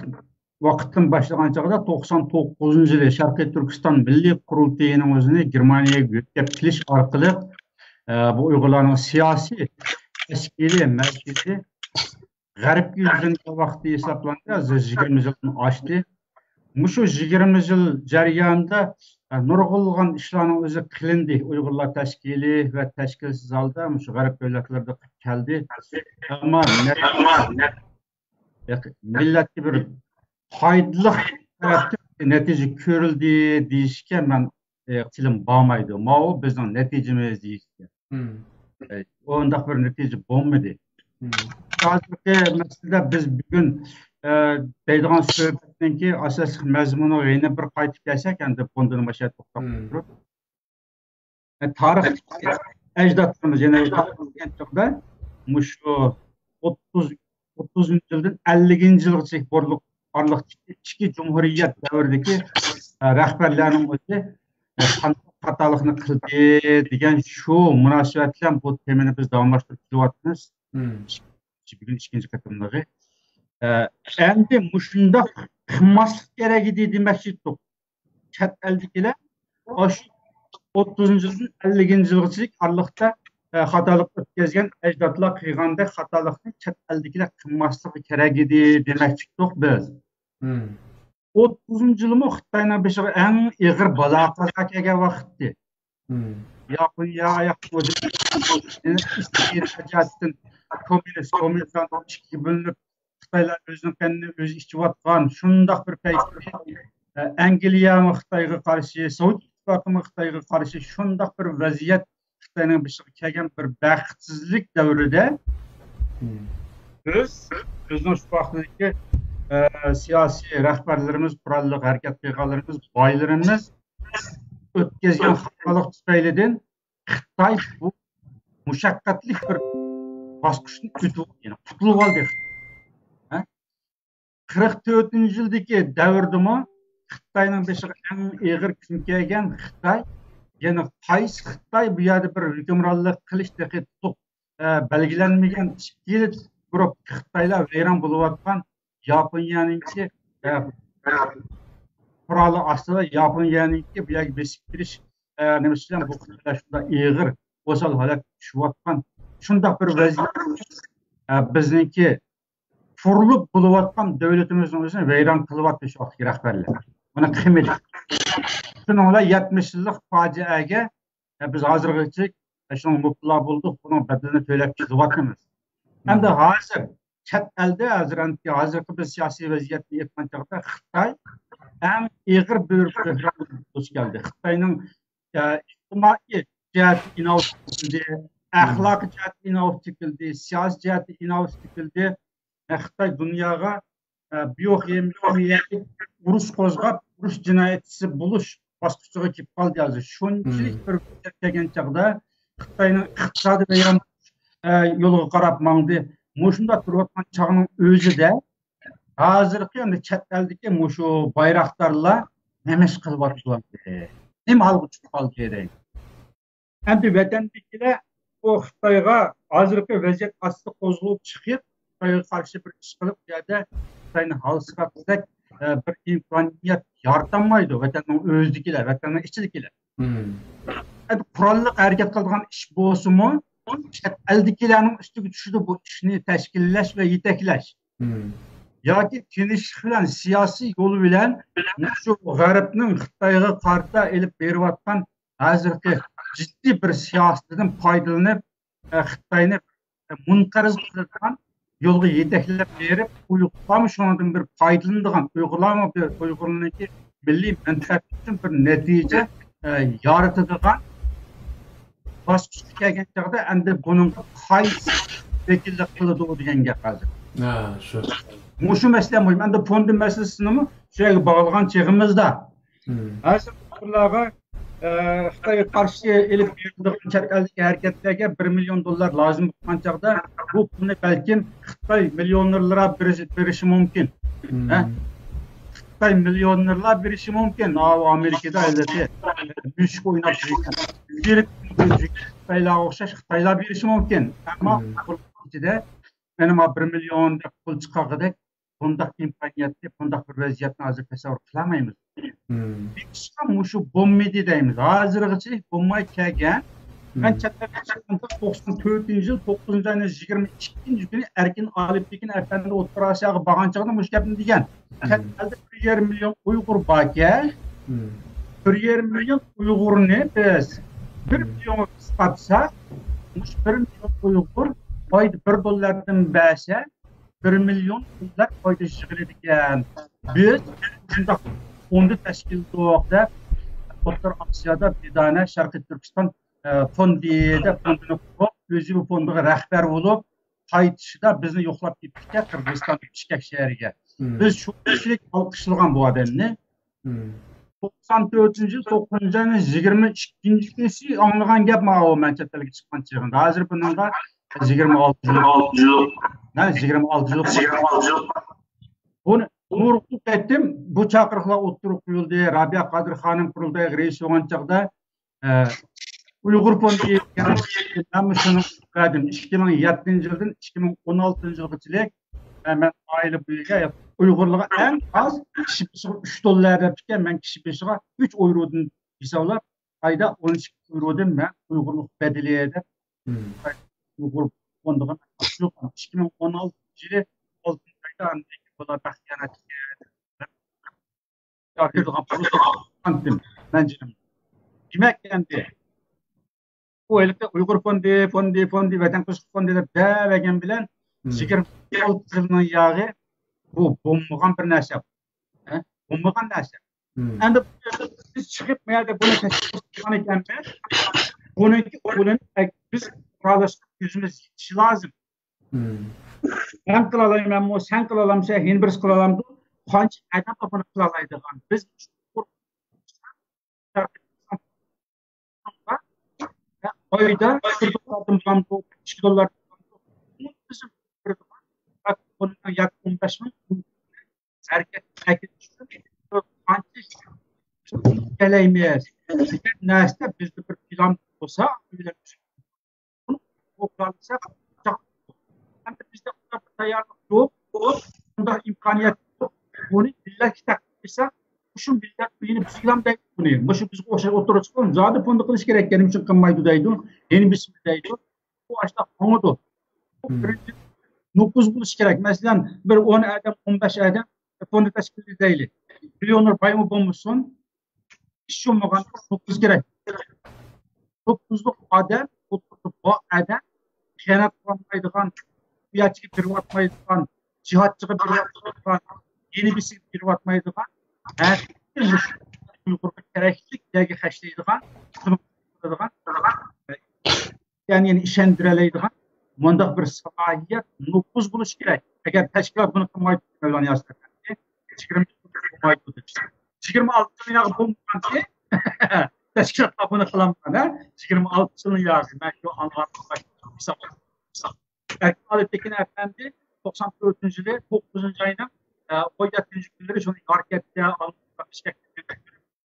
ۋاقىتتىن باشلىغان چاغدا توقسان توققۇزىنچى يىلى شەرقىي تۈركىستان مىللىي قۇرۇلتىيىنىڭ ئۆزىنى گېرمانىيەگە يۆتكەپ كېلىش ئارقىلىق، ئە، بۇ ئۇيغۇرلارنىڭ سىياسىي، تەشكىلىي مەركىزى غەربكە يۈزلەنگەن ۋاقتى ھېسابلانغاندا ھازىر يىگىرمە يىلدىن ئاشتى. مۇشۇ يىگىرمە يىل جەريانىدا، ئە، نۇرغۇنلىغان ئىشلارنىڭ ئۆزى قىلىندى. ئۇيغۇرلار تەشكىلىي ۋە تەشكىلسىز ھالدا مۇشۇ غەرب دۆلەتلىرىدە قىلىپ كەلدى. ئەمما مىللەتكە بىر پايدىلىق تەرەپتىن نەتىجە كۆرۈلدى دېيىشكە مەن، ئە، تىلىم بارمايدۇ. ماۋۇ بىزنىڭ نەتىجىمىز دېيىشكە. ئە، ئۇنداق بىر نەتىجە بولمىدى. ھازىرقى مەسىلىدە بىز بۈگۈن، ئە، دەيدىغان سۆھبەتنىڭكى ئاساسلىق مەزمۇنىغا يەنە بىر قايتىپ كەلسەك، ئەمدى بۇندىن باشلاپ توختاپ تۇرۇپ. ئە، تارىختىكى ئەجدادلىرىمىز، يەنە مۇشۇ ئوتتۇز، ئوتتۇزىنچى يىلدىن ئەللىكىنچى يىلغىچە بولۇپ ئارىلىقتىكى ئىچكى جۇمھۇرىيەت دەۋرىدىكى، ئە، رەھبەرلەرنىڭ ئۆزى، ئە، قانداق خاتالىقنى قىلدى دېگەن شۇ مۇناسىۋەت بىلەن بۇ تېمىنى بىز داۋاملاشتۇرۇپ كېلىۋاتىمىز. بۈگۈن ئىككىنچى قېتىملىقى. ئە، ئەمدى مۇشۇنداق قىلماسلىق كېرەك ئىدى دېمەكچى ئىدۇق. چەت ئەلدىكىلەر ئاشۇ ئوتتۇزىنچى يىلدىن ئەللىكىنچى يىلغىچە ئارىلىقتا، ئە، خاتالىق ئۆتكەزگەن ئەجدادلار قىلغاندەك خاتالىقنى چەت ئەلدىكىلەر قىلماسلىقى كېرەك ئىدى دېمەكچى ئىدۇق بىز. ئوتتۇزىنچى يىلمۇ خىتاينىڭ بېشىغا ئەڭ ئېغىر بالا قازا كەلگەن ۋاقىتتى. ياپونىيە ئاياق ئىستراتېگىيە جەھەتتىن كوممۇنىست، كوممۇنىستلاردىن ئىككىگە بۆلۈنۈپ، خىتايلار ئۆزىنىڭ قېنىنى ئۆزى ئىچىۋاتقان شۇنداق بىر پەيتتە، ئە، ئەنگلىيەمۇ خىتايغا قارشى، سوۋېت ئىتتىپاقىمۇ خىتايغا قارشى شۇنداق بىر ۋەزىيەت خىتاينىڭ بېشىغا كەلگەن بىر بەختسىزلىك دەۋرىدە بىز ئۆزىنىڭ شۇ ۋاقىتتىكى، ئە، سىياسىي رەھبەرلىرىمىز، قوراللىق ھەرىكەت قىلغانلىرىمىز، بايلىرىمىز ئۆتكۈزگەن خاتالىق تۈپەيلىدىن خىتاي بۇ مۇشەققەتلىك بىر باسقۇچتىن ئۆتۈپ، يەنى قۇتۇلۇپ ئالدى. ھە؟ قىرىق تۆتىنچى يىلدىكى دەۋردىمۇ خىتاينىڭ بېشىغا ئەڭ ئېغىر كۈن كەلگەن خىتاي، يەنى قايسى خىتاي بۇ يەردە بىر ھۆكۈمرانلىق قىلىش تېخى تۇتۇق، ئە، بەلگىلەنمىگەن ئىككى يىل بۇرۇن خىتايلار ۋەيران بولۇۋاتقان ياپونىيەنىڭكى، ئە، قورالى ئاستىدا ياپونىيەنىڭكى بۇ يەرگە بېسىپ كىرىش، ئە، نېمىسى بىلەن بۇ خىتايلار شۇنداق ئېغىر، ئوسال ھالەتكە چۈشۈۋاتقان شۇنداق بىر ۋەزىيەت، ئە، بىزنىڭكى قۇرۇلۇپ بولۇۋاتقان دۆلىتىمىزنىڭ ئۆزىنى ۋەيران قىلىۋاتىدۇ شۇ ۋاقىتتىكى رەھبەرلەر. بۇنى قىلمىدى. شۇنىڭ بىلەن يەتمىش يىللىق پاجىئەگە، ئە، بىز ھازىرغىچە شۇنىڭ مۇپتىلا بولدۇق، بۇنىڭ بەدىلىنى تۆلەپ كېلىۋاتىمىز. ئەمدى ھازىر چەت ئەلدە ھازىر، ھازىرقى بىز سىياسىي ۋەزىيەتنى ئېيتقان چاغدا خىتاي ئەڭ ئېغىر بىر بۆھرانغا دۇچ كەلدى. خىتاينىڭ، ئە، ئىجتىمائىي جەھەتتە ئىناۋىتى چېكىلدى، ئەخلاقىي جەھەتتە ئىناۋىتى چېكىلدى، سىياسىي جەھەتتە ئىناۋىتى چېكىلدى. ئە، خىتاي دۇنياغا، ئە، بىيوخىمىيەلىك ئۇرۇش قوزغاپ، ئۇرۇش جىنايەتچىسى بولۇش باسقۇچىغا كېلىپ قالدى ھازىر. شۇنچىلىك بىر ۋەزىيەت كەلگەن چاغدا خىتاينىڭ ئىقتىسادى ۋەيران، ئە، يولىغا قاراپ ماڭدى. مۇشۇنداق تۇرۇۋاتقان چاغنىڭ ئۆزىدە ھازىرقى ئەمدى چەت ئەلدىكى مۇشۇ بايراقدارلار نېمە ئىش قىلىۋاتىدۇ؟ نېمە ھالغا چۈشۈپ قالدى دەيمەن. ئەمدى ۋەتەندىكىلەر بۇ خىتايغا ھازىرقى ۋەزىيەت ئاستىدا قوزغىلىپ چىقىپ، خىتايغا قارشى بىر ئىش قىلىپ، بۇ يەردە خىتاينى ھالسىراتقۇدەك، ئە، بىر ئىمكانىيەت يارىتالمايدۇ ۋەتەننىڭ ئۆزىدىكىلەر، ۋەتەننىڭ ئىچىدىكىلەر. ئەمدى قوراللىق ھەرىكەت قىلىدىغان ئىش بولسىمۇ، چەت ئەلدىكىلەرنىڭ ئۈستىگە چۈشىدۇ بۇ ئىشنى تەشكىللەش ۋە يېتەكلەش. ياكى تىنچلىق بىلەن، سىياسىي يول بىلەن مۇشۇ غەربنىڭ خىتايغا قارىتا ئېلىپ بېرىۋاتقان ھازىرقى جىددىي بىر سىياسىتىدىن پايدىلىنىپ، ئە، خىتاينى مۇنقەرز قىلىدىغان يولغا يېتەكلەپ بېرىپ، ئۇيغۇرلارمۇ شۇنىڭدىن بىر پايدىلىنىدىغان، ئۇيغۇرلارمۇ بىر ئۇيغۇرنىڭكى مىللىي مەنپەئەت ئۈچۈن بىر نەتىجە، ئە، يارىتىدىغان باسقۇچقا كەلگەن چاغدا ئەمدى بۇنىڭغا قايسى ۋەكىللىك قىلىدۇ دېگەن گەپ ھازىر. ھە، شۇ. مۇشۇ مەسىلە مۇھىم. ئەمدى فوندى مەسىلىسىنىمۇ شۇ يەرگە باغلىغان چېغىمىزدا، ھازىر ئۇيغۇرلارغا، ئە، خىتايغا قارشى ئېلىپ بېرىلىدىغان چەت ئەلدىكى ھەرىكەتلەرگە بىر مىليون دوللار لازىم بولغان چاغدا، بۇ پۇلنى بەلكىم خىتاي مىليونېرلار بېرىشى، بېرىشى مۇمكىن. ھە؟ خىتاي مىليونېرلار بېرىشى مۇمكىن. ئاۋۇ ئامېرىكىدا ھېلىقى مۈشۈك ئويناپ يۈرگەن خىتايلارغا ئوخشاش خىتايلار بېرىشى مۇمكىن. ئەمما ئۇيغۇرلار ئىچىدە مانا بىر مىليون دەپ پۇل چىقارغۇدەك بۇنداق ئىمكانىيەتنى، بۇنداق بىر ۋەزىيەتنى ھازىر تەسەۋۋۇر قىلالمايمىز. بىر قىسقا مۇشۇ بولمىدى دەيمىز. ھازىرغىچە بولماي كەلگەن. مەن چەت ئەلگە چىققاندا توقسان تۆتىنچى يىل توققۇزىنچى ئاينىڭ يىگىرمە ئىككىنچى كۈنى ئەركىن ئالىپتېكىن ئەپەندى ئوتتۇرا ئاسىياغا بارغان چاغدا مۇشۇ گەپنى دېگەن. چەت ئەلدە بىر يېرىم مىليون ئۇيغۇر باركەن. بىر يېرىم مىليون ئۇيغۇرنى بىز بىر مىليونغا قىسقارتساق، مۇشۇ بىر مىليون ئۇيغۇر ئايدا بىر دوللاردىن بەرسە، بىر مىليون دوللار پايدا يىغىلىدىكەن. بىز شۇنداق فوندى تەشكىللىدۇق دەپ، ئوتتۇرا ئاسىيادا بىر دانە شەرقىي تۈركىستان، ئە، فوندى دەپ فوندىنى قۇرۇپ، ئۆزى بۇ فوندىغا رەھبەر بولۇپ، قايتىشىدا بىزنى يوقلاپ كېتىپتىكەن قىرغىزىستان بىشكەك شەھىرىگە. بىز شۇ كىشىلىك ئالقىشلىغان بۇ ئادەمنى. توقسان تۆتىنچى يىل توققۇزىنچى ئاينىڭ يىگىرمە ئىككىنچى كۈنى ئاڭلىغان گەپ ماۋۇ، مەن چەت ئەلگە چىققان چېغىمدا. ھازىر بۇنىڭغا يىگىرمە ئالتە يىل. ھە، يىگىرمە ئالتە يىل. بۇنى نۇرغۇن قېتىم بۇ چاقىرىقلار ئوتتۇرىغا قويۇلدى. رابىيە قادىر خانىم قۇرۇلتايغا رەئىس بولغان چاغدا، ئە، ئۇيغۇر فوندى دېگەن، مەن شۇنى بەردىم. ئىككى مىڭ يەتتىنچى يىلدىن ئىككى مىڭ ئون ئالتىنچى يىلغىچىلىك، ئە، مەن ئائىلە بويىچە ئۇيغۇرلارغا ئەڭ ئاز كىشى بېشىغا ئۈچ دوللار دەپتىكەن. مەن كىشى بېشىغا ئۈچ ئويرودىن ھېسابلاپ، ئايدا ئون ئىككى ئويرودىن مەن ئۇيغۇرلۇق بەدىلى دەپ، ئۇيغۇر فوندىغا ئىككى مىڭ ئون ئالتىنچى يىلى ئالتىنچى ئايدا ئاندىن كېيىن بۇلار بەخت خىيانەتكە دەپ، ياكى بۇلار پۇل ساتقانتىم مەن جېنىم. دېمەك، ئەمدى بۇ ھېلىقى ئۇيغۇر فوندى، فوندى، فوندى، ۋەتەن قوشۇق فوندى دەپ دەۋەرگەن بىلەن، مم. يىگىرمە ئالتە يىلنىڭ ياغى بۇ بولمىغان بىر نەرسە. ھە؟ بولمىغان نەرسە. مم. ئەمدى بىز چىقىپ، بۇ يەردە بۇنى تەشۋىق قىلغان ئىكەنمىز. بۇنىڭكى ئۇلىنى بىز قۇراللاشتۇرۇپ ئۆزىمىز يېتىشى لازىم. مم. مەن قىلالايمەنمۇ، سەن قىلالامسەن، يەنە بىرسى قىلالامدۇ؟ قانچە ئادەم بار بۇنى قىلالايدىغان؟ بىز ئايدا بىر دوللاردىن بولامدۇ، ئىككى دوللاردىن بولامدۇ؟ بۇنى بىز بىر دوللار، بۇنىڭ ياكى ئون بەش مىڭ ھەرىكەت ئەكېلىش ئۈچۈن قانچە كېلەيمىز دېگەن نەرسىدە بىزدە بىر پىلان بولسا، بۇنى قوبۇل قىلساق، ئەمدى بىزدە ئۇنداق بىر تەييارلىق يوق، ئۇنداق ئىمكانىيەت يوق. بۇنى مىللەتكە تەقدىم قىلساق، مۇشۇ مىللەت بۇنى بىزگىلا دەيدۇ بۇنى. مۇشۇ بىزگە ئوخشاش ئوتتۇرىغا چىققان زادى فوندى قىلىش كېرەك، نېمە ئۈچۈن قىلمايدۇ دەيدۇ، يەنە بىرسى دەيدۇ. بۇ ئاشۇنداق قوڭىدۇ. بۇ مم. بىرىنچى نوپۇز بولۇشى كېرەك. مەسىلەن، بىر ئون ئادەم، ئون بەش ئادەم فوندى تەشكىللىدەيلى. مىليونېر بايمۇ بولمىسۇن، ئىش يوللىغان توققۇز كېرەك. توققۇزلۇق ئادەم، ئوتتۇرىدا بار ئادەم، خىيانەت قىلالمايدىغان، ئۇياچىگە بېرىۋاتمايدىغان، جىھادچىغا بېرىۋاتمايدىغان، يەنە بىرسىگە بېرىۋاتمايدىغان، ھەقىقىي مۇشۇ ئۇيغۇرغا كېرەكلىك يەرگە خەجلەيدىغان، قىلىدىغان، يەنى، يەنى ئىشەندۈرەلەيدىغان مۇنداق بىر سالاھىيەت، نوپۇز بولۇشى كېرەك. ئەگەر تەشكىلات بۇنى قىلمايدۇ، مەۋلانا ياسىر ئەپەندى، يىگىرمە يىل قىلمايدۇ دەپ. يىگىرمە ئالتە يىل ياغى بولمىغانكى، تەشكىلاتلار بۇنى قىلالمىغان، ھە؟ يىگىرمە ئالتە يىل ياغى، مەن شۇ ئاڭلىغان ھېساب. ئەركىن ئالىپتېكىن ئەپەندى توقسان تۆتىنچى يىلى توققۇزىنچى ئاينىڭ، ئە، ئون يەتتىنچى كۈنلىرى شۇنى ياركەنتتە، بىشكەكتە،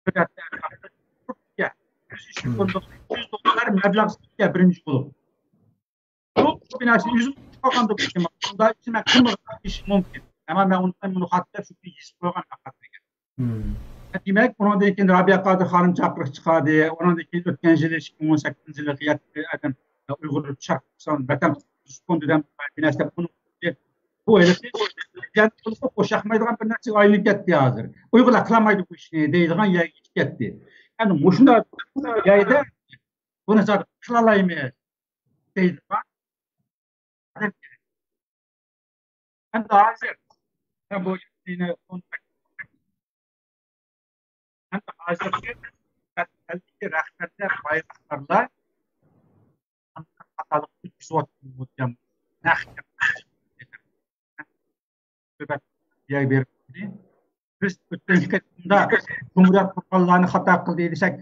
بىر ھەپتە ئەتراپىدا تۈركىيە يۈز ئۈچ مىليون، يۈز دوللار مەبلەغ سالدى بىرىنچى بولۇپ. بۇ، بۇ بىناسى ئۆزۈم قالغاندا بۇ كىم؟ ئۇندا ئىچىمە قىمىر ئىش مۇمكىن. ئەمما مەن ئۇنى، مۇنى خاتىرىلەپ شۇ كۈنى يېزىپ قويغان مەن خاتىرىگە. مم. دېمەك، ئۇنىڭدىن كېيىن رابىيە قادىر خانىم چاقىرىق چىقاردى. ئۇنىڭدىن كېيىن ئۆتكەن يىلى، ئىككى مىڭ ئون سەككىزىنچى يىلى يەتتە ئادەم ئۇيغۇر شەرق تۈركىستان ۋەتەن قۇرۇش فوندى دەپ بىر نەرسە بۇنى قىلدى. بۇ ھېلىقى، يەنى بۇنى قوشاقمايدىغان بىر نەرسىگە ئايلىنىپ كەتتى ھازىر. ئۇيغۇرلار قىلالمايدۇ بۇ ئىشنى دەيدىغان يەرگە يېتىپ كەتتى. يەنى مۇشۇنداق يەردە بۇنى زادى قىلالايمىز دەيدىغان ئادەم كېرەك. ئەمدى ھازىر، مەن بۇ يەردە ئەمدى ھازىرقى ئەلدىكى رەھبەرلەر، بايراقدارلار خاتالىق ئۆتكۈزۈۋاتقان نەق بىز ئۆتكەن قېتىمدا جۇمھۇرىيەت قۇرغانلارنى خاتا قىلدى دېسەك،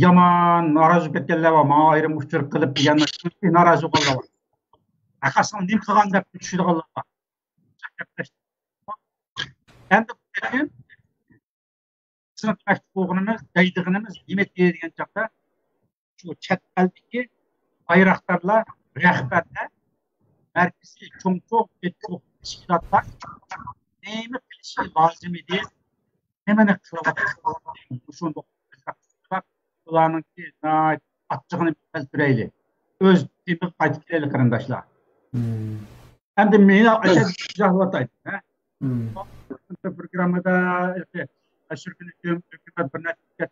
يامان نارازى بولۇپ كەتكەنلەر بار. ماڭا ئايرىم ئۇچۇر قىلىپ دېگەن نارازى بولغانلار بار. ئاقاسىغا نېمە قىلغان دەپ چۈشىدىغانلار بار. ئەمدى بۇ قېتىم بىزنىڭ دېمەكچى بولغىنىمىز، دەيدىغىنىمىز نېمە دېگەن چاغدا، شۇ چەت ئەلدىكى بايراقدارلار، رەھبەرلەر، مەركىزىي چوڭ-چوڭ تەشكىلاتلار نېمە قىلىشى لازىم ئىدى، نېمىنى قىلىۋاتىدۇ، شۇنداق بۇلارنىڭكى ئاچچىقىنى كەلتۈرەيلى. ئۆز تېمىغا قايتىپ كېلەيلى، قېرىنداشلار. مم. ئەمدى مېنى ئاشۇ ئىزاھلىۋاتاي، ھە؟ مم. پروگراممىدا ئاشۇ كۈنى ھۆكۈمەت بىر نەچچە،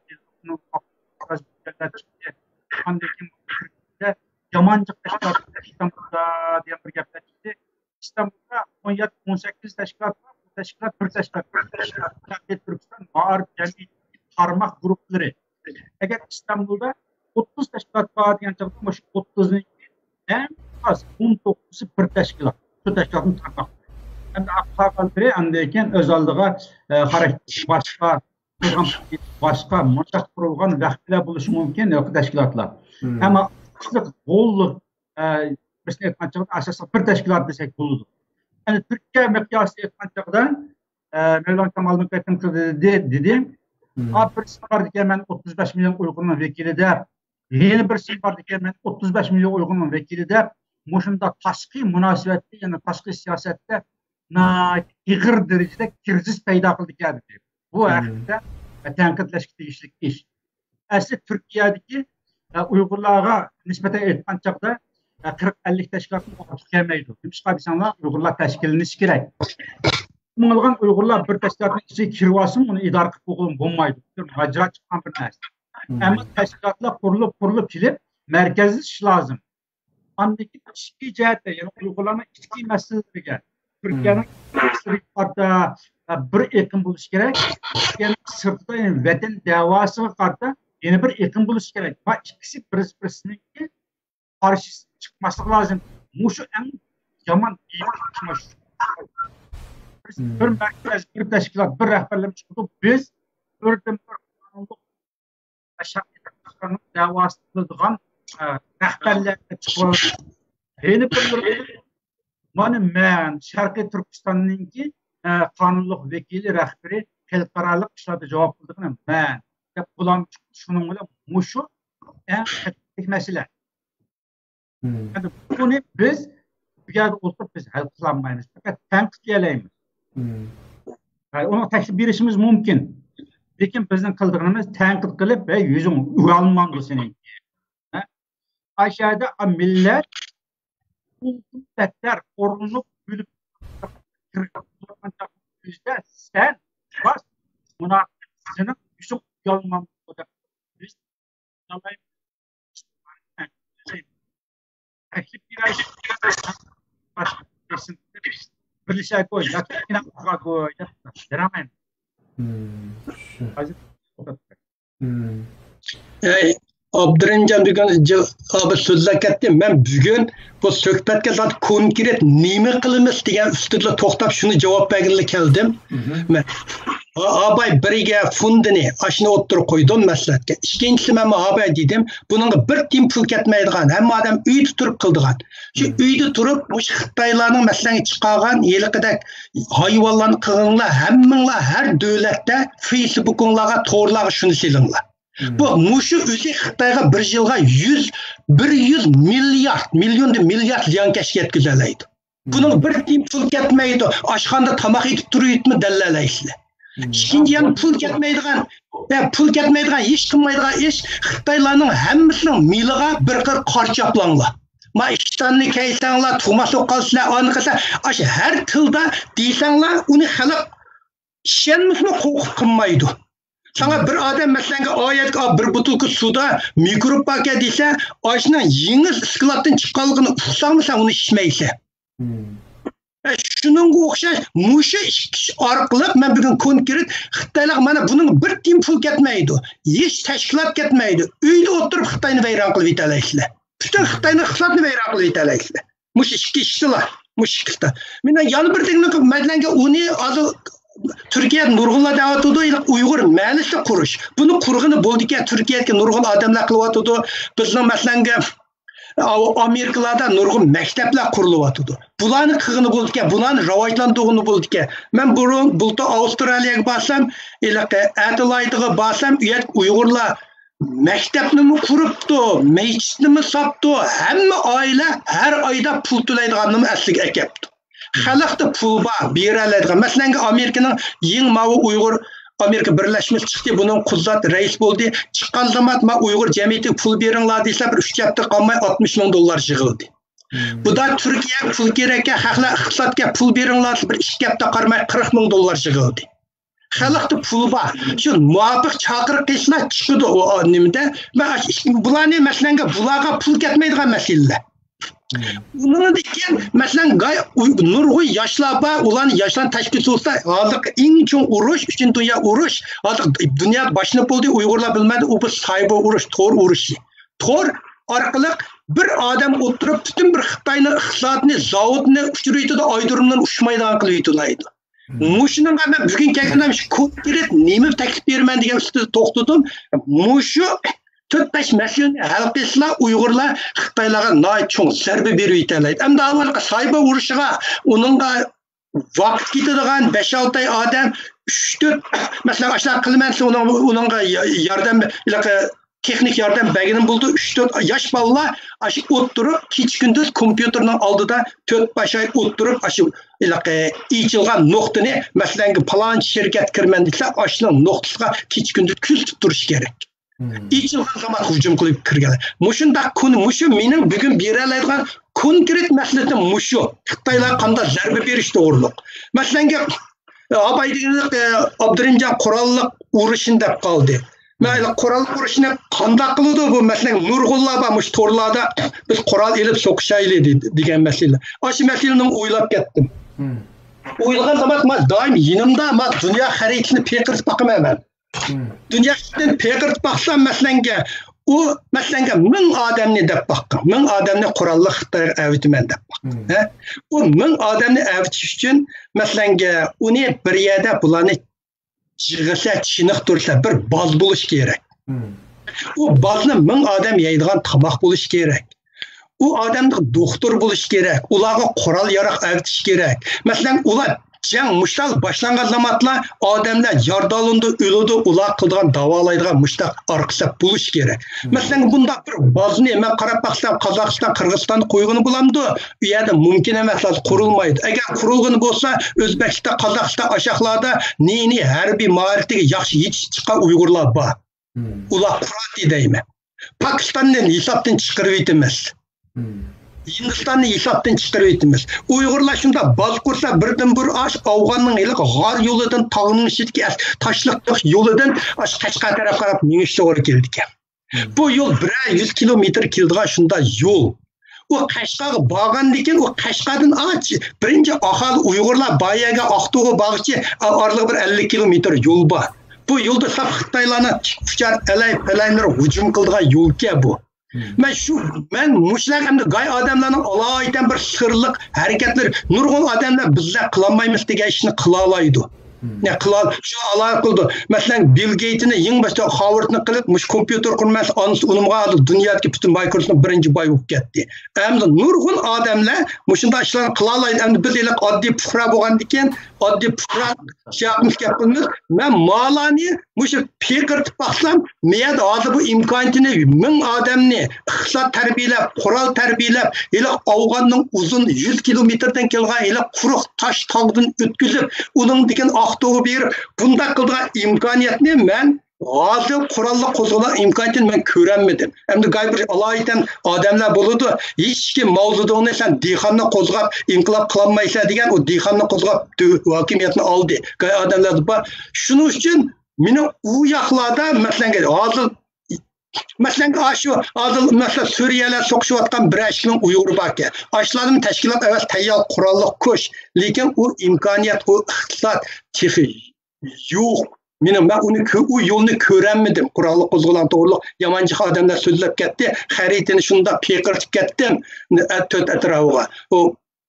ئاندىن كېيىن يامان جىق ئىستانبۇلدا دېگەن بىر گەپلەر چىقتى. ئىستانبۇلدا ئون يەتتە، ئون سەككىز تەشكىلات بار. بۇ تەشكىلات بىر تەشكىلات، بىر تەشكىلات. شەرقىي تۈركىستان مائارىپ جەمئىيىتى تارماق گۇرۇپپىلىرى. ئەگەر ئىستانبۇلدا ئوتتۇز تەشكىلات بار دېگەن چاغدا، مۇشۇ ئوتتۇزنىڭ ئەڭ ئاز ئون توققۇزى بىر تەشكىلات. شۇ تەشكىلاتنى تارماق. ئەمدى قالغانلىرى ئاندىن كېيىن ئۆز ئالدىغا، ئە، خاراكتېر باشقا، باشقا مۇنداق قۇرۇلغان ۋەخپىلەر بولۇشى مۇمكىن، ھېلىقى تەشكىلاتلار. مم. ئەمما ئاساسلىق غوللۇق، ئە، بىرسىنى ئېيتقان چاغدا ئاساسلىق بىر تەشكىلات دېسەك بولىدۇ. يەنى تۈركىيە مىقياسىدا ئېيتقان چاغدا، ئە، مەۋلانا كامالدىن قېتىم قىلدى، دېدى. مم. ئا، بىرسى بار ئىكەن، مەن ئوتتۇز بەش مىليون ئۇيغۇرنىڭ ۋەكىلى دەپ، يەنە بىرسى بار ئىكەن، مەن ئوتتۇز بەش مىليون ئۇيغۇرنىڭ ۋەكىلى دەپ، مۇشۇنداق تاشقى مۇناسىۋەتتە، يەنى تاشقى سىياسەتتە ناھايىتى ئېغىر دەرىجىدە كىرىزىس پەيدا قىلدىكەن دېدى. بۇ مم. ھەقىقەتەن تەنقىدلەشكە تېگىشلىك ئىش. ئەسلى تۈركىيەدىكى، ئە، ئۇيغۇرلارغا نىسبەتەن ئېيتقان چاغدا، ئە، قىرىق ئەللىك تەشكىلاتتىن ئارتۇق كەلمەيدۇ. نېمىشقا دېسەڭلار، ئۇيغۇرلار تەشكىللىنىشى كېرەك. مىڭلىغان ئۇيغۇرلار بىر تەشكىلاتنىڭ ئىچىگە كىرىۋالسىمۇ، ئۇنى ئىدارە قىلىپ بولغىلى بولمايدۇ. بىر ماجىرا چىققان بىر نەرسە. مم. ئەمما تەشكىلاتلار قۇرۇلۇپ، قۇرۇلۇپ كېلىپ، مەركەزلىشىش لازىم. ئاندىن كېيىن ئىچكى جەھەتتە، يەنى ئۇيغۇرلارنىڭ ئىچكى مەسىلىلىرىگە، تۈركىيەنىڭ مەسىلىلىرىگە قارىتا بىر ئېقىم بولۇشى كېرەك. تۈركىيەنىڭ سىرتىدا، يەنى ۋەتەن دەۋاسىغا قارىتا يەنە بىر ئېقىم بولۇشى كېرەك. ۋە ئىككىسى بىرسى-بىرسىنىڭكى قارشىسىغا چىقماسلىق لازىم. مۇشۇ ئەڭ يامان بىر، بىر مەركەز، بىر تەشكىلات، بىر رەھبەرلەر چىقىدۇ. بىز بىردىن بىر قانۇنلۇق شەرقىي تۈركىستاننىڭ دەۋاسىنى قىلىدىغان، ئە، رەھبەرلەرگە چىقىۋالىدۇ. يەنە بىرلىرى، مانا مەن شەرقىي تۈركىستاننىڭكى، ئە، قانۇنلۇق ۋەكىلى، رەھبىرى، خەلقئارالىق ئىشلاردا جاۋاب قىلىدىغىنى مەن دەپ، بۇلار شۇنىڭ بىلەن مۇشۇ ئەڭ قېتىملىق مەسىلە. ئەمدى بۇنى بىز بۇ يەردە ئولتۇرۇپ بىز ھەل قىلالمايمىز. پەقەت تەنقىدلىيەلەيمىز. ھە، ئۇنىڭ تەكلىپ بېرىشىمىز مۇمكىن. لېكىن بىزنىڭ قىلىدىغىنىمىز تەنقىد قىلىپ، ھەي، يۈزۈڭ ئۇرالمامدۇ سېنىڭكى؟ ھە؟ ئاشۇ يەردە مىللەت ئۇلتۇم بەتتەر ئورۇنلۇق بۆلۈپ كىرگەن يۈزدە سەن راست مۇناپىق، سېنىڭ يۈزۈڭ ئۇرالمامدۇ دەپ بىز بىرلىشەگوي ياكى ئىناقلىغاگوي دەپ بېرەلمەيمىز. ھازىر ئەي، ئابدۇرېھىمجان بۈگۈن جىل-، ئابا سۆزلەپ كەتتى. مەن بۈگۈن بۇ سۆھبەتكە زادى كونكرېت نېمە قىلىمىز دېگەن ئۈستىدىلا توختاپ، شۇنى جاۋاب بەرگىلى كەلدىم. مەن، ئا-، ئاباي بىرگە فوندىنى ئاشۇنى ئوتتۇرىغا قويدۇم مەسلىھەتكە. ئىككىنچىسى، مەن ئاباي دېدىم، بۇنىڭغا بىر تىيىن پۇل كەتمەيدىغان، ھەممە ئادەم ئۆيدە تۇرۇپ قىلىدىغان. شۇ ئۆيدە تۇرۇپ، مۇشۇ خىتايلارنىڭ مەسىلەنگە چىقارغان ھېلىقىدەك ھايۋانلارنى قىلغىنىڭلار، ھەممىڭلار ھەر دۆلەتتە فېيسبۇكۇڭلارغا، تورلارغا شۇنى سېلىڭلار. بۇ مۇشۇ ئۆزى خىتايغا بىر يىلغا يۈز، بىر يۈز مىليارد، مىليوندىن مىليارد زىيانكەشكە يەتكۈزەلەيدۇ. بۇنىڭ بىر تىيىن پۇل كەتمەيدۇ. ئاشخانىدا تاماق ئېتىپ تۇرۇۋېتىپمۇ دەللەيسىلەر. ئىككىنچى، يەنە پۇل كەتمەيدىغان، يا، پۇل كەتمەيدىغان، ھېچ قىلمايدىغان ئىش، خىتايلارنىڭ ھەممىسىنىڭ مېلىغا بىر قىر قار چاپلاڭلار. ما ئىشتاننى كەيسەڭلار، تۇماس بولۇپ قالسىلەر، ئانى قىلسا، ئاشۇ ھەر تىلدا دېسەڭلار، ئۇنى خەلق ئىشەنمىسىمۇ قورقۇپ قىلمايدۇ. ساڭا بىر ئادەم، مەسىلەنگە، ئايەتكە بىر بوتۇلكا سۇدا مىكروب باركەن دېسە، ئاشۇنىڭ يېڭى ئىسكىلاتتىن چىققانلىقىنى ئۇقساڭمۇ سەن ئۇنى ئىچمەيسەن. ئە، شۇنىڭغا ئوخشاش مۇشۇ ئىككى ئىش ئارقىلىق مەن بۈگۈن كونكرېت خىتايلارغا، مانا بۇنىڭغا بىر تىيىن پۇل كەتمەيدۇ، ھېچ تەشكىلات كەتمەيدۇ، ئۆيدە ئولتۇرۇپ خىتاينى ۋەيران قىلىپ يېتەلەيسىلەر. پۈتۈن خىتاينىڭ ئىقتىسادىنى ۋەيران قىلىپ يېتەلەيسىلەر. مۇشۇ ئىككى ئىشتىلا، مۇشۇ ئىككى ئىشتا. مېنىڭ يەنە بىر دېگىنىم، مەسىلەنگە، ئۇنى ھازىر تۈركىيە نۇرغۇنلار دەۋاتىدۇ، ئۇيغۇر مەھەللىسى قۇرۇش. بۇنى قۇرغىنى بولىدىكەن، تۈركىيەدىكى نۇرغۇن ئادەملەر قىلىۋاتىدۇ. بىزنىڭ، مەسىلەنگە، ئامېرىكىلاردا نۇرغۇن مەكتەپلەر قۇرۇلۇۋاتىدۇ. بۇلارنى قىلغىنى بولىدىكەن، بۇلارنى راۋاجلاندۇرغىنى بولىدىكەن. مەن بۇرۇن، بۇلتۇر ئاۋسترالىيەگە بارسام، ھېلىقى ئەدېلايدىغا بارسام، ئۇ يەردىكى ئۇيغۇرلار مەكتەپنىمۇ قۇرۇپتۇ، مەسچىتنىمۇ ساپتۇ، ھەممە ئائىلە ھەر ئايدا پۇل تۆلەيدىغاننىمۇ ئەسلىگە ئەكەپتۇ. خەلقتە پۇل بار، بېرەلەيدىغان. مەسىلەنگە، ئامېرىكىنىڭ يېڭى ماۋۇ ئۇيغۇر ئامېرىكا بىرلەشمىسى چىقتى، بۇنىڭ قۇدرەت رەئىس بولدى. چىققان زامان، ما ئۇيغۇر جەمئىيىتىگە پۇل بېرىڭلار دېسە، بىر ئۈچ ھەپتە قالماي ئاتمىش مىڭ دوللار يىغىلدى. بۇدا تۈركىيەگە پۇل كېرەككەن، خەقلەر ئىقتىسادقا پۇل بېرىڭلار دېسە، بىر ئىككى ھەپتە قالماي قىرىق مىڭ دوللار يىغىلدى. خەلقتە پۇل بار. شۇ مۇۋاپىق چاقىرىق قىلسىلا چىقىدۇ ئۇ نېمىدە. مەن ئاشۇ ئىش-، بۇلارنى، مەسىلەنگە، بۇلارغا پۇل كەتمەيدىغان مەسىلىلەر. ئۇنىڭدىن كېيىن، مەسىلەن، گاي-، ئۇ-، نۇرغۇن ياشلار بار، ئۇلارنى، ياشلارنى تەشكىل قىلسا، ھازىرقى ئەڭ چوڭ ئۇرۇش، ئۈچىنچى دۇنيا ئۇرۇش، ھازىر دۇنيادا باشلىنىپ بولدى، ئۇيغۇرلار بىلمەيدۇ، ئۇ بۇ سايبېر ئۇرۇش، تور ئۇرۇشى. تور ئارقىلىق بىر ئادەم ئولتۇرۇپ، پۈتۈن بىر خىتاينىڭ ئىقتىسادىنى، زاۋۇتىنى ئۇچۇرۇۋېتىدۇ، ئايرودروملىرىنى ئۇچمايدىغان قىلىۋېتىۋېتىدۇ. مۇشۇنىڭغا مەن بۈگۈن كەلگىنىم شۇ، كونكرېت نېمە تەكلىپ بېرىمەن دېگەن ئۈستىدە توختىدىم. مۇشۇ تۆت-بەش مەسىلىنى ھەل قىلسىلا، ئۇيغۇرلار خىتايلارغا ناھايىتى چوڭ زەربە بېرىۋېتەلەيدۇ. ئەمدى ئاۋۋالقى سايبېر ئۇرۇشىغا، ئۇنىڭغا ۋاقىت كېتىدىغان بەش-ئالتە ئاي ئادەم، ئۈچ-تۆت، مەسىلەن، ئاشۇنداق قىلىمەن دېسە، ئۇنىڭ، ئۇنىڭغا ياردەم، ھېلىقى تېخنىك ياردەم بەرگىنىم بولىدۇ. ئۈچ-تۆت ياش بالىلار ئاشۇ ئولتۇرۇپ، كېچە-كۈندۈز كومپيۇتېرنىڭ ئالدىدا تۆت-بەش ئاي ئولتۇرۇپ، ئاشۇ ھېلىقى ئېچىلغان نۇقتىنى، مەسىلەنگە، پالانچى شىركەتكە كىرىمەن دېسە، ئاشۇنىڭ نۇقتىسىغا كېچە-كۈندۈز كۆزىتىپ تۇرۇش كېرەك. ئېچىلغان زامان ھۇجۇم قىلىپ كىرگەن. مۇشۇنداق كون-، مۇشۇ مېنىڭ بۈگۈن بېرەلەيدىغان كونكرېت مەسلىھىتىم مۇشۇ. خىتايلارغا قانداق زەربە بېرىش توغرۇلۇق. مەسىلەنگە، ئاباي دېگەن، ئابدۇرېھىمجان قوراللىق ئۇرۇشنى دەپ قالدى. مەيلى، قورال ئۇرۇشنى قانداق قىلىدۇ بۇ؟ مەسىلەن، نۇرغۇنلار بار مۇشۇ تورلاردا، بىز قورال ئېلىپ سوقۇشايلى دېدى، دېگەن مەسىلە. ئاشۇ مەسىلىنى ئويلاپ كەتتىم. ئويلىغان زامان ما دائىم يېنىمدا ما دۇنيا خەرىتىسىنى پىرقىرىتىپ باقىمەن مەن. دۇنيا خەرىتىسىنى پىرقىرىتىپ باقسام، مەسىلەنگە، ئۇ، مەسىلەنگە، مىڭ ئادەمنى دەپ باققىن، مىڭ ئادەمنى قوراللىق خىتايغا ئەۋېتىمەن دەپ باققىن. ھە؟ ئۇ مىڭ ئادەمنى ئەۋېتىش ئۈچۈن، مەسىلەنگە، ئۇنى بىر يەردە بۇلارنى يىغىسا، چېنىقتۇرسا، بىر باز بولۇش كېرەك. ئۇ بازنى مىڭ ئادەم يەيدىغان تاماق بولۇش كېرەك. ئۇ ئادەمدە دوختۇر بولۇش كېرەك. ئۇلارغا قورال ياراق ئەۋېتىش كېرەك. مەسىلەن، ئۇلار جەڭ مۇشتاق باشلانغان زامانلا ئادەملەر يارىدارلىنىدۇ، ئۆلىدۇ، ئۇلار قىلىدىغان داۋالايدىغان مۇشتاق ئارقا سەپ بولۇش كېرەك. مەسىلەن، بۇنداق بىر بازنى مەن قاراپ باقسام، قازاقىستان، قىرغىزىستاندا قويغىلى بولامدۇ؟ ئۇ يەردە مۇمكىن ئەمەس، ھازىر قۇرۇلمايدۇ. ئەگەر قۇرۇلغىنى بولسا، ئۆزبېكىستان، قازاقىستان ئاشاقلاردا نى-نى ھەربىي ماھارىتىگە ياخشى يېتىشىپ چىققان ئۇيغۇرلار بار. ئۇلار قۇراتى دەيمەن. پاكىستاننى ھېسابتىن چىقىرىۋېتىمىز. ھىندىستاننى ھېسابتىن چىقىرىۋېتىمىز. ئۇيغۇرلار شۇنداق باز قۇرسا، بىردىنبىر ئاش ئافغاننىڭ ھېلىقى غار يولىدىن، تاغنىڭ ئىچىدىكى ئەس-، تاشلىق يولىدىن ئاش قەشقەر تەرەپ قاراپ مېڭىش توغرا كېلىدىكەن. بۇ يول بىرەر يۈز كىلومېتىر كېلىدىغان شۇنداق يول. ئۇ قەشقەرگە بارغاندىن كېيىن، ئۇ قەشقەردىن ئاچ-، بىرىنچى ئاھالى ئۇيغۇرلار بار يەرگە، ئاقتۇغا بارغۇچە ئارىلىقى بىر ئەللىك كىلومېتىر يول بار. بۇ يولدا ساپ خىتايلارنىڭ ئۇچار ئەلەي پەلەيلىرى ھۇجۇم قىلىدىغان يولكەن بۇ. مەن شۇ، مەن مۇشۇلار ئەمدى گاي ئادەملەرنىڭ ئالايىتەن بىر سىرلىق ھەرىكەتلىرى، نۇرغۇن ئادەملەر بىزلەر قىلالمايمىز دېگەن ئىشنى قىلالايدۇ. نە قىلال، شۇ ئالاقە قىلىدۇ. مەسىلەن، بىل گېيتسنى يېڭى باشتا خاۋىردنى قىلىپ، مۇشۇ كومپيۇتېر قۇرماس، ئانىسى ئۇنىمىغا ھازىر دۇنيادىكى پۈتۈن مايكروسوفتنىڭ بىرىنچى بايى بولۇپ كەتتى. ئەمدى نۇرغۇن ئادەملەر مۇشۇنداق ئىشلارنى قىلالايدۇ. ئەمدى بىز ھېلىقى ئاددىي پۇقرا بولغاندىكىن، ئاددىي پۇقرا شۇ ياقتىن گەپ قىلىمىز. مەن مالانى مۇشۇ پىرقىرىتىپ باقسام، مىيەدە ھازىر بۇ ئىمكانىيىتىنى مىڭ ئادەمنى ئىقتىساد تەربىيەلەپ، قورال تەربىيەلەپ، ھېلىقى ئافغاننىڭ ئۇزۇن يۈز كىلومېتىردىن كەلگەن ھېلىقى قۇرۇق تاش تاغدىن ئۆتكۈزۈپ، ئۇنىڭدىن كېيىن ئاقتۇغا بېرىپ، بۇنداق قىلىدىغان ئىمكانىيەتنى مەن ھازىر قوراللىق قوزغىلاڭ ئىمكانىيىتىنى مەن كۆرەلمىدىم. ئەمدى گاي بىر ئالايىتەن ئادەملەر بولىدۇ، ھېچكىم ماۋزېدۇڭنى سەن دېھقاننى قوزغاپ ئىنقىلاب قىلالمايسەن دېگەن، ئۇ دېھقاننى قوزغاپ دۆ-، ھاكىمىيەتنى ئالدى. گاي ئادەملەر بار. شۇنىڭ ئۈچۈن مېنىڭ ئۇ ياقلاردا، مەسىلەن، ھازىر، مەسىلەن، ئاشۇ ھازىر، مەسىلەن، سۈرىيەلەر سوقۇشۇۋاتقان بىرەر ئىككى مىڭ ئۇيغۇر باركەن. ئاشۇلارنىڭ تەشكىلات ئەۋەتسە تەييار قوراللىق كۈچ، لېكىن ئۇ ئىمكانىيەت، ئۇ ئىقتىساد تېخى يوق. مېنىڭ، مەن ئۇنى كۆ-، ئۇ يولنى كۆرەلمىدىم. قوراللىق قوزغىلاڭ توغرۇلۇق يامان جىق ئادەملەر سۆزلەپ كەتتى. خەرىتىنى شۇنداق پىرقىرىتىپ كەتتىم. ئە-، تۆت ئەتراپىغا. ئۇ،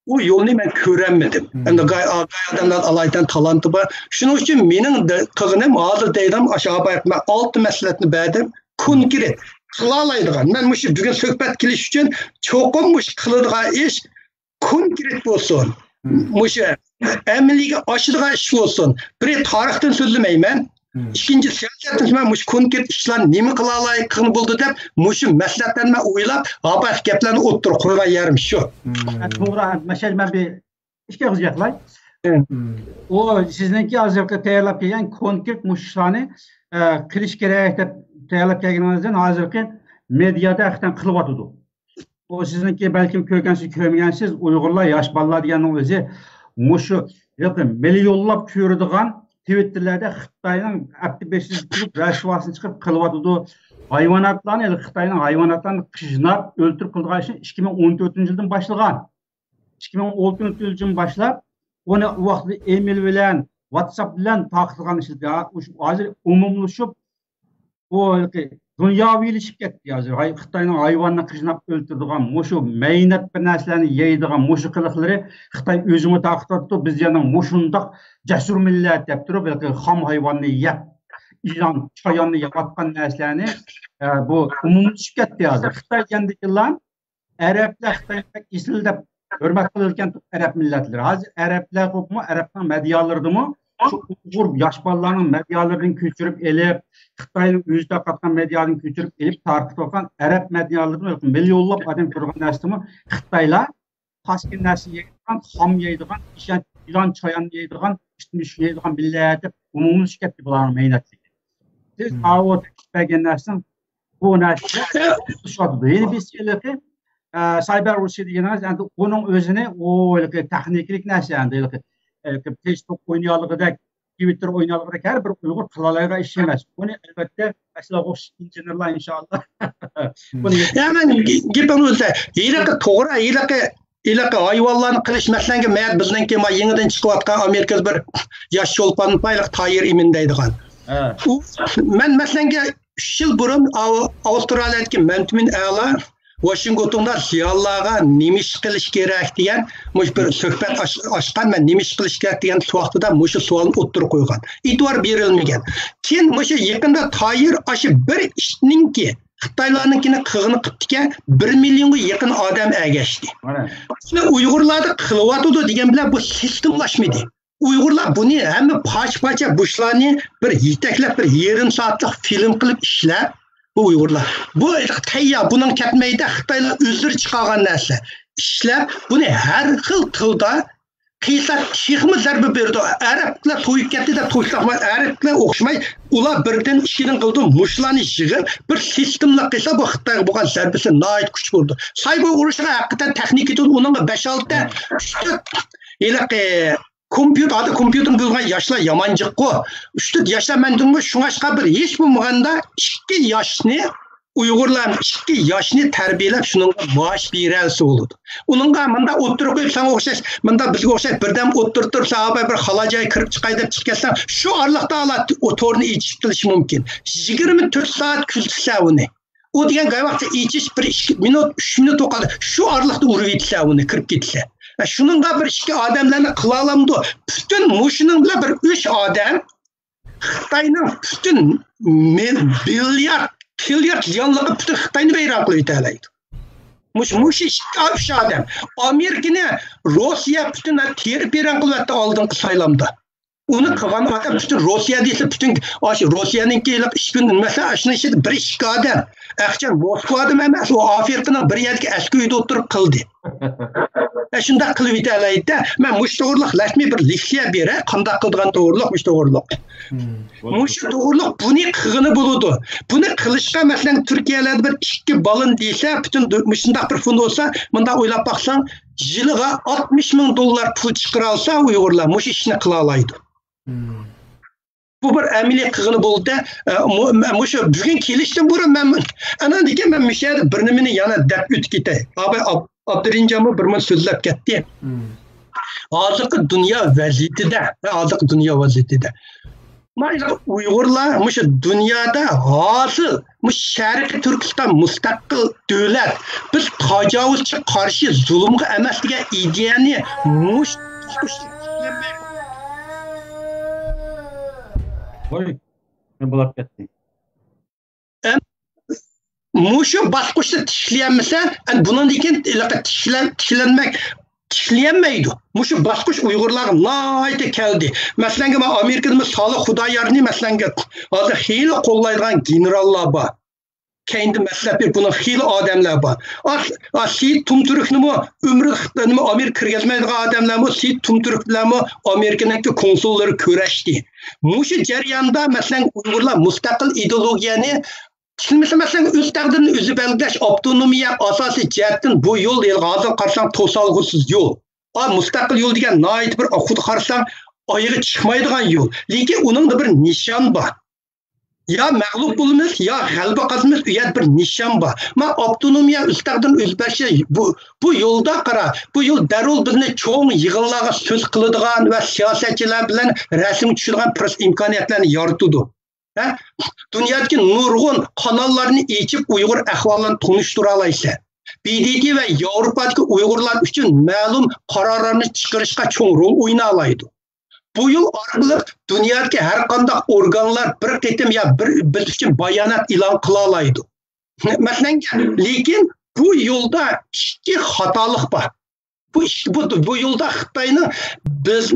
ئۇ يولنى مەن كۆرەلمىدىم. ئەمدى گاي، گاي ئادەملەر ئالايىتەن تالانتى بار. شۇنىڭ ئۈچۈن مېنىڭ دە-، قىلغىنىم ھازىر دەيدىغان ئاشۇ بايىقى مەن ئالتە مەسلىھەتنى بەردىم. كونكرېت قىلالايدىغان. مەن مۇشۇ بۈگۈن سۆھبەت قىلىش ئۈچۈن چوقۇم مۇشۇ قىلىدىغان ئىش كونكرېت بولسۇن. مۇشۇ ئەمەلىيگە ئاشىدىغان ئىش بولسۇن. بىرى تارىختىن سۆزلىمەيمەن. ئىككىنچى سىياسەتتىن سۆزلىمەي، مۇشۇ كونكرېت ئىشلارنى نېمە قىلالايدىغىنى بولدى دەپ، مۇشۇ مەسلىھەتلەرنى مەن ئويلاپ، ھاپاق گەپلەرنى ئوتتۇرىغا قويغان يېرىم شۇ. توغرا، مەشەل مەن بىر ئىككى ئېغىز گەپلەي. ئۇ سىزنىڭكى ھازىرقى تەييارلاپ كەلگەن كونكرېت مۇشۇ ئىشلارنى، ئە، قىلىش كېرەك دەپ تەييارلاپ كەلگىنىڭىزدىن ھازىرقى مېدىيادا ھەقىقەتەن قىلىۋاتىدۇ. ئۇ سىزنىڭكى بەلكىم كۆرگەنسىز، كۆرمىگەنسىز، ئۇيغۇرلار، ياش بالىلار دېگەننىڭ ئۆزى مۇشۇ يېقى مىليونلاپ كۆرىدىغان تىۋىتتېرلەردە خىتاينىڭ ئەپتى بېشىدىن تۇرۇپ رەسۋاسىنى چىقىرىپ قىلىۋاتىدۇ. ھايۋاناتلارنى، خىتاينىڭ ھايۋاناتلارنى قىيناپ ئۆلتۈرۈپ قىلىدىغان ئىشنى ئىككى مىڭ ئون تۆتىنچى يىلدىن باشلىغان. ئىككى مىڭ ئون تۆتىنچى يىلدىن باشلاپ، ئۇنى ۋاقتىدا ئېمېل بىلەن، ۋاتساپ بىلەن تارقىتىلغان ئىش. ھازىر ئومۇملىشىپ، بۇ ھېلىقى دۇنياۋىلىشىپ كەتتى ھازىر. ھاي-، خىتاينىڭ ھايۋاننى قىيناپ ئۆلتۈرىدىغان، مۇشۇ مەينەت بىر نەرسىلەرنى يەيدىغان مۇشۇ قىلىقلىرى خىتاي ئۆزىمۇ تارقىتىۋاتىدۇ. بىز يەنە مۇشۇنداق جەسۇر مىللەت دەپ تۇرۇپ، ھېلىقى خام ھايۋاننى يەپ، ئىلان، چاياننى يەۋاتقان نەرسىلەرنى، ئە، بۇ ئومۇملىشىپ كەتتى ھازىر. خىتاي دېگەندىكىنلا ئەرەبلەر خىتاينى بەك ئېسىل دەپ ھۆرمەت قىلىدىكەن ئەرەب مىللەتلىرى. ھازىر ئەرەبلەر بولۇپمۇ، ئەرەبنىڭ مېدىيالىرىدىمۇ شۇ ئۇيغۇر ياش بالىلارنىڭ مېدىيالىرىدىن كۆچۈرۈپ ئېلىپ، خىتاينىڭ ئۆزى تارقاتقان مېدىيادىن كۆچۈرۈپ ئېلىپ تارقىتىۋاتقان ئەرەب مېدىيالىرىدىمۇ مىليونلاپ ئادەم كۆرگەن نەرسىدىمۇ خىتايلار تاسكىن نەرسە يەيدىغان، خام يەيدىغان، ئىشەن-، يىلان چايان يەيدىغان، ئىشتىن يەيدىغان مىللەت دەپ ئومۇملىشىپ كەتتى بۇلارنىڭ مەينەتلىكى. سىز ئاۋۇ بەرگەن نەرسىنىڭ بۇ نەرسە ئوخشىشىۋاتىدۇ. يەنە بىرسى ھېلىقى، ئە، سايبېر ئۇرۇشى دېگىنىڭىز، ئەمدى ئۇنىڭ ئۆزىنى، ئۇ ھېلىقى تېخنىكىلىق نەرسە، ئەمدى ھېلىقى، ھېلىقى پېيسبۇك ئوينىيالىغۇدەك، تىۋىتتېر ئوينالغۇدەك ھەر بىر ئۇيغۇر قىلالايدىغان ئىش ئەمەس. بۇنى ئەلۋەتتە مەن سىلەرگە ئوخشاش ئىنژېنېرلار ئىنشائاللا. بۇنى يا، مەن گېپىڭنى ئۈزدۈم. ھېلىقى توغرا، ھېلىقى، ھېلىقى ھايۋانلارنى قىلىش، مەسىلەنگە، مەن بىزنىڭكى ما يېڭىدىن چىقىۋاتقان ئامېرىكىدا بىر ياش چولپان بايلىق تايىر ئىمىن دەيدىغان. ھە. ئۇ، مەن مەسىلەنگە ئۈچ يىل بۇرۇن ئاۋ-، ئاۋسترالىيەدىكى مەمتىمىن ئەلا ۋاشىنگتوندا زىيالىيلارغا نېمە ئىش قىلىش كېرەك دېگەن مۇشۇ بىر سۆھبەت ئاچ-، ئاچقان، مەن نېمە ئىش قىلىش كېرەك دېگەن ۋاقتىدا مۇشۇ سوئالنى ئوتتۇرىغا قويغان. ئېتىبار بېرىلمىگەن. كېيىن مۇشۇ يېقىندا تايىر ئاشۇ بىر ئىتنىڭكى خىتايلارنىڭكىنى قىلغىنى قىپتىكەن، بىر مىليونغا يېقىن ئادەم ئەگەشتى. مانا. بۇنى ئۇيغۇرلاردا قىلىۋاتىدۇ دېگەن بىلەن بۇ سىستېمىلاشمىدى. ئۇيغۇرلار بۇنى ھەممە پارچە-پارچە بۇشلارنى بىر يېتەكلەپ، بىر يېرىم سائەتلىك فىلىم قىلىپ ئىشلەپ، بۇ ئۇيغۇرلار. بۇ تەييار، بۇنىڭ كەتمەيدۇ، خىتايلار ئۆزلىرى چىقارغان نەرسە. ئىشلەپ، بۇنى ھەر خىل تىلدا قىلسا تېخىمۇ زەربە بېرىدۇ. ئەرەبلەر تويۇپ كەتتى دەپ تويۇشلۇق ئەرەبلەر ئوخشىماي، ئۇلار بىردىن ئىككىدىن قىلىدۇ، مۇشۇلارنى يىغىپ، بىر سىستېمىلىق قىلسا، بۇ خىتايغا بولغان زەربىسى ناھايىتى كۈچ بولىدۇ. سايبو ئۇرۇشىغا ھەقىقەتەن تېخنىكا يېتىدۇ، ئۇنىڭغا بەش-ئالتە، ئۈچ-تۆت ھېلىقى كومپيۇتېر، ھازىر كومپيۇتېرنى بىلىدىغان ياشلار يامان جىققۇ. ئۈچ-تۆت ياشلار مەن دېدىمغۇ، شۇڭلاشقا بىر ھېچ بولمىغاندا ئىككى ياشنى، ئۇيغۇرلار ئىككى ياشنى تەربىيەلەپ، شۇنىڭغا مائاش بېرەلىسە بولىدۇ. ئۇنىڭغا مۇنداق ئوتتۇرىغا قويۇپ، ساڭا ئوخشاش، مۇنداق بىزگە ئوخشاش بىردەم ئولتۇرۇپ تۇرسا، ھا، بىر خالا جايغا كىرىپ چىقاي دەپ چىقىپ كەتسەڭ، شۇ ئارىلىقتا ئالا ئۇ تورنى ئېچىپ قېلىشى مۇمكىن. يىگىرمە تۆت سائەت كۆزىتىسەن ئۇنى. ئۇ دېگەن گاي ۋاقىتتا ئېچىش بىر ئىككى مىنۇت، ئۈچ مىنۇت بولغاندا شۇ ئارىلىقتا ئۇرۇۋېتىسەن ئۇنى، كىرىپ كېتىسەن. ھە، شۇنىڭغا بىر ئىككى ئادەملەرنى قىلالامدۇ؟ پۈتۈن مۇشۇنىڭ بىلەن بىر ئۈچ ئادەم خىتاينىڭ پۈتۈن مىل-، مىليارد، تىليارد زىيانلىقى پۈتۈن خىتاينى ۋەيران قىلىۋېتەلەيدۇ. مۇش-، مۇشۇ ئىككى، ئۈچ ئادەم. ئامېرىكىنى، روسىيە پۈتۈن تېرىپ ۋەيران قىلىۋەتتى ئالدىنقى سايلامدا. ئۇنى قىلغان ئادەم پۈتۈن روسىيە دېسە، پۈتۈن ئاشۇ روسىيەنىڭكى ئىش كۈن، مەسىلەن، ئاشۇنىڭ ئىچىدە بىر ئىككى ئادەم. ئەخچان موسكۋادىمۇ ئەمەس، ئۇ ئافرىقىنىڭ بىر يەردىكى ئەسكى ئۆيدە ئولتۇرۇپ قىلدى. ئە، شۇنداق قىلىۋېتەلەيدىدە. مەن مۇشۇ توغرۇلۇق رەسمىي بىر لېكسىيە بېرەي، قانداق قىلىدىغان توغرۇلۇق، مۇشۇ توغرۇلۇق. مۇشۇ توغرۇلۇق بۇنى قىلغىنى بولىدۇ. بۇنى قىلىشقا، مەسىلەن، تۈركىيەلەردە بىر ئىككى بالىنى دېسە، پۈتۈن دۇ-، مۇشۇنداق بىر فوند بولسا، مۇنداق ئويلاپ باقساڭ، يىلىغا ئاتمىش مىڭ دوللار پۇل چىقىرالسا، ئۇيغۇرلار مۇشۇ ئىشنى قىلالايدۇ. بۇ بىر ئەمەلىي قىلغىنى بولدى. ئە، مۇ-، مە-، مۇشۇ بۈگۈن كېلىشتىن بۇرۇن مەن، ئاناندىن كېيىن مەن مۇشۇ يەردە بىر نېمىنى يەنە دەپ ئۆتۈپ كېتەي. ئاباي ئاب-، ئابدۇرېھىمجانمۇ بىر مۇنچە سۆزلەپ كەتتى. ھازىرقى دۇنيا ۋەزىيىتىدە، ھازىرقى دۇنيا ۋەزىيىتىدە، مانا ئۇيغۇرلار مۇشۇ دۇنيادا ھازىر مۇشۇ شەرقىي تۈركىستان مۇستەقىل دۆلەت، بىز تاجاۋۇزچى، قارشى، زۇلۇمغا ئەمەس دېگەن ئىدىيەنى مۇشۇ ۋاي، نېمە بولۇپ كەتتى؟ مۇشۇ باسقۇچتا تىكلىيەلمىسە، ئەنە بۇنىڭدىن كېيىن ھېلىقى تىكلەن-، تىكلەنمەك، تىكلىيەلمەيدۇ. مۇشۇ باسقۇچ ئۇيغۇرلارغا ناھايىتى كەلدى. مەسىلەنگە، مەن ئامېرىكىدىمۇ سالىھ خۇدايارنى، مەسىلەنگە، ھازىر خېلى قوللايدىغان گېنېراللار بار. كەينىدىن مەسلىھەت بېرىپ، بۇنىڭ خېلى ئادەملەر بار. ئا، ئا، سېيىت تۇمتۈركنىمۇ ئۆمرى، نېمە، ئامېرىكا كىرگۈزمەيدىغان ئادەملەرمۇ، سېيىت تۇمتۈرك بىلەنمۇ ئامېرىكىنىڭكى كونسۇللىرى كۆرۈشتى. مۇشۇ جەرياندا، مەسىلەن، ئۇيغۇرلار مۇستەقىل ئىدېئولوگىيەنى تىكلىمىسە، مەسىلەن، ئۆز تەقدىرىنى ئۆزى بەلگىلەش، ئاپتونومىيە ئاساسىي جەھەتتىن بۇ يول، ھازىر قارىساڭ، توسالغۇسىز يول. ئا، مۇستەقىل يول دېگەن ناھايىتى بىر، خۇدا قارىساڭ، ئايىغى چىقمايدىغان يول. لېكىن ئۇنىڭدا بىر نىشان بار. يا مەغلۇپ بولىمىز، يا غەلىبە قازىنىمىز، ئۇ يەردە بىر نىشان بار. مانا ئاپتونومىيە، ئۆز تەقدىرىنى ئۆزى بەلگىلەش، بۇ، بۇ يولدا قارا، بۇ يول دەررۇ بىزنى چوڭ يىغىنلارغا سۆز قىلىدىغان ۋە سىياسەتچىلەر بىلەن رەسىمگە چۈشىدىغان پۇرسەت ئىمكانىيەتلەرنى يارىتىدۇ. ھە؟ دۇنيادىكى نۇرغۇن قاناللارنى ئېچىپ، ئۇيغۇر ئەھۋالىنى تونۇشتۇرالايسەن. ب د ت ۋە ياۋروپادىكى ئۇيغۇرلار ئۈچۈن مەلۇم قارارلارنى چىقىرىشقا چوڭ رول ئوينالايدۇ. بۇ يول ئارقىلىق دۇنيادىكى ھەر قانداق ئورگانلار بىر قېتىم يا بىر، بىز ئۈچۈن بايانات ئېلان قىلالايدۇ. مەسىلەن، لېكىن بۇ يولدا ئىككى خاتالىق بار. بۇ ئىككى، بۇ، بۇ يولدا خىتاينىڭ، بىز،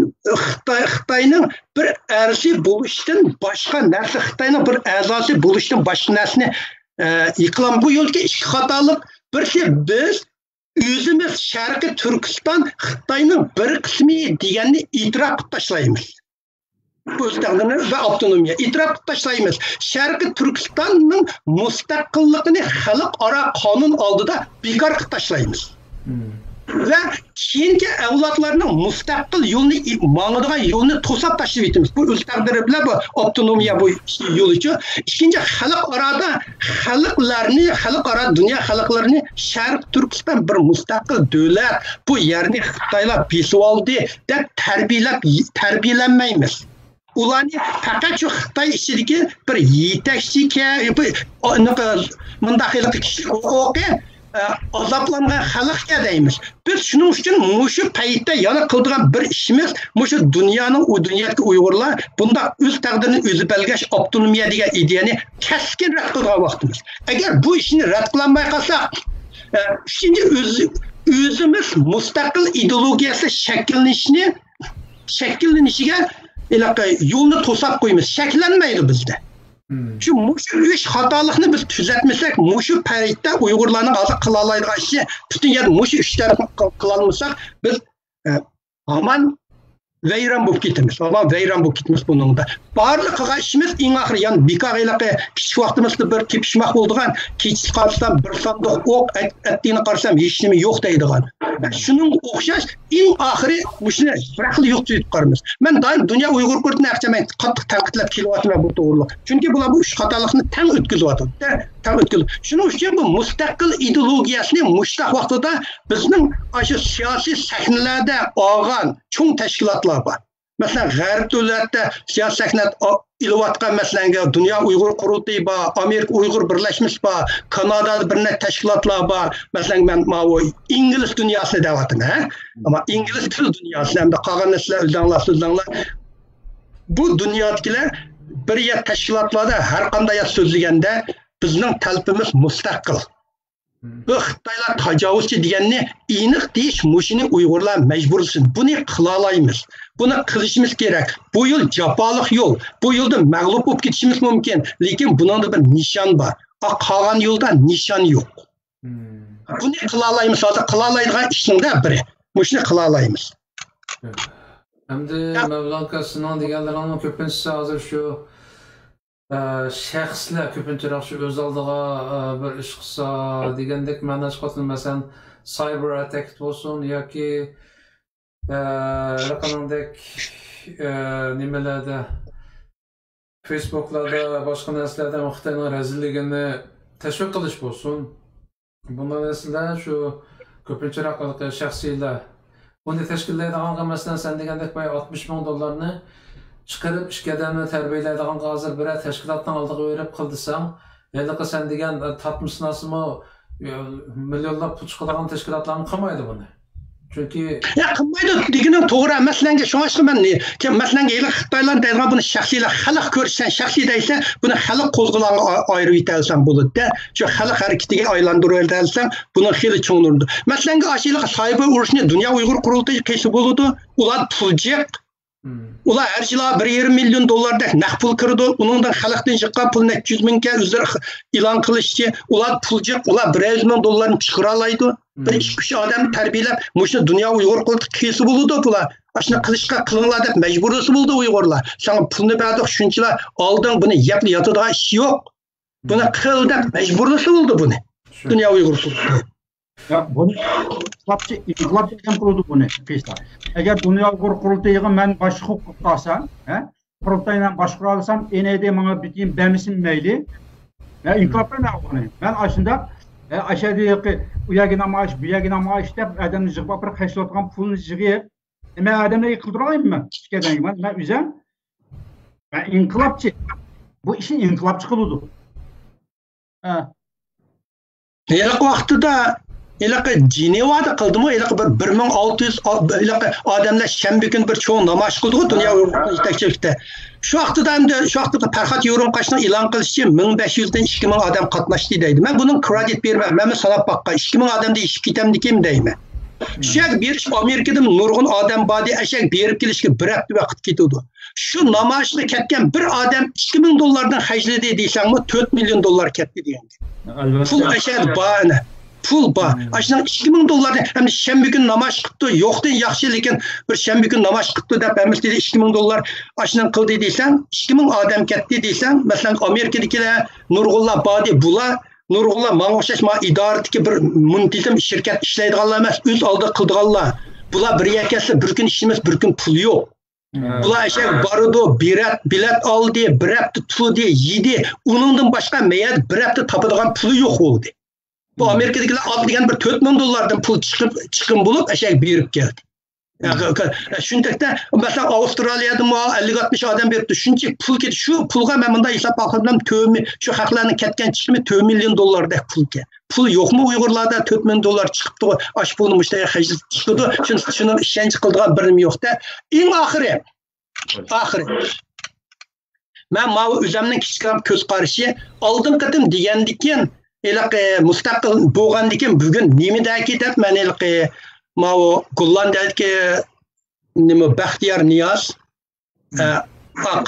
خىتاي، خىتاينىڭ بىر ئەرزى بولۇشتىن باشقا نەرسە، خىتاينىڭ بىر ئەزاسى بولۇشتىن باشقا نەرسىنى، ئە، يىقىلام. بۇ يولدىكى ئىككى خاتالىق، بىرسى، بىز ئۆزىمىز شەرقىي تۈركىستان خىتاينىڭ بىر قىسمى دېگەننى ئېتىراپ قىلىپ تاشلايمىز. ئۆز تەقدىرىنى ۋە ئاپتونومىيە ئېتىراپ قىلىپ تاشلايمىز. شەرقىي تۈركىستاننىڭ مۇستەقىللىقىنى خەلقئارا قانۇن ئالدىدا بىكار قىلىپ تاشلايمىز. ۋە كېيىنكى ئەۋلادلارنىڭ مۇستەقىل يولىنى، ماڭىدىغان يولىنى توساپ تاشلىۋېتىمىز. بۇ ئۆز تەقدىرى بىلەن بۇ ئاپتونومىيە بۇ يولىچۇ. ئىككىنچى، خەلقئارادا خەلقلەرنى، خەلقئارا دۇنيا خەلقلىرىنى شەرق تۈركىستان بىر مۇستەقىل دۆلەت، بۇ يەرنى خىتايلار بېسىۋالدى دەپ تەربىيەلەپ، تەربىيەلەنمەيمىز. ئۇلارنى پەقەت شۇ خىتاي ئىچىدىكى بىر يېتەكچىكەن، بىر، ئانىقى، مۇنداق ھېلىقى كىشىلىك ھوقۇقى، ئە، ئازابلانغان خەلقكەن دەيمىز. بىز شۇنىڭ ئۈچۈن مۇشۇ پەيتتە يەنە قىلىدىغان بىر ئىشىمىز، مۇشۇ دۇنيانىڭ، ئۇ دۇنيادىكى ئۇيغۇرلار بۇنداق ئۆز تەقدىرىنى ئۆزى بەلگىلەش، ئاپتونومىيە دېگەن ئىدىيەنى كەسكىن رەت قىلىدىغان ۋاقتىمىز. ئەگەر بۇ ئىشنى رەت قىلالماي قالساق، ئە، ئۈچىنچى، ئۆز-، ئۆزىمىز مۇستەقىل ئىدېئولوگىيەسى شەكىللىنىشىنى شەكىللىنىشىگە ھېلىقى يولنى توساپ قويىمىز. شەكىللەنمەيدۇ بىزدە. شۇ، مۇشۇ ئۈچ خاتالىقنى بىز تۈزەتمىسەك، مۇشۇ پەيتتە ئۇيغۇرلارنىڭ ھازىر قىلالايدىغان ئىشى پۈتۈن يەردە مۇشۇ ئۈچ تەرەپنى قىل-، قىلالمىساق، بىز، ئە، ھامان ۋەيران بولۇپ كېتىمىز. ھامان ۋەيران بولۇپ كېتىمىز بۇنىڭدا. بارلىق قىلغان ئىشىمىز ئەڭ ئاخىرى، يەنە بىكار ھېلىقى كىچىك ۋاقتىمىزدا بىر تېپىشماق بولىدىغان، كېچىسى قارىسام بىر ساندۇق ئوق، ئەت-، ئەتىگىنى قارىسام ھېچنېمە يوق دەيدىغان. شۇنىڭغا ئوخشاش ئەڭ ئاخىرى مۇشۇنى بىراقلا يوقىتىپ قارىمىز. مەن دائىم دۇنيا ئۇيغۇر قۇرۇلتىيىنى ھەرقانچە مەن قاتتىق تەنقىدلەپ كېلىۋاتىمەن بۇ توغرىلىق. چۈنكى بۇلار بۇ ئۈچ خاتالىقنى تەڭ ئۆتكۈزۈۋاتىدۇ. تەڭ ئۆتكۈزۈۋاتىدۇ. شۇنىڭ ئۈچۈن بۇ مۇستەقىل ئىدېئولوگىيەسىنى مۇشۇنداق ۋاقتىدا بىزنىڭ ئاشۇ سىياسىي سەھنىلەردە ئالغان چوڭ تەشكىلاتلار بار. مەسىلەن، غەرب دۆلەتتە سىياسىي سەھنە ئېلىۋاتقان، مەسىلەن، دۇنيا ئۇيغۇر قۇرۇلتىيى بار، ئامېرىكا ئۇيغۇر بىرلەشمىسى بار، كانادادا بىر نەچچە تەشكىلاتلار بار. مەسىلەن، مەن ماۋۇ ئىنگلىز دۇنياسىنى دەۋاتىمەن، ھە؟ ئەمما ئىنگلىز تىل دۇنياسىنى، ئەمدى قالغاننى سىلەر ئۆزلەڭلار سۆزلەڭلار. بۇ دۇنيادىكىلەر بىر يەر تەشكىلاتلاردا ھەر قانداق يەر سۆزلىگەندە، بىزنىڭ تەلىپىمىز مۇستەقىل. بۇ خىتايلار تاجاۋۇزچى دېگەننى ئېنىق دېيىش، مۇشۇنى ئۇيغۇرلار مەجبۇرلىسۇن. بۇنى قىلالايمىز. بۇنى قىلىشىمىز كېرەك. بۇ يول جاپالىق يول. بۇ يولدا مەغلۇپ بولۇپ كېتىشىمىز مۇمكىن. لېكىن بۇنىڭدا بىر نىشان بار. قالغان يولدا نىشان يوق. بۇنى قىلالايمىز. ھازىر قىلالايدىغان ئىشنىڭ بىرى. مۇشۇنى قىلالايمىز. ئەمدى مەۋلان ئاكا، سېنىڭ دېگەنلىرىڭنىڭ كۆپىنچىسى ھازىر شۇ ئە، شەخسلەر كۆپىنچىراق شۇ ئۆز ئالدىغا، ئە، بىر ئىش قىلسا دېگەندەك مەنىدە چىقىۋاتىدۇ. مەسىلەن، سايبېر ئەتەك بولسۇن ياكى، ئە، ھېلىقىنىڭدەك، ئە، نېمىلەردە، فېيسبۇكلاردا، باشقا نەرسىلەردە خىتاينىڭ رەزىللىكىنى تەشۋىق قىلىش بولسۇن. بۇنداق نەرسىلەر شۇ كۆپىنچىراق ھېلىقى شەخسىيلەر. بۇنى تەشكىللەيدىغانغا، مەسىلەن، سەن دېگەندەك بايا ئاتمىش مىڭ دوللارنى چىقىرىپ، ئىككى ئادەمنى تەربىيەلەيدىغانغا ھازىر بىرەر تەشكىلاتنىڭ ئالدىغا بېرىپ قىل دېسەڭ، ھېلىقى سەن دېگەن، ئە، تارتمىسىناسىمۇ، ئە، مىليونلاپ پۇل چىقىدىغان تەشكىلاتلارمۇ قىلمايدۇ بۇنى. چۈنكى يا، قىلمايدۇ دېگىنىڭ توغرا. مەسىلەنگە، شۇڭلاشقا مەن، كە-، مەسىلەنگە، ھېلىقى خىتايلار دەيدىغان بۇنى شەخسىيلەر، خەلق كۆرسە سەن شەخسىي دەيسەن، بۇنى خەلق قوزغىلاڭغا ئا-، ئايرىۋېتەلىسەڭ بولىدۇ-دە. شۇ خەلق ھەرىكىتىگە ئايلاندۇرۇۋېتەلىسەڭ، بۇنىڭ خېلى چوڭ نۇرىدۇ. مەسىلەنگە، ئاشۇ ھېلىقى سايبېر ئۇرۇشنى دۇنيا ئۇيغۇر قۇرۇلتىيى قىلسا بولىدۇ. ئۇلار پۇل جىق. ئۇلار ھەر يىلى بىر يېرىم مىليون دوللاردەك نەق پۇل كىرىدۇ. ئۇنىڭدىن خەلقتىن چىققان پۇل نەچچە يۈز مىڭكەن، ئۆزلىرى ئېلان قىلىشىچە، ئۇلار پۇل جىق، ئۇلار بىر يۈز مىڭ دوللارنى چىقىرالايدۇ. بىر ئىككى، ئۈچ ئادەمنى تەربىيەلەپ، مۇشۇ دۇنيا ئۇيغۇر قۇرۇلتىيى قىلسا بولىدۇ بۇلار. ئاشۇنى قىلىشقا قىلىڭلار دەپ مەجبۇرلىسا بولىدۇ ئۇيغۇرلار. ساڭا پۇلنى بەردۇق، شۇنچىلا ئالدىڭ، بۇنى يەپلا ياتىدىغان ئىش يوق. بۇنى قىل دەپ مەجبۇرلىسا بولىدۇ بۇنى. دۇنيا ئۇيغۇر قۇرۇلتىيى. ياق، بۇنى ئىنقىلابچى، ئىنقىلابچى ئادەم قىلىدۇ بۇنى قىلسا. ئەگەر دۇنيا ئۇيغۇر قۇرۇلتىيىغا مەن باشلىق بولۇپ قالسام، ھە؟ قۇرۇلتاينى باشقۇرالىسام، ئېنىدى ماڭا بېكىن بەرمىسىمۇ مەيلى. ھە، ئىنقىلاب قىلمايدۇ بۇنى. مەن ئاشۇنداق، ھە، ئاشۇ يەردە ئۇ يەرگە نامايىش، بۇ يەرگە نامايىش دەپ ئادەمنى يىغىپ ئاپىرىپ خەجلەۋاتقان پۇلنى يىغىپ، مەن ئادەملەرگە قىلدۇرالمايمەن. مەن، مەن ئۆزۈم، مەن ئىنقىلابچى. بۇ ئىشنى ئىنقىلابچى قىلىدۇ. ھە. ھېلىقى ۋاقتىدا، ھېلىقى جېنېۋادا قىلدىمۇ، ھېلىقى بىر، بىر مىڭ ئالتە يۈز ئا-، ھېلىقى ئادەملەر شەنبە كۈنى بىر چوڭ نامايىش قىلدىغۇ، دۇنيا ھە، ئۇيغۇر ھە. يېتەكچىلىكتە. شۇ ۋاقتىدا ئەمدى، شۇ ۋاقتىدا پەرھات يورۇنقاشنىڭ ئېلان قىلىشىچە، مىڭ بەش يۈزدىن ئىككى مىڭ ئادەم قاتناشتى دەيدۇ. مەن بۇنىڭ كرېدىت بېرىمەن، مەنمۇ ساناپ باققان، ئىككى مىڭ ئادەمدە يېتىپ كېتەمدىكىن دەيمەن. شۇ يەرگە بېرىش، ئامېرىكىدىن نۇرغۇن ئادەم باردى، ئەشەگە بېرىپ كېلىشكە بىر ھەپتە ۋاقىت كېتىدۇ. شۇ نامايىشقا كەتكەن بىر ئادەم ئىككى مىڭ دوللاردىن خەجلىدى دېسەڭمۇ، تۆت مىليون دوللار كەتتى دېگەن. ئەلۋەتتە. پۇل ئەشەدە بار ئەنە. پۇل بار. مم. ئاشۇنىڭ ئىككى مىڭ دوللاردىن، ئەمدى شەنبە كۈنى نامايىش قىپتۇ، يوقتىن ياخشى، لېكىن بىر شەنبە كۈنى نامايىش قىپتۇ دەپ ھەممىسى دېدى، ئىككى مىڭ دوللار ئاشۇنىڭ قىلدى دېسەڭ، ئىككى مىڭ ئادەم كەتتى دېسەڭ، مەسىلەن، ئامېرىكىدىكىلەر نۇرغۇنلار باردى، بۇلار نۇرغۇنلار ماڭا ئوخشاش، مانا ئىدارىدىكى بىر مۇنتىزىم شىركەت ئىشلەيدىغانلار ئەمەس، ئۆز ئالدىغا قىلىدىغانلار. بۇلار بىر يەرگە كەلسە، بىر كۈن ئىشلىمەس، بىر كۈن پۇل يوق. بۇلار ئەشەگە بارىدۇ، بېلەت، بېلەت ئالدى، بىر ھەپتە تۇردى، يېدى. ئۇنىڭدىن باشقا مەيەردە بىر ھەپتە تاپىدىغان پۇلى يوق بولدى. بۇ ئامېرىكىدىكىلەر ئاز دېگەن بىر تۆت مىڭ دوللاردىن پۇل چىقىپ، چىقىم بولۇپ، ئەشەگە بېرىپ كەلدى. شۇنداقتا، مەسىلەن، ئاۋسترالىيەدىمۇ ئەللىك ئاتمىش ئادەم بېرىپتۇ. شۇنچە پۇل كېتىپ، شۇ پۇلغا مەن مۇنداق ھېساب قىلسام، تۆت مىڭ، شۇ خەقلەرنىڭ كەتكەن چىقىمى تۆت مىليون دوللاردەك پۇلكەن. پۇل يوقمۇ ئۇيغۇرلاردا؟ تۆت مىليون دوللار چىقىپتۇ، ئاشۇ پۇلنى مۇشۇنداق خەجلىتىپ چىقىدۇ. شۇنىڭ ئىشەنچ قىلىدىغان بىرىمۇ يوق-دە. ئەڭ ئاخىرى، ئاخىرى. مەن ماۋۇ ئۆزۈمنىڭ كىچىككىنە كۆز قارىشى، ئالدىنقى قېتىم دېگەندىكىن، ھېلىقى مۇستەقىل بولغاندىكىن بۈگۈن نېمە دەكى دەپ، مەن ھېلىقى ماۋۇ گوللاندىيەدىكى نېمە بەختىيار نىياز، ئە،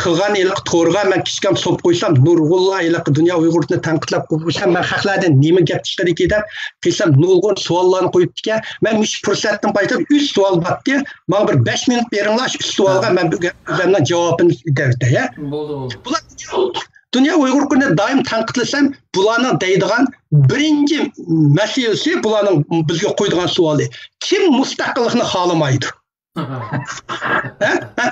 قىلغان ھېلىقى تورغا مەن كىچىككىنە سوپ قويسام، نۇرغۇنلار ھېلىقى دۇنيا ئۇيغۇرنى تەنقىدلەپ قويسام، مەن خەقلەردىن نېمە گەپ چىقىدىكى دەپ قىلسام، نۇرغۇن سوئاللارنى قويۇپتىكەن. مەن مۇشۇ پۇرسەتتىن پايدىلىنىپ ئۈچ سوئال بارتتى. ماڭا بىر بەش مىنۇت بېرىڭلار، شۇ ئۈچ سوئالغا مەن بۈگۈن ئۆزۈمنىڭ جاۋابىنى بېرىدۇ. بولدى، بولدى. بۇلار دۇنيا ئۇيغۇر كۈنىنى دائىم تەنقىدلىسەم، بۇلارنىڭ دەيدىغان بىرىنچى مەسىلىسى، بۇلارنىڭ بىزگە قويىدىغان سوئالى، كىم مۇستەقىللىقنى خالىمايدۇ؟ ھە؟ ھە؟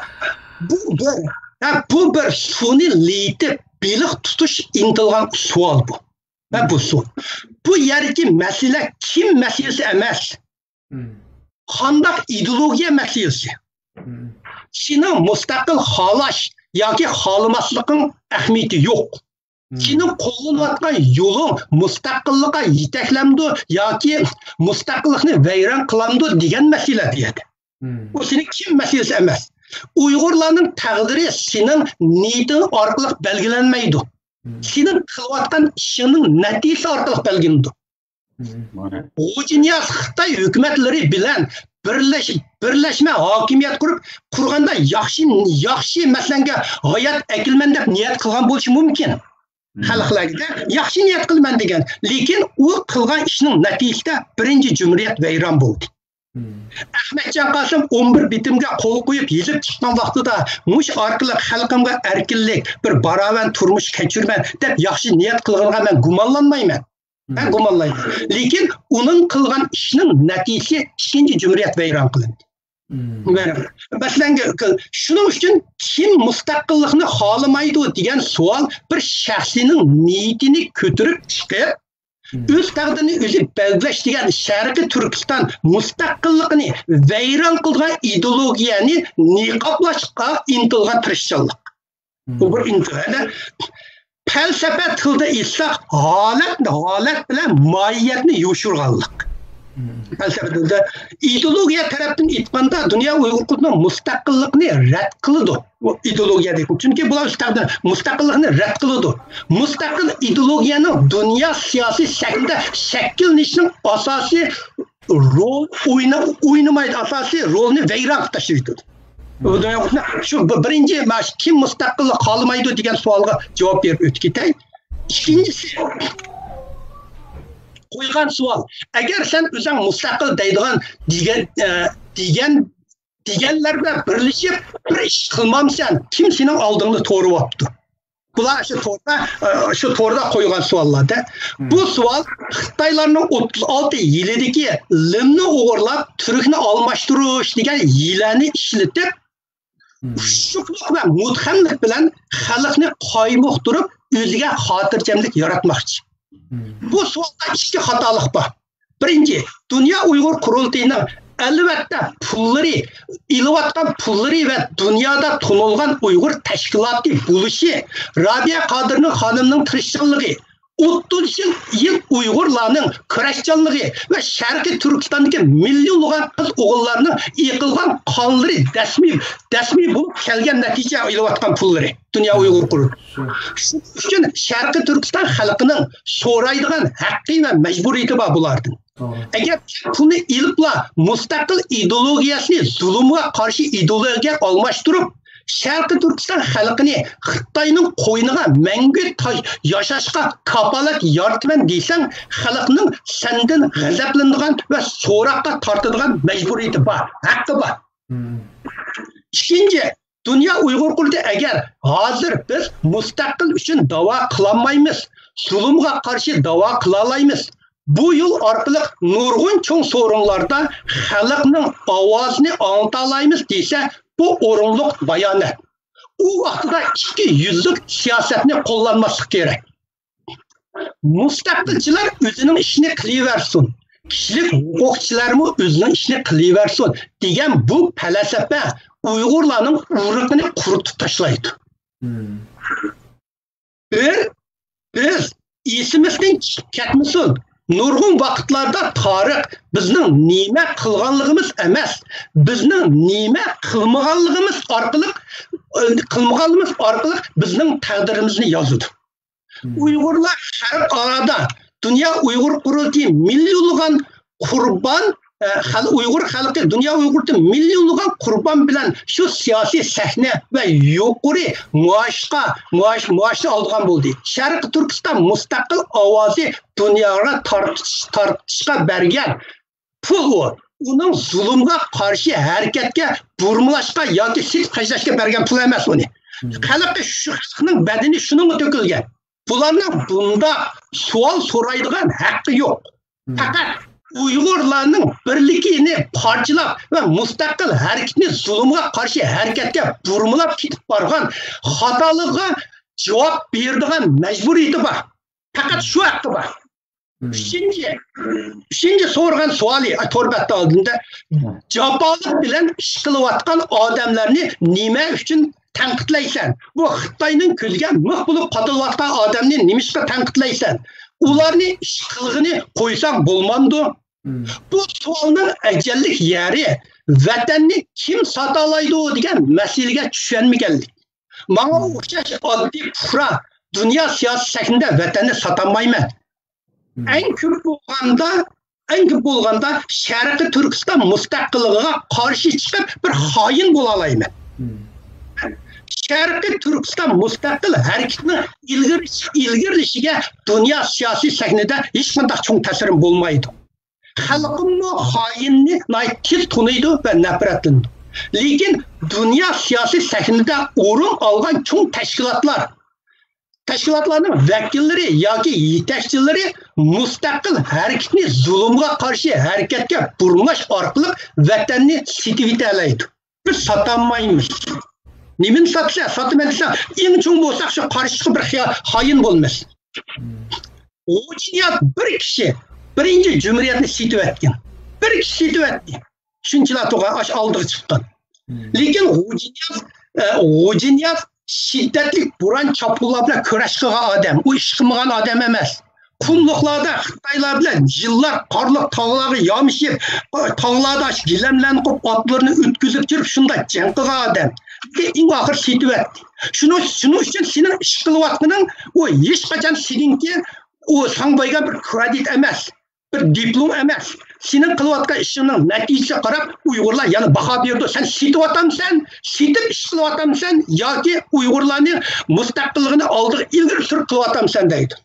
بۇ بىر، ھە، بۇ بىر سۇنى لېيىتىپ بېلىق تۇتۇش ئىنتىلغان سوئال بۇ. ھە، بۇ سوئال. بۇ يەردىكى مەسىلە كىم مەسىلىسى ئەمەس. قانداق ئىدېئولوگىيە مەسىلىسى. سېنىڭ مۇستەقىل خالاش ياكى خالىماسلىقىڭ ئەھمىيىتى يوق. سېنىڭ قوللىنىۋاتقان يولۇڭ مۇستەقىللىققا يېتەكلەمدۇ ياكى مۇستەقىللىقنى ۋەيران قىلامدۇ دېگەن مەسىلە بۇ يەردە. ئۇ سېنىڭ كىم مەسىلىسى ئەمەس. ئۇيغۇرلارنىڭ تەقدىرى سېنىڭ نىيىتىڭ ئارقىلىق بەلگىلەنمەيدۇ. سېنىڭ قىلىۋاتقان ئىشىڭنىڭ نەتىجىسى ئارقىلىق بەلگىلىنىدۇ. غۇجىنىياز خىتاي ھۆكۈمەتلىرى بىلەن بىرلەش-، بىرلەشمە ھاكىمىيەت قۇرۇپ، قۇرغاندا ياخشى، ياخشى مەسىلەنگە ھايات ئەكىلىمەن دەپ نىيەت قىلغان بولۇشى مۇمكىن. خەلقلەرگە ياخشى نىيەت قىلىمەن دېگەن، لېكىن ئۇ قىلغان ئىشنىڭ نەتىجىسىدە بىرىنچى جۇمھۇرىيەت ۋەيران بولدى. ئەخمەتجان قاسىم ئون بىر بېتىمگە قول قويۇپ يېزىپ چىققان ۋاقتىدا، مۇشۇ ئارقىلىق خەلقىمگە ئەركىنلىك، بىر باراۋەر تۇرمۇش كەچۈرىمەن دەپ ياخشى نىيەت قىلغىنىغا مەن گۇمانلانمايمەن. مەن گۇمانلايمەن. لېكىن ئۇنىڭ قىلغان ئىشىنىڭ نەتىجىسى ئىككىنچى جۇمھۇرىيەت ۋەيران قىلىندى. مەسىلەن، شۇنىڭ ئۈچۈن كىم مۇستەقىللىقنى خالىمايدۇ دېگەن سوئال بىر شەخسنىڭ نىيىتىنى كۆتۈرۈپ چىقىپ، ئۆز تەقدىرىنى ئۆزى بەلگىلەش دېگەن شەرقىي تۈركىستان مۇستەقىللىقىنى ۋەيران قىلىدىغان ئىدېئولوگىيەنى نىقابلاشقا ئىنتىلغان تىرىشچانلىق. بۇ بىر ئىنتىل. پەلسەپە تىلىدا ئېيتساق، ھالەت، ھالەت بىلەن ماھىيەتنى يوشۇرغانلىق. پەلسەپە تىلىدا، ئىدېئولوگىيە تەرەپتىن ئېيتقاندا، دۇنيا ئۇيغۇر قۇرۇلتىيى مۇستەقىللىقنى رەت قىلىدۇ. ئۇ ئىدېئولوگىيەدىكى، چۈنكى بۇلار ئۆز تەقدىرى مۇستەقىللىقنى رەت قىلىدۇ. مۇستەقىل ئىدېئولوگىيەنىڭ دۇنيا سىياسىي سەھنىدە شەكىللىنىشىنىڭ ئاساسىي رول ئوينا-، ئوينىمايدۇ، ئاساسىي رولىنى ۋەيران قىلىپ تاشلىۋېتىدۇ. شۇ بىر-، بىرىنچى، مانا شۇ كىم مۇستەقىللىق خالىمايدۇ دېگەن سوئالغا جاۋاب بېرىپ ئۆتۈپ كېتەي. ئىككىنچىسى، قويغان سوئال، ئەگەر سەن ئۆزۈڭ مۇستەقىل دەيدىغان دېگەن، ئە، دېگەن، دېگەنلەر بىلەن بىرلىشىپ بىر ئىش قىلمامسەن، كىم سېنىڭ ئالدىڭدا تورىۋاپتۇ؟ بۇلار شۇ توردا، ئە، شۇ توردا قويغان سوئاللار-دە. بۇ سوئال خىتايلارنىڭ ئوتتۇز ئالتە يىلىدىكى لىمنى ئوغرىلاپ، تۈركنى ئالماشتۇرۇش دېگەن ھىيلەنى ئىشلىتىپ، ئۇششۇقلۇق ۋە مۇتخەملىك بىلەن خەلقنى قايمۇقتۇرۇپ، ئۆزىگە خاتىرجەملىك ياراتماقچى. بۇ سوئالدا ئىككى خاتالىق بار. بىرىنچى، دۇنيا ئۇيغۇر قۇرۇلتىيىنىڭ ئەلۋەتتە پۇللىرى، ئېلىۋاتقان پۇللىرى ۋە دۇنيادا تونۇلغان ئۇيغۇر تەشكىلاتى بولۇشى، رابىيە قادىرنىڭ خانىمنىڭ تىرىشچانلىقى، ئوتتۇز يىل، يىل ئۇيغۇرلارنىڭ كۈرەشچانلىقى ۋە شەرقىي تۈركىستاندىكى مىليونلىغان قىز ئوغۇللارنىڭ ئېقىلغان قانلىرى دەسمى، دەسمى بولۇپ كەلگەن نەتىجە ئېلىۋاتقان پۇللىرى دۇنيا ئۇيغۇر قۇرۇلتىيى. شۇنىڭ ئۈچۈن شەرقىي تۈركىستان خەلقىنىڭ سورايدىغان ھەققى ۋە مەجبۇرىيىتى بار بۇلاردىن. ئەگەر پۇلنى ئېلىپلا مۇستەقىل ئىدېئولوگىيەسىنى زۇلۇمغا قارشى ئىدېئولوگىيەگە ئالماشتۇرۇپ، شەرقىي تۈركىستان خەلقىنى خىتاينىڭ قوينىغا مەڭگۈ تاش-، ياشاشقا كاپالەت يارىتىمەن دېسەڭ، خەلقنىڭ سەندىن غەزەپلىنىدىغان ۋە سوراققا تارتىدىغان مەجبۇرىيىتى بار، ھەققى بار. ئىككىنچى، دۇنيا ئۇيغۇر قۇرۇلتىيى، ئەگەر ھازىر بىز مۇستەقىل ئۈچۈن داۋا قىلالمايمىز، زۇلۇمغا قارشى داۋا قىلالايمىز. بۇ يول ئارقىلىق نۇرغۇن چوڭ سورۇنلاردا خەلقنىڭ ئاۋازىنى ئاڭلىتالايمىز دېسە، بۇ ئورۇنلۇق بايانات. ئۇ ۋاقتىدا ئىككى يۈزلۈك سىياسەتنى قوللانماسلىق كېرەك. مۇستەقىلچىلار ئۆزىنىڭ ئىشىنى قىلىۋەرسۇن، كىشىلىك ھوقۇقچىلارمۇ ئۆزىنىڭ ئىشىنى قىلىۋەرسۇن دېگەن بۇ پەلسەپە ئۇيغۇرلارنىڭ ئۇرۇقىنى قۇرۇتۇپ تاشلايدۇ. بىر، بىز ئېسىمىزدىن چىقىپ كەتمىسۇن. نۇرغۇن ۋاقىتلاردا تارىخ بىزنىڭ نېمە قىلغانلىقىمىز ئەمەس، بىزنىڭ نېمە قىلمىغانلىقىمىز ئارقىلىق، قىلمىغانلىقىمىز ئارقىلىق بىزنىڭ تەقدىرىمىزنى يازىدۇ. ئۇيغۇرلار خەلقئارادا دۇنيا ئۇيغۇر قۇرۇلتىيى مىليونلىغان قۇربان، ئە، خەل-، ئۇيغۇر خەلقى، دۇنيا ئۇيغۇر قۇرۇلتىيى مىليونلىغان قۇربان بىلەن شۇ سىياسىي سەھنە ۋە يۇقىرى مائاشقا، مائاش، مائاشنى ئالىدىغان بولدى. شەرقىي تۈركىستان مۇستەقىل ئاۋازى دۇنياغا تارقىتىش، تارقىتىشقا بەرگەن پۇل ئۇ. ئۇنىڭ زۇلۇمغا قارشى ھەرىكەتكە بۇرمىلاشقا ياكى سېتىپ خەجلەشكە بەرگەن پۇل ئەمەس ئۇنى. خەلققە شۇ خەلقنىڭ بەدىنى شۇنىڭغا تۆكۈلگەن. بۇلارنىڭ بۇنداق سوئال سورايدىغان ھەققى يوق. پەقەت ئۇيغۇرلارنىڭ بىرلىكىنى پارچىلاپ ۋە مۇستەقىل ھەرىكىتىنى زۇلۇمغا قارشى ھەرىكەتكە بۇرمىلاپ كېتىپ بارغان خاتالىقىغا جاۋاب بېرىدىغان مەجبۇرىيىتى بار. پەقەت شۇ ھەققى بار. ئۈچىنچى، ئۈچىنچى سورىغان سوئالى، ئا، تور بەتتە ئالدىمدا، جاپالىق بىلەن ئىش قىلىۋاتقان ئادەملەرنى نېمە ئۈچۈن تەنقىدلەيسەن؟ بۇ خىتاينىڭ كۆزىگە مىخ بولۇپ قادىلىۋاتقان ئادەمنى نېمىشقا تەنقىدلەيسەن؟ ئۇلارنى ئىش قىلغىنى قويساڭ بولمامدۇ؟ بۇ سوئالنىڭ ئەجەللىك يەرى ۋەتەننى كىم ساتالايدۇ دېگەن مەسىلىگە چۈشەنمىگەنلىك. ماڭا ئوخشاش ئاددىي پۇقرا دۇنيا سىياسىي سەھنىدە ۋەتەننى ساتالمايمەن. ئەڭ كۆپ بولغاندا، ئەڭ كۆپ بولغاندا شەرقىي تۈركىستان مۇستەقىللىقىغا قارشى چىقىپ بىر خائىن بولالايمەن. شەرقىي تۈركىستان مۇستەقىل ھەرىكىتىنىڭ ئىلگىرى-، ئىلگىرىلىشىگە دۇنيا سىياسىي سەھنىدە ھېچقانداق چوڭ تەسىرىم بولمايدۇ. خەلقىممۇ خائىننى ناھايىتى تېز تونۇيدۇ ۋە نەپرەتلىنىدۇ. لېكىن دۇنيا سىياسىي سەھنىدە ئورۇن ئالغان چوڭ تەشكىلاتلار، تەشكىلاتلارنىڭ ۋەكىللىرى ياكى يېتەكچىلىرى مۇستەقىل ھەرىكىتىنى زۇلۇمغا قارشى ھەرىكەتكە بۇرمىلاش ئارقىلىق ۋەتەننى سېتىۋېتەلەيدۇ. بىز ساتالمايمىز. نېمىنى ساتىسەن؟ ساتىمەن دېسەڭ، ئەڭ چوڭ بولساق شۇ قارشى چىقىپ بىر خىيا-، خائىن بولىمىز. خوجانىياز بىر كىشى بىرىنچى جۇمھۇرىيەتنى سېتىۋەتكەن. بىر كىشى سېتىۋەتتى. شۇنچىلا تۇرغان، ئاش ئالدىغا چىققان. لېكىن خوجانىياز، ئە، خوجانىياز شىددەتلىك بوران چاپقۇنلار بىلەن كۈرەش قىلغان ئادەم. ئۇ ئىش قىلمىغان ئادەم ئەمەس. قۇملۇقلاردا خىتايلار بىلەن يىللار قارلىق تاغلارغا يامىشىپ، تاغلاردا ئاشۇ گىلەملەرنى قويۇپ، ئاتلىرىنى ئۆتكۈزۈپ جۈرۈپ، شۇنداق جەڭ قىلغان ئادەم. لېكىن ئەڭ ئاخىر سېتىۋەتتى. شۇنىڭ، شۇنىڭ ئۈچۈن سېنىڭ ئىش قىلىۋاتقىنىڭ، ئۇ ھېچقاچان سېنىڭكى، ئۇ ساڭا بەرگەن بىر كرېدىت ئەمەس، بىر دىپلوم ئەمەس. سېنىڭ قىلىۋاتقان ئىشىڭنىڭ نەتىجىسىگە قاراپ ئۇيغۇرلار يەنە باھا بېرىدۇ. سەن سېتىۋاتامسەن، سېتىپ ئىش قىلىۋاتامسەن ياكى ئۇيغۇرلارنى مۇستەقىللىقىنى ئالدىغا ئىلگىرى سۈرۈپ قىلىۋاتامسەن دەيدۇ.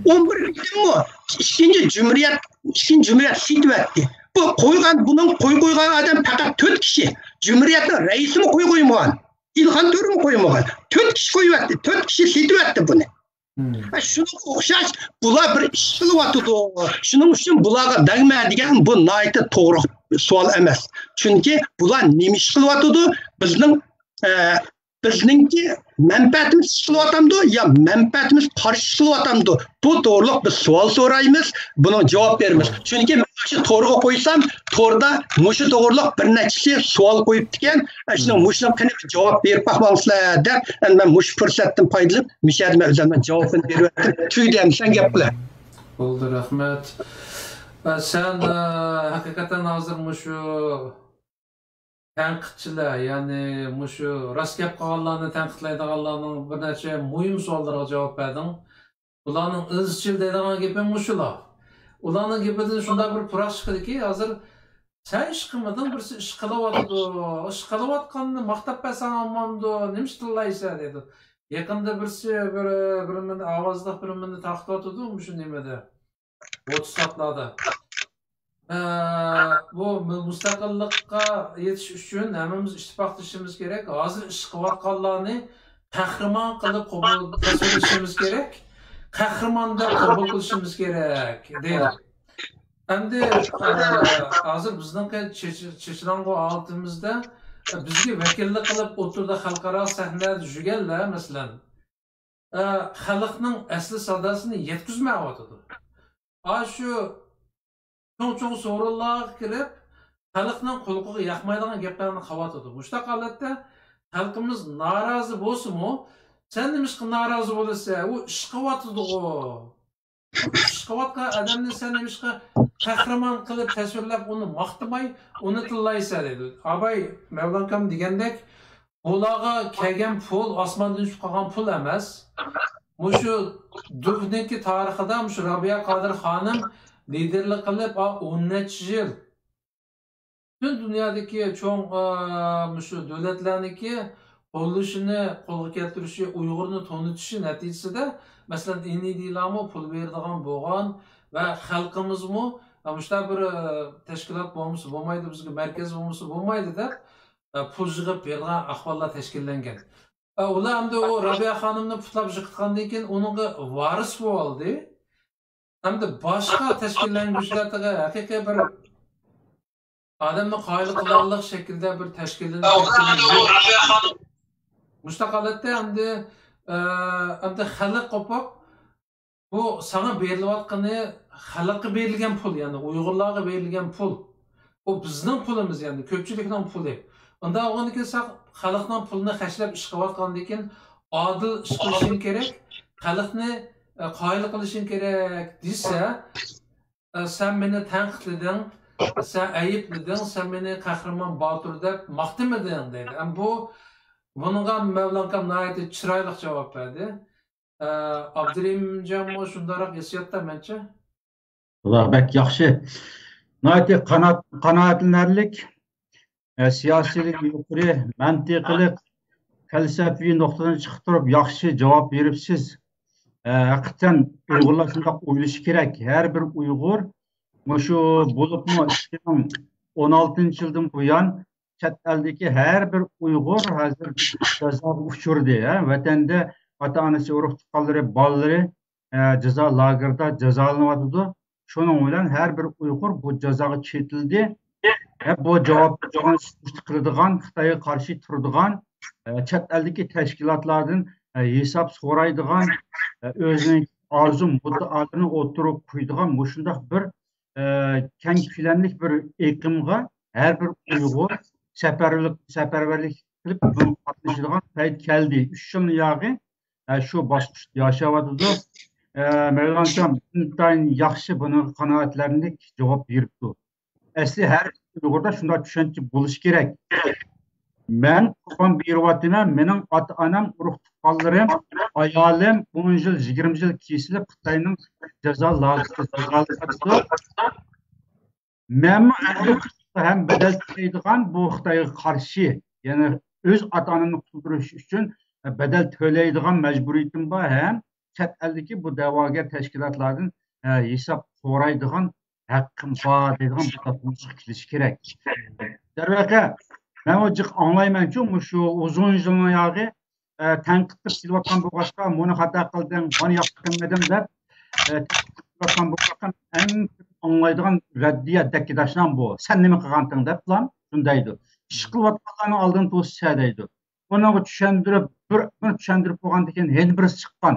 ئون بىر قېتىممۇ ئىككىنچى جۇمھۇرىيەت، ئىككىنچى جۇمھۇرىيەت سېتىۋەتتى. بۇ قويغان، بۇنىڭ قوي قويغان ئادەم پەقەت تۆت كىشى. جۇمھۇرىيەتنىڭ رەئىسىمۇ قوي قويمىغان. ئىلھام تۆرىمۇ قويمىغان. تۆت كىشى قويۇۋەتتى، تۆت كىشى سېتىۋەتتى بۇنى. ھە، شۇنىڭغا ئوخشاش بۇلار بىر ئىش قىلىۋاتىدۇ. شۇنىڭ ئۈچۈن بۇلارغا دەگمە دېگەن بۇ ناھايىتى توغرا سوئال ئەمەس. چۈنكى بۇلار نېمە ئىش قىلىۋاتىدۇ؟ بىزنىڭ، ئە، بىزنىڭكى مەنپەئەتىمىز ئىش قىلىۋاتامدۇ يا مەنپەئەتىمىز قارشى ئىش قىلىۋاتامدۇ؟ بۇ توغرۇلۇق بىز سوئال سورايمىز، بۇنىڭ جاۋاب بېرىمىز. چۈنكى مەن شۇ تورغا قويسام، توردا مۇشۇ توغرۇلۇق بىر نەچچىسى سوئال قويۇپتىكەن. ئە، شۇنىڭ مۇشۇنىڭ قېنى بىر جاۋاب بېرىپ باقماڭسىلەر دەپ، ئەمدى مەن مۇشۇ پۇرسەتتىن پايدىلىنىپ، مۇشۇ يەردە مەن ئۆزۈمنىڭ جاۋابىنى بېرىۋەتتىم. تۈگىدى ئەمدى سەن گەپ قىلە. بولدى، رەھمەت. ئە، سەن، ئە، ھەقىقەتەن ھازىر مۇشۇ تەنقىدچىلەر، يەنى مۇشۇ راست گەپ قىلغانلارنى تەنقىدلەيدىغانلارنىڭ بىر نەچچە مۇھىم سوئاللىرىغا جاۋاب بەردىڭ. ئۇلارنىڭ ئىزچىل دەيدىغان گېپى مۇشۇلا. ئۇلارنىڭ گېپىدىن شۇنداق بىر پۇراق چىقىدىكى، ھازىر سەن ئىش قىلمىدىڭ، بىرسى ئىش قىلىۋاتىدۇ. ئىش قىلىۋاتقاننى ماختاپ بەرسەڭ ئاممامدۇ، نېمىشقا تىللايسەن دەيدۇ. يېقىندا بىرسى بىر، بىر مېنى ئاۋازلىق بىر مېنى تارقىتىۋاتىدۇ مۇشۇ نېمىدە. ۋاتساپلاردا. ئە، بۇ مۇ-، مۇستەقىللىققا يېتىش ئۈچۈن ھەممىمىز ئىتتىپاقلىشىمىز كېرەك. ھازىر ئىش قىلىۋاتقانلارنى قەھرىمان قىلىپ قوبۇل، تەسۋىرلىشىمىز كېرەك. قەھرىمان دەپ قوبۇل قىلىشىمىز كېرەك دەيدۇ. ئەمدى، ئە، ھازىر بىزنىڭكى چېچ-، چېچىلاڭغۇ ھالىتىمىزدە، ئە، بىزگە ۋەكىللىك قىلىپ ئوتتۇرىدا خەلقئارا سەھنىلەردە يۈرگەنلەر، مەسىلەن، ئە، خەلقنىڭ ئەسلى ساداسىنى يەتكۈزمەيۋاتىدۇ. ئاشۇ چوڭ-چوڭ سورۇنلارغا كىرىپ، خەلقنىڭ قۇلىقىغا ياقمايدىغان گەپلەرنى قىلىۋاتىدۇ. مۇشۇنداق ھالەتتە خەلقىمىز نارازى بولسىمۇ، «سەن نېمىشقا نارازى بولىسەن؟ ئۇ ئىش قىلىۋاتىدىغۇ. ئىش قىلىۋاتقان ئادەمنى سەن نېمىشقا قەھرىمان قىلىپ تەسۋىرلەپ، ئۇنى ماختىماي، ئۇنى تىللايسەن؟» دەيدۇ. ئاباي مەۋلانكام دېگەندەك، بۇلارغا كەلگەن پۇل ئاسماندىن چۈشۈپ قالغان پۇل ئەمەس. مۇشۇ دۇكنىڭكى تارىخىدا مۇشۇ رابىيە قادىر خانىم لىدېرلىك قىلىپ، ئا، ئون نەچچە يىل پۈتۈن دۇنيادىكى چوڭ، ئا، مۇشۇ دۆلەتلەرنىڭكى قوللىشىنى، قولغا كەلتۈرۈشى، ئۇيغۇرنى تونۇتۇشى نەتىجىسىدە، مەسىلەن، ئىنىدىلارمۇ پۇل بېرىدىغان بولغان ۋە خەلقىمىزمۇ، ئا، مۇشۇنداق بىر، ئا، تەشكىلات بولمىسا بولمايدۇ، بىزگە مەركەز بولمىسا بولمايدۇ دەپ، ئە، پۇل يىغىپ بېرىدىغان ئەھۋاللار تەشكىللەنگەن. ئە، ئۇلار ئەمدى ئۇ رابىيە خانىمنى پۇتلاپ يىقىتقاندىن كېيىن ئۇنىڭغا ۋارىس بولۇۋالدى. ئەمدى باشقا تەشكىللەنگۈچىلەر تېخى ھەقىقىي بىر ئادەمنى قايىل قىلارلىق شەكىلدە بىر تەشكىللىنىپ كەتكىنى يوق. مۇشۇنداق ھالەتتە ئەمدى، ئە، ئەمدى خەلق قوپۇپ، بۇ ساڭا بېرىلىۋاتقىنى خەلققە بېرىلگەن پۇل، يەنى ئۇيغۇرلارغا بېرىلگەن پۇل. بۇ بىزنىڭ پۇلىمىز، يەنى كۆپچىلىكنىڭ پۇلى. ئۇنداق بولغاندىكىن سەن خەلقنىڭ پۇلىنى خەجلەپ ئىش قىلىۋاتقاندىكىن ئادىل ئىش قىلىشىڭ كېرەك، خەلقنى، ئە، قايىل قىلىشىڭ كېرەك دېسە، ئە، سەن مېنى تەنقىدلىدىڭ، سەن ئەيىبلىدىڭ، سەن مېنى قەھرىمان باتۇر دەپ ماختىمىدىڭ دەيدۇ. ئەمما بۇ، بۇنىڭغا مەۋلانكام ناھايىتى چىرايلىق جاۋاب بەردى. ئە، ئابدۇرېھىمجانمۇ شۇنداقراق ھېسسىياتتا مەنچە. ۋاھ، بەك ياخشى. ناھايىتى قانائەت-، قانائەتلىنەرلىك، ئە، سىياسىيلىكى يۇقىرى، مەنتىقىلىق، پەلسەپىۋى نۇقتىدىن چىقىپ تۇرۇپ ياخشى جاۋاب بېرىپسىز. ئە، ھەقىقەتەن ئۇيغۇرلار شۇنداق ئويلىشى كېرەك. ھەر بىر ئۇيغۇر مۇشۇ بولۇپمۇ ئىككى مىڭ ئون ئالتىنچى يىلدىن بۇيان چەت ئەلدىكى ھەر بىر ئۇيغۇر ھازىر جازاغا ئۇچرىدى، ھە؟ ۋەتەندە ئاتا-ئانىسى، ئۇرۇق-تۇغقانلىرى، بالىلىرى، ئە، جازا لاگېرىدا جازالىنىۋاتىدۇ. شۇنىڭ بىلەن ھەر بىر ئۇيغۇر بۇ جازاغا چېتىلدى. ھە، بۇ جاۋاب قىلىدىغان، خىتايغا قارشى تۇرىدىغان، ئە، چەت ئەلدىكى تەشكىلاتلاردىن، ئە، ھېساب سورايدىغان، ئە، ئۆزىنىڭ ئارزۇ مۇددىئالىرىنى ئوتتۇرىغا قويىدىغان مۇشۇنداق بىر، ئە، كەڭ كۆلەملىك بىر ئېقىمغا ھەر بىر ئۇيغۇر سەپەرۋەرلىك، سەپەرۋەرلىك قىلىپ بۇنىڭغا قاتنىشىدىغان پەيت كەلدى. ئۈچ يىلنىڭ ياغى، ئە، شۇ باسقۇچتا ياشاۋاتىدۇ. ئە، مەۋلان ئاكام ئىنتايىن ياخشى، بۇنىڭغا قانائەتلەرلىك جاۋاب بېرىپتۇ. ئەسلى ھەر ئۇيغۇردا شۇنداق چۈشەنچە بولۇشى كېرەك. مەن قۇربان بېرىۋاتىمەن، مېنىڭ ئاتا-ئانام، ئۇرۇق-تۇغقانلىرىم، ئايالىم ئون يىل، يىگىرمە يىل كېسىلىپ خىتاينىڭ جازا لاگېرىدا جازالىنىۋاتىدۇ. مەنمۇ ئەمدى ھەم بەدەل تۆلەيدىغان بۇ خىتايغا قارشى، يەنى ئۆز ئاتا-ئانامنى قۇتۇلدۇرۇش ئۈچۈن بەدەل تۆلەيدىغان مەجبۇرىيىتىم بار، ھەم چەت ئەلدىكى بۇ دەۋاگەر تەشكىلاتلاردىن، ئە، ھېساب سورايدىغان ھەققىم بار دەيدىغان بىر تونۇشقا كېلىشى كېرەك. دەرۋەقە، مەنمۇ جىق ئاڭلايمەنچۇ، مۇشۇ ئۇزۇن يىلنىڭ ياغى، ئە، تەنقىد قىلىپ كېلىۋاتقان بولغاچقا، مۇنى خاتا قىلدىڭ، مانا ياخشى قىلمىدىڭ دەپ، ئە، تەنقىد قىلىۋاتقان بولغاچقا، ئەڭ كۆپ ئاڭلايدىغان رەددىيە دەككىداشلام بۇ. سەن نېمە قىلغانتىڭ دەپلا شۇندايدۇ. ئىش قىلىۋاتقانلارنىڭ ئالدىنى توسىسە دەيدۇ. ئۇنىڭغا چۈشەندۈرۈپ، بىر، بىر چۈشەندۈرۈپ بولغاندىن كېيىن يەنە بىرسى چىققان.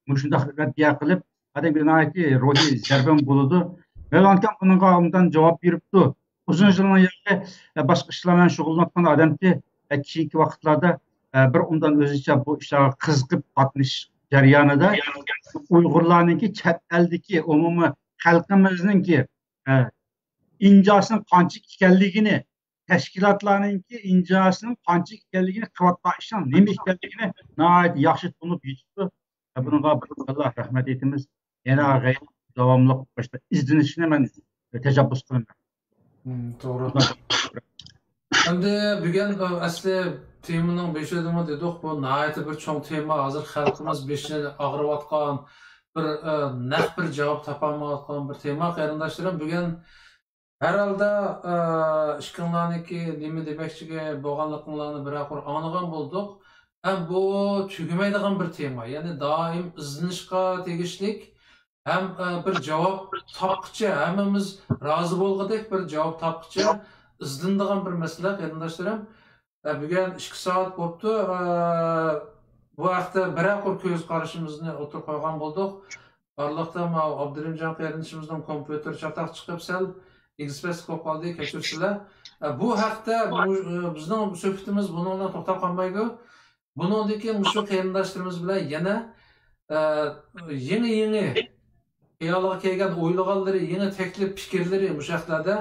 مۇشۇنداق رەددىيە قىلىپ، ئادەمگە ناھايىتى روھىي زەربىمۇ بولىدۇ. مەۋلان ئاكام بۇنىڭغا ئوبدان جاۋاب بېرىپتۇ. ئۇزۇن يىلنىڭ يېرى، ئە، باشقا ئىشلار بىلەن شۇغۇللىنىۋاتقان ئادەمكى، ئە، كېيىنكى ۋاقىتلاردا، ئە، بىر ئوبدان ئۆزىچە بۇ ئىشلارغا قىزىقىپ قاتنىشىش جەريانىدا ئۇيغۇرلارنىڭكى چەت ئەلدىكى، ئومۇمىي خەلقىمىزنىڭكى، ئە، ئىنجاسىنىڭ قانچىلىك ئىكەنلىكىنى، تەشكىلاتلارنىڭكى ئىنجاسىنىڭ قانچىلىك ئىكەنلىكىنى، قىلىۋاتقان ئىشنىڭ نېمە ئىكەنلىكىنى ناھايىتى ياخشى تونۇپ يېتىپتۇ. بۇنىڭغا بىر ئاللا رەھمەت ئېيتىمىز. يەنە غەيرىي داۋاملىق باشتا ئىزدىنىشىنى مەن تەشەببۇس قىلىمەن. مم، توغرا. ئەمدى بۈگۈن، ئە، ئەسلى تېمىنىڭ بېشىدىمۇ دېدۇق، بۇ ناھايىتى بىر چوڭ تېما، ھازىر خەلقىمىز بېشىنى ئاغرىۋاتقان، بىر، ئە، نەق بىر جاۋاب تاپالمايۋاتقان بىر تېما، قېرىنداشلىرىم. بۈگۈن ھەر ھالدا، ئە، ئىككىڭلارنىڭكى نېمە دېمەكچى بولغانلىقىڭلارنى بىرەر قۇر ئاڭلىغان بولدۇق. ھەم بۇ تۈگىمەيدىغان بىر تېما، يەنى دائىم ئىزدىنىشقا تېگىشلىك ھەم، ئە، بىر جاۋاب تاپقىچە، ھەممىمىز رازى بولغۇدەك بىر جاۋاب تاپقىچە ئىزدىنىدىغان بىر مەسىلە، قېرىنداشلىرىم. ئە، بۈگۈن ئىككى سائەت بوپتۇ. ئە، بۇ ھەقتە بىرەر قۇر كۆز قارىشىمىزنى ئوتتۇرىغا قويغان بولدۇق. ئارىلىقتا ماۋۇ ئابدۇرېھىمجان قېرىندىشىمىزنىڭ كومپيۇتېر چاتاق چىقىپ سەل ئېگىز-پەس بولۇپ قالدى، كەچۈرسىلەر. ئە، بۇ ھەقتە بۇ، ئە، بىزنىڭ سۆھبىتىمىز بۇنىڭ بىلەن توختاپ قالمايدۇ. بۇنىڭدىن كېيىن مۇشۇ قېرىنداشلىرىمىز بىلەن يەنە، ئە، يېڭى-يېڭى خىيالىغا كەلگەن ئويلىغانلىرى، يېڭى تەكلىپ پىكىرلىرى مۇشۇ ھەقلەردە،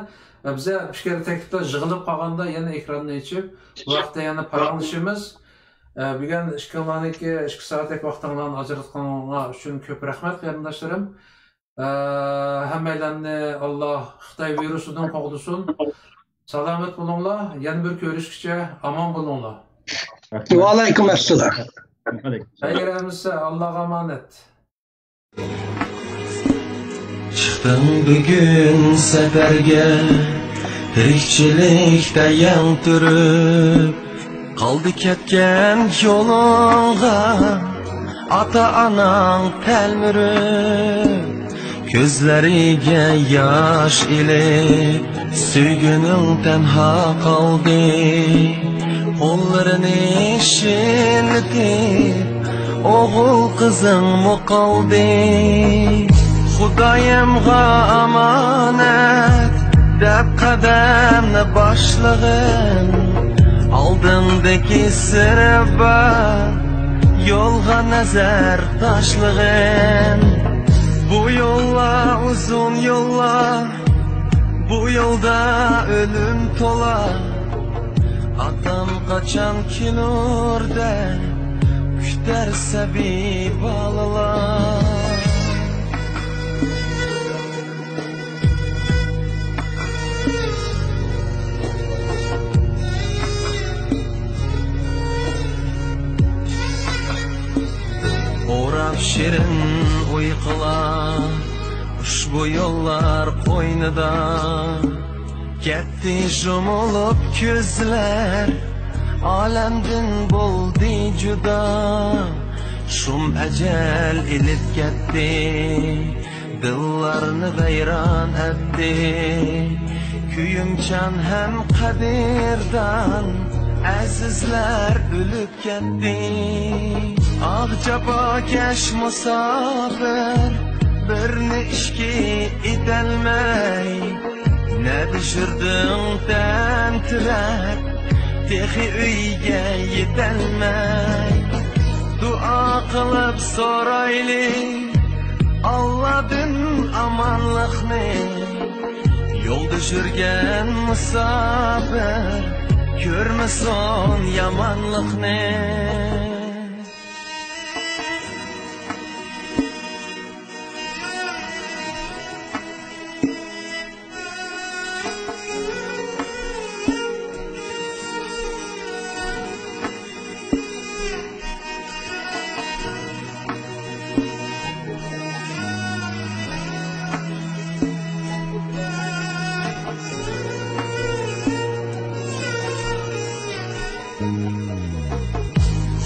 ئە، بىزە پىكىر تەكلىپلەر يىغىلىپ قالغاندا يەنە ئېكراننى ئېچىپ، بۇ ھەقتە يەنە پاراڭلىشىمىز. ئە، بۈگۈن ئىككىڭلارنىڭكى ئىككى سائەتلىك ۋاقتىڭلارنى ئاجراتقىنىڭلار ئۈچۈن كۆپ رەھمەت، قېرىنداشلىرىم. ئە، ھەممەيلەننى ئاللا خىتاي ۋىرۇسىدىن قوغدىسۇن. سالامەت بولۇڭلار. يەنە بىر كۆرۈشكىچە ئامان بولۇڭلار. ۋەئەلەيكۇم ئەسسالام. خەير ئەمىسە، ئاللاغا ئامانەت. چىقتىڭ بۈگۈن سەپەرگە، تىرىكچىلىكتە يەڭ تۈرۈپ. قالدى كەتكەن يولۇڭغا ئاتا-ئاناڭ تەلمۈرۈپ، كۆزلىرىگە ياش ئېلىپ، سۆيگۈنۈڭ تەنھا قالدى. قوللىرىنى شىللىتىپ، ئوغۇل قىزىڭمۇ قالدى. خۇدايىمغا ئامانەت دەپ قەدەمنى باشلىغىن، ئالدىڭدىكى سىرى بار يولغا نەزەر تاشلىغىن. بۇ يوللار ئۇزۇن يوللار، بۇ يولدا ئۆلۈم تولا. ئاتام قاچان كېلۇر دەپ كۈتەر سەبىي بالىلار. ئوراپ شېرىن ئۇيقۇلار ئۇشبۇ يوللار قوينىدا. كەتتى يۇمۇلۇپ كۆزلەر، ئالەمدىن بولدى جۇدا. شۇم ئەجەل ئېلىپ كەتتى، دىللارنى ۋەيران ئەتتى. كۆيۈمچان ھەم قەدىردان ئەزىزلەر ئۆلۈپ كەتتى. ئاھ، جاپاكەش مۇساپىر، بىرنى ئىككى ئېتەلمەي، نەدە يۈردۈڭ تەمتىرەپ، تېخى ئۆيگە يېتەلمەي. دۇئا قىلىپ سورايلى ئاللادىن ئامانلىقنى. يولدا يۈرگەن مۇساپىر كۆرمىسۇن يامانلىقنى.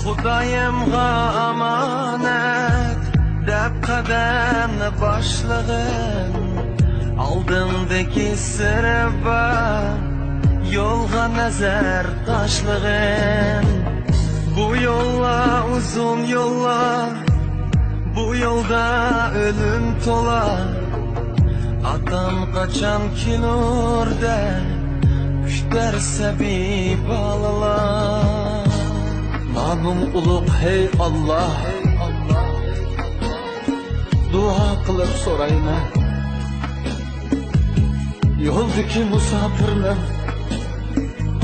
خۇدايىمغا ئامانەت دەپ قەدەمنى باشلىغىن، ئالدىڭدىكى سىرى بار يولغا نەزەر تاشلىغىن. بۇ يوللار ئۇزۇن يوللار، بۇ يولدا ئۆلۈم تولا. ئاتام قاچان كېلۇر دەپ كۈتەر سەبىي بالىلار. نامىڭ ئۇلۇغ، ھەي ئاللا، دۇئا قىلىپ سورايمەن. يولدىكى مۇساپىرنىڭ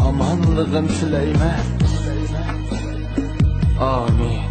ئامانلىقىنى تىلەيمەن. ئامىن.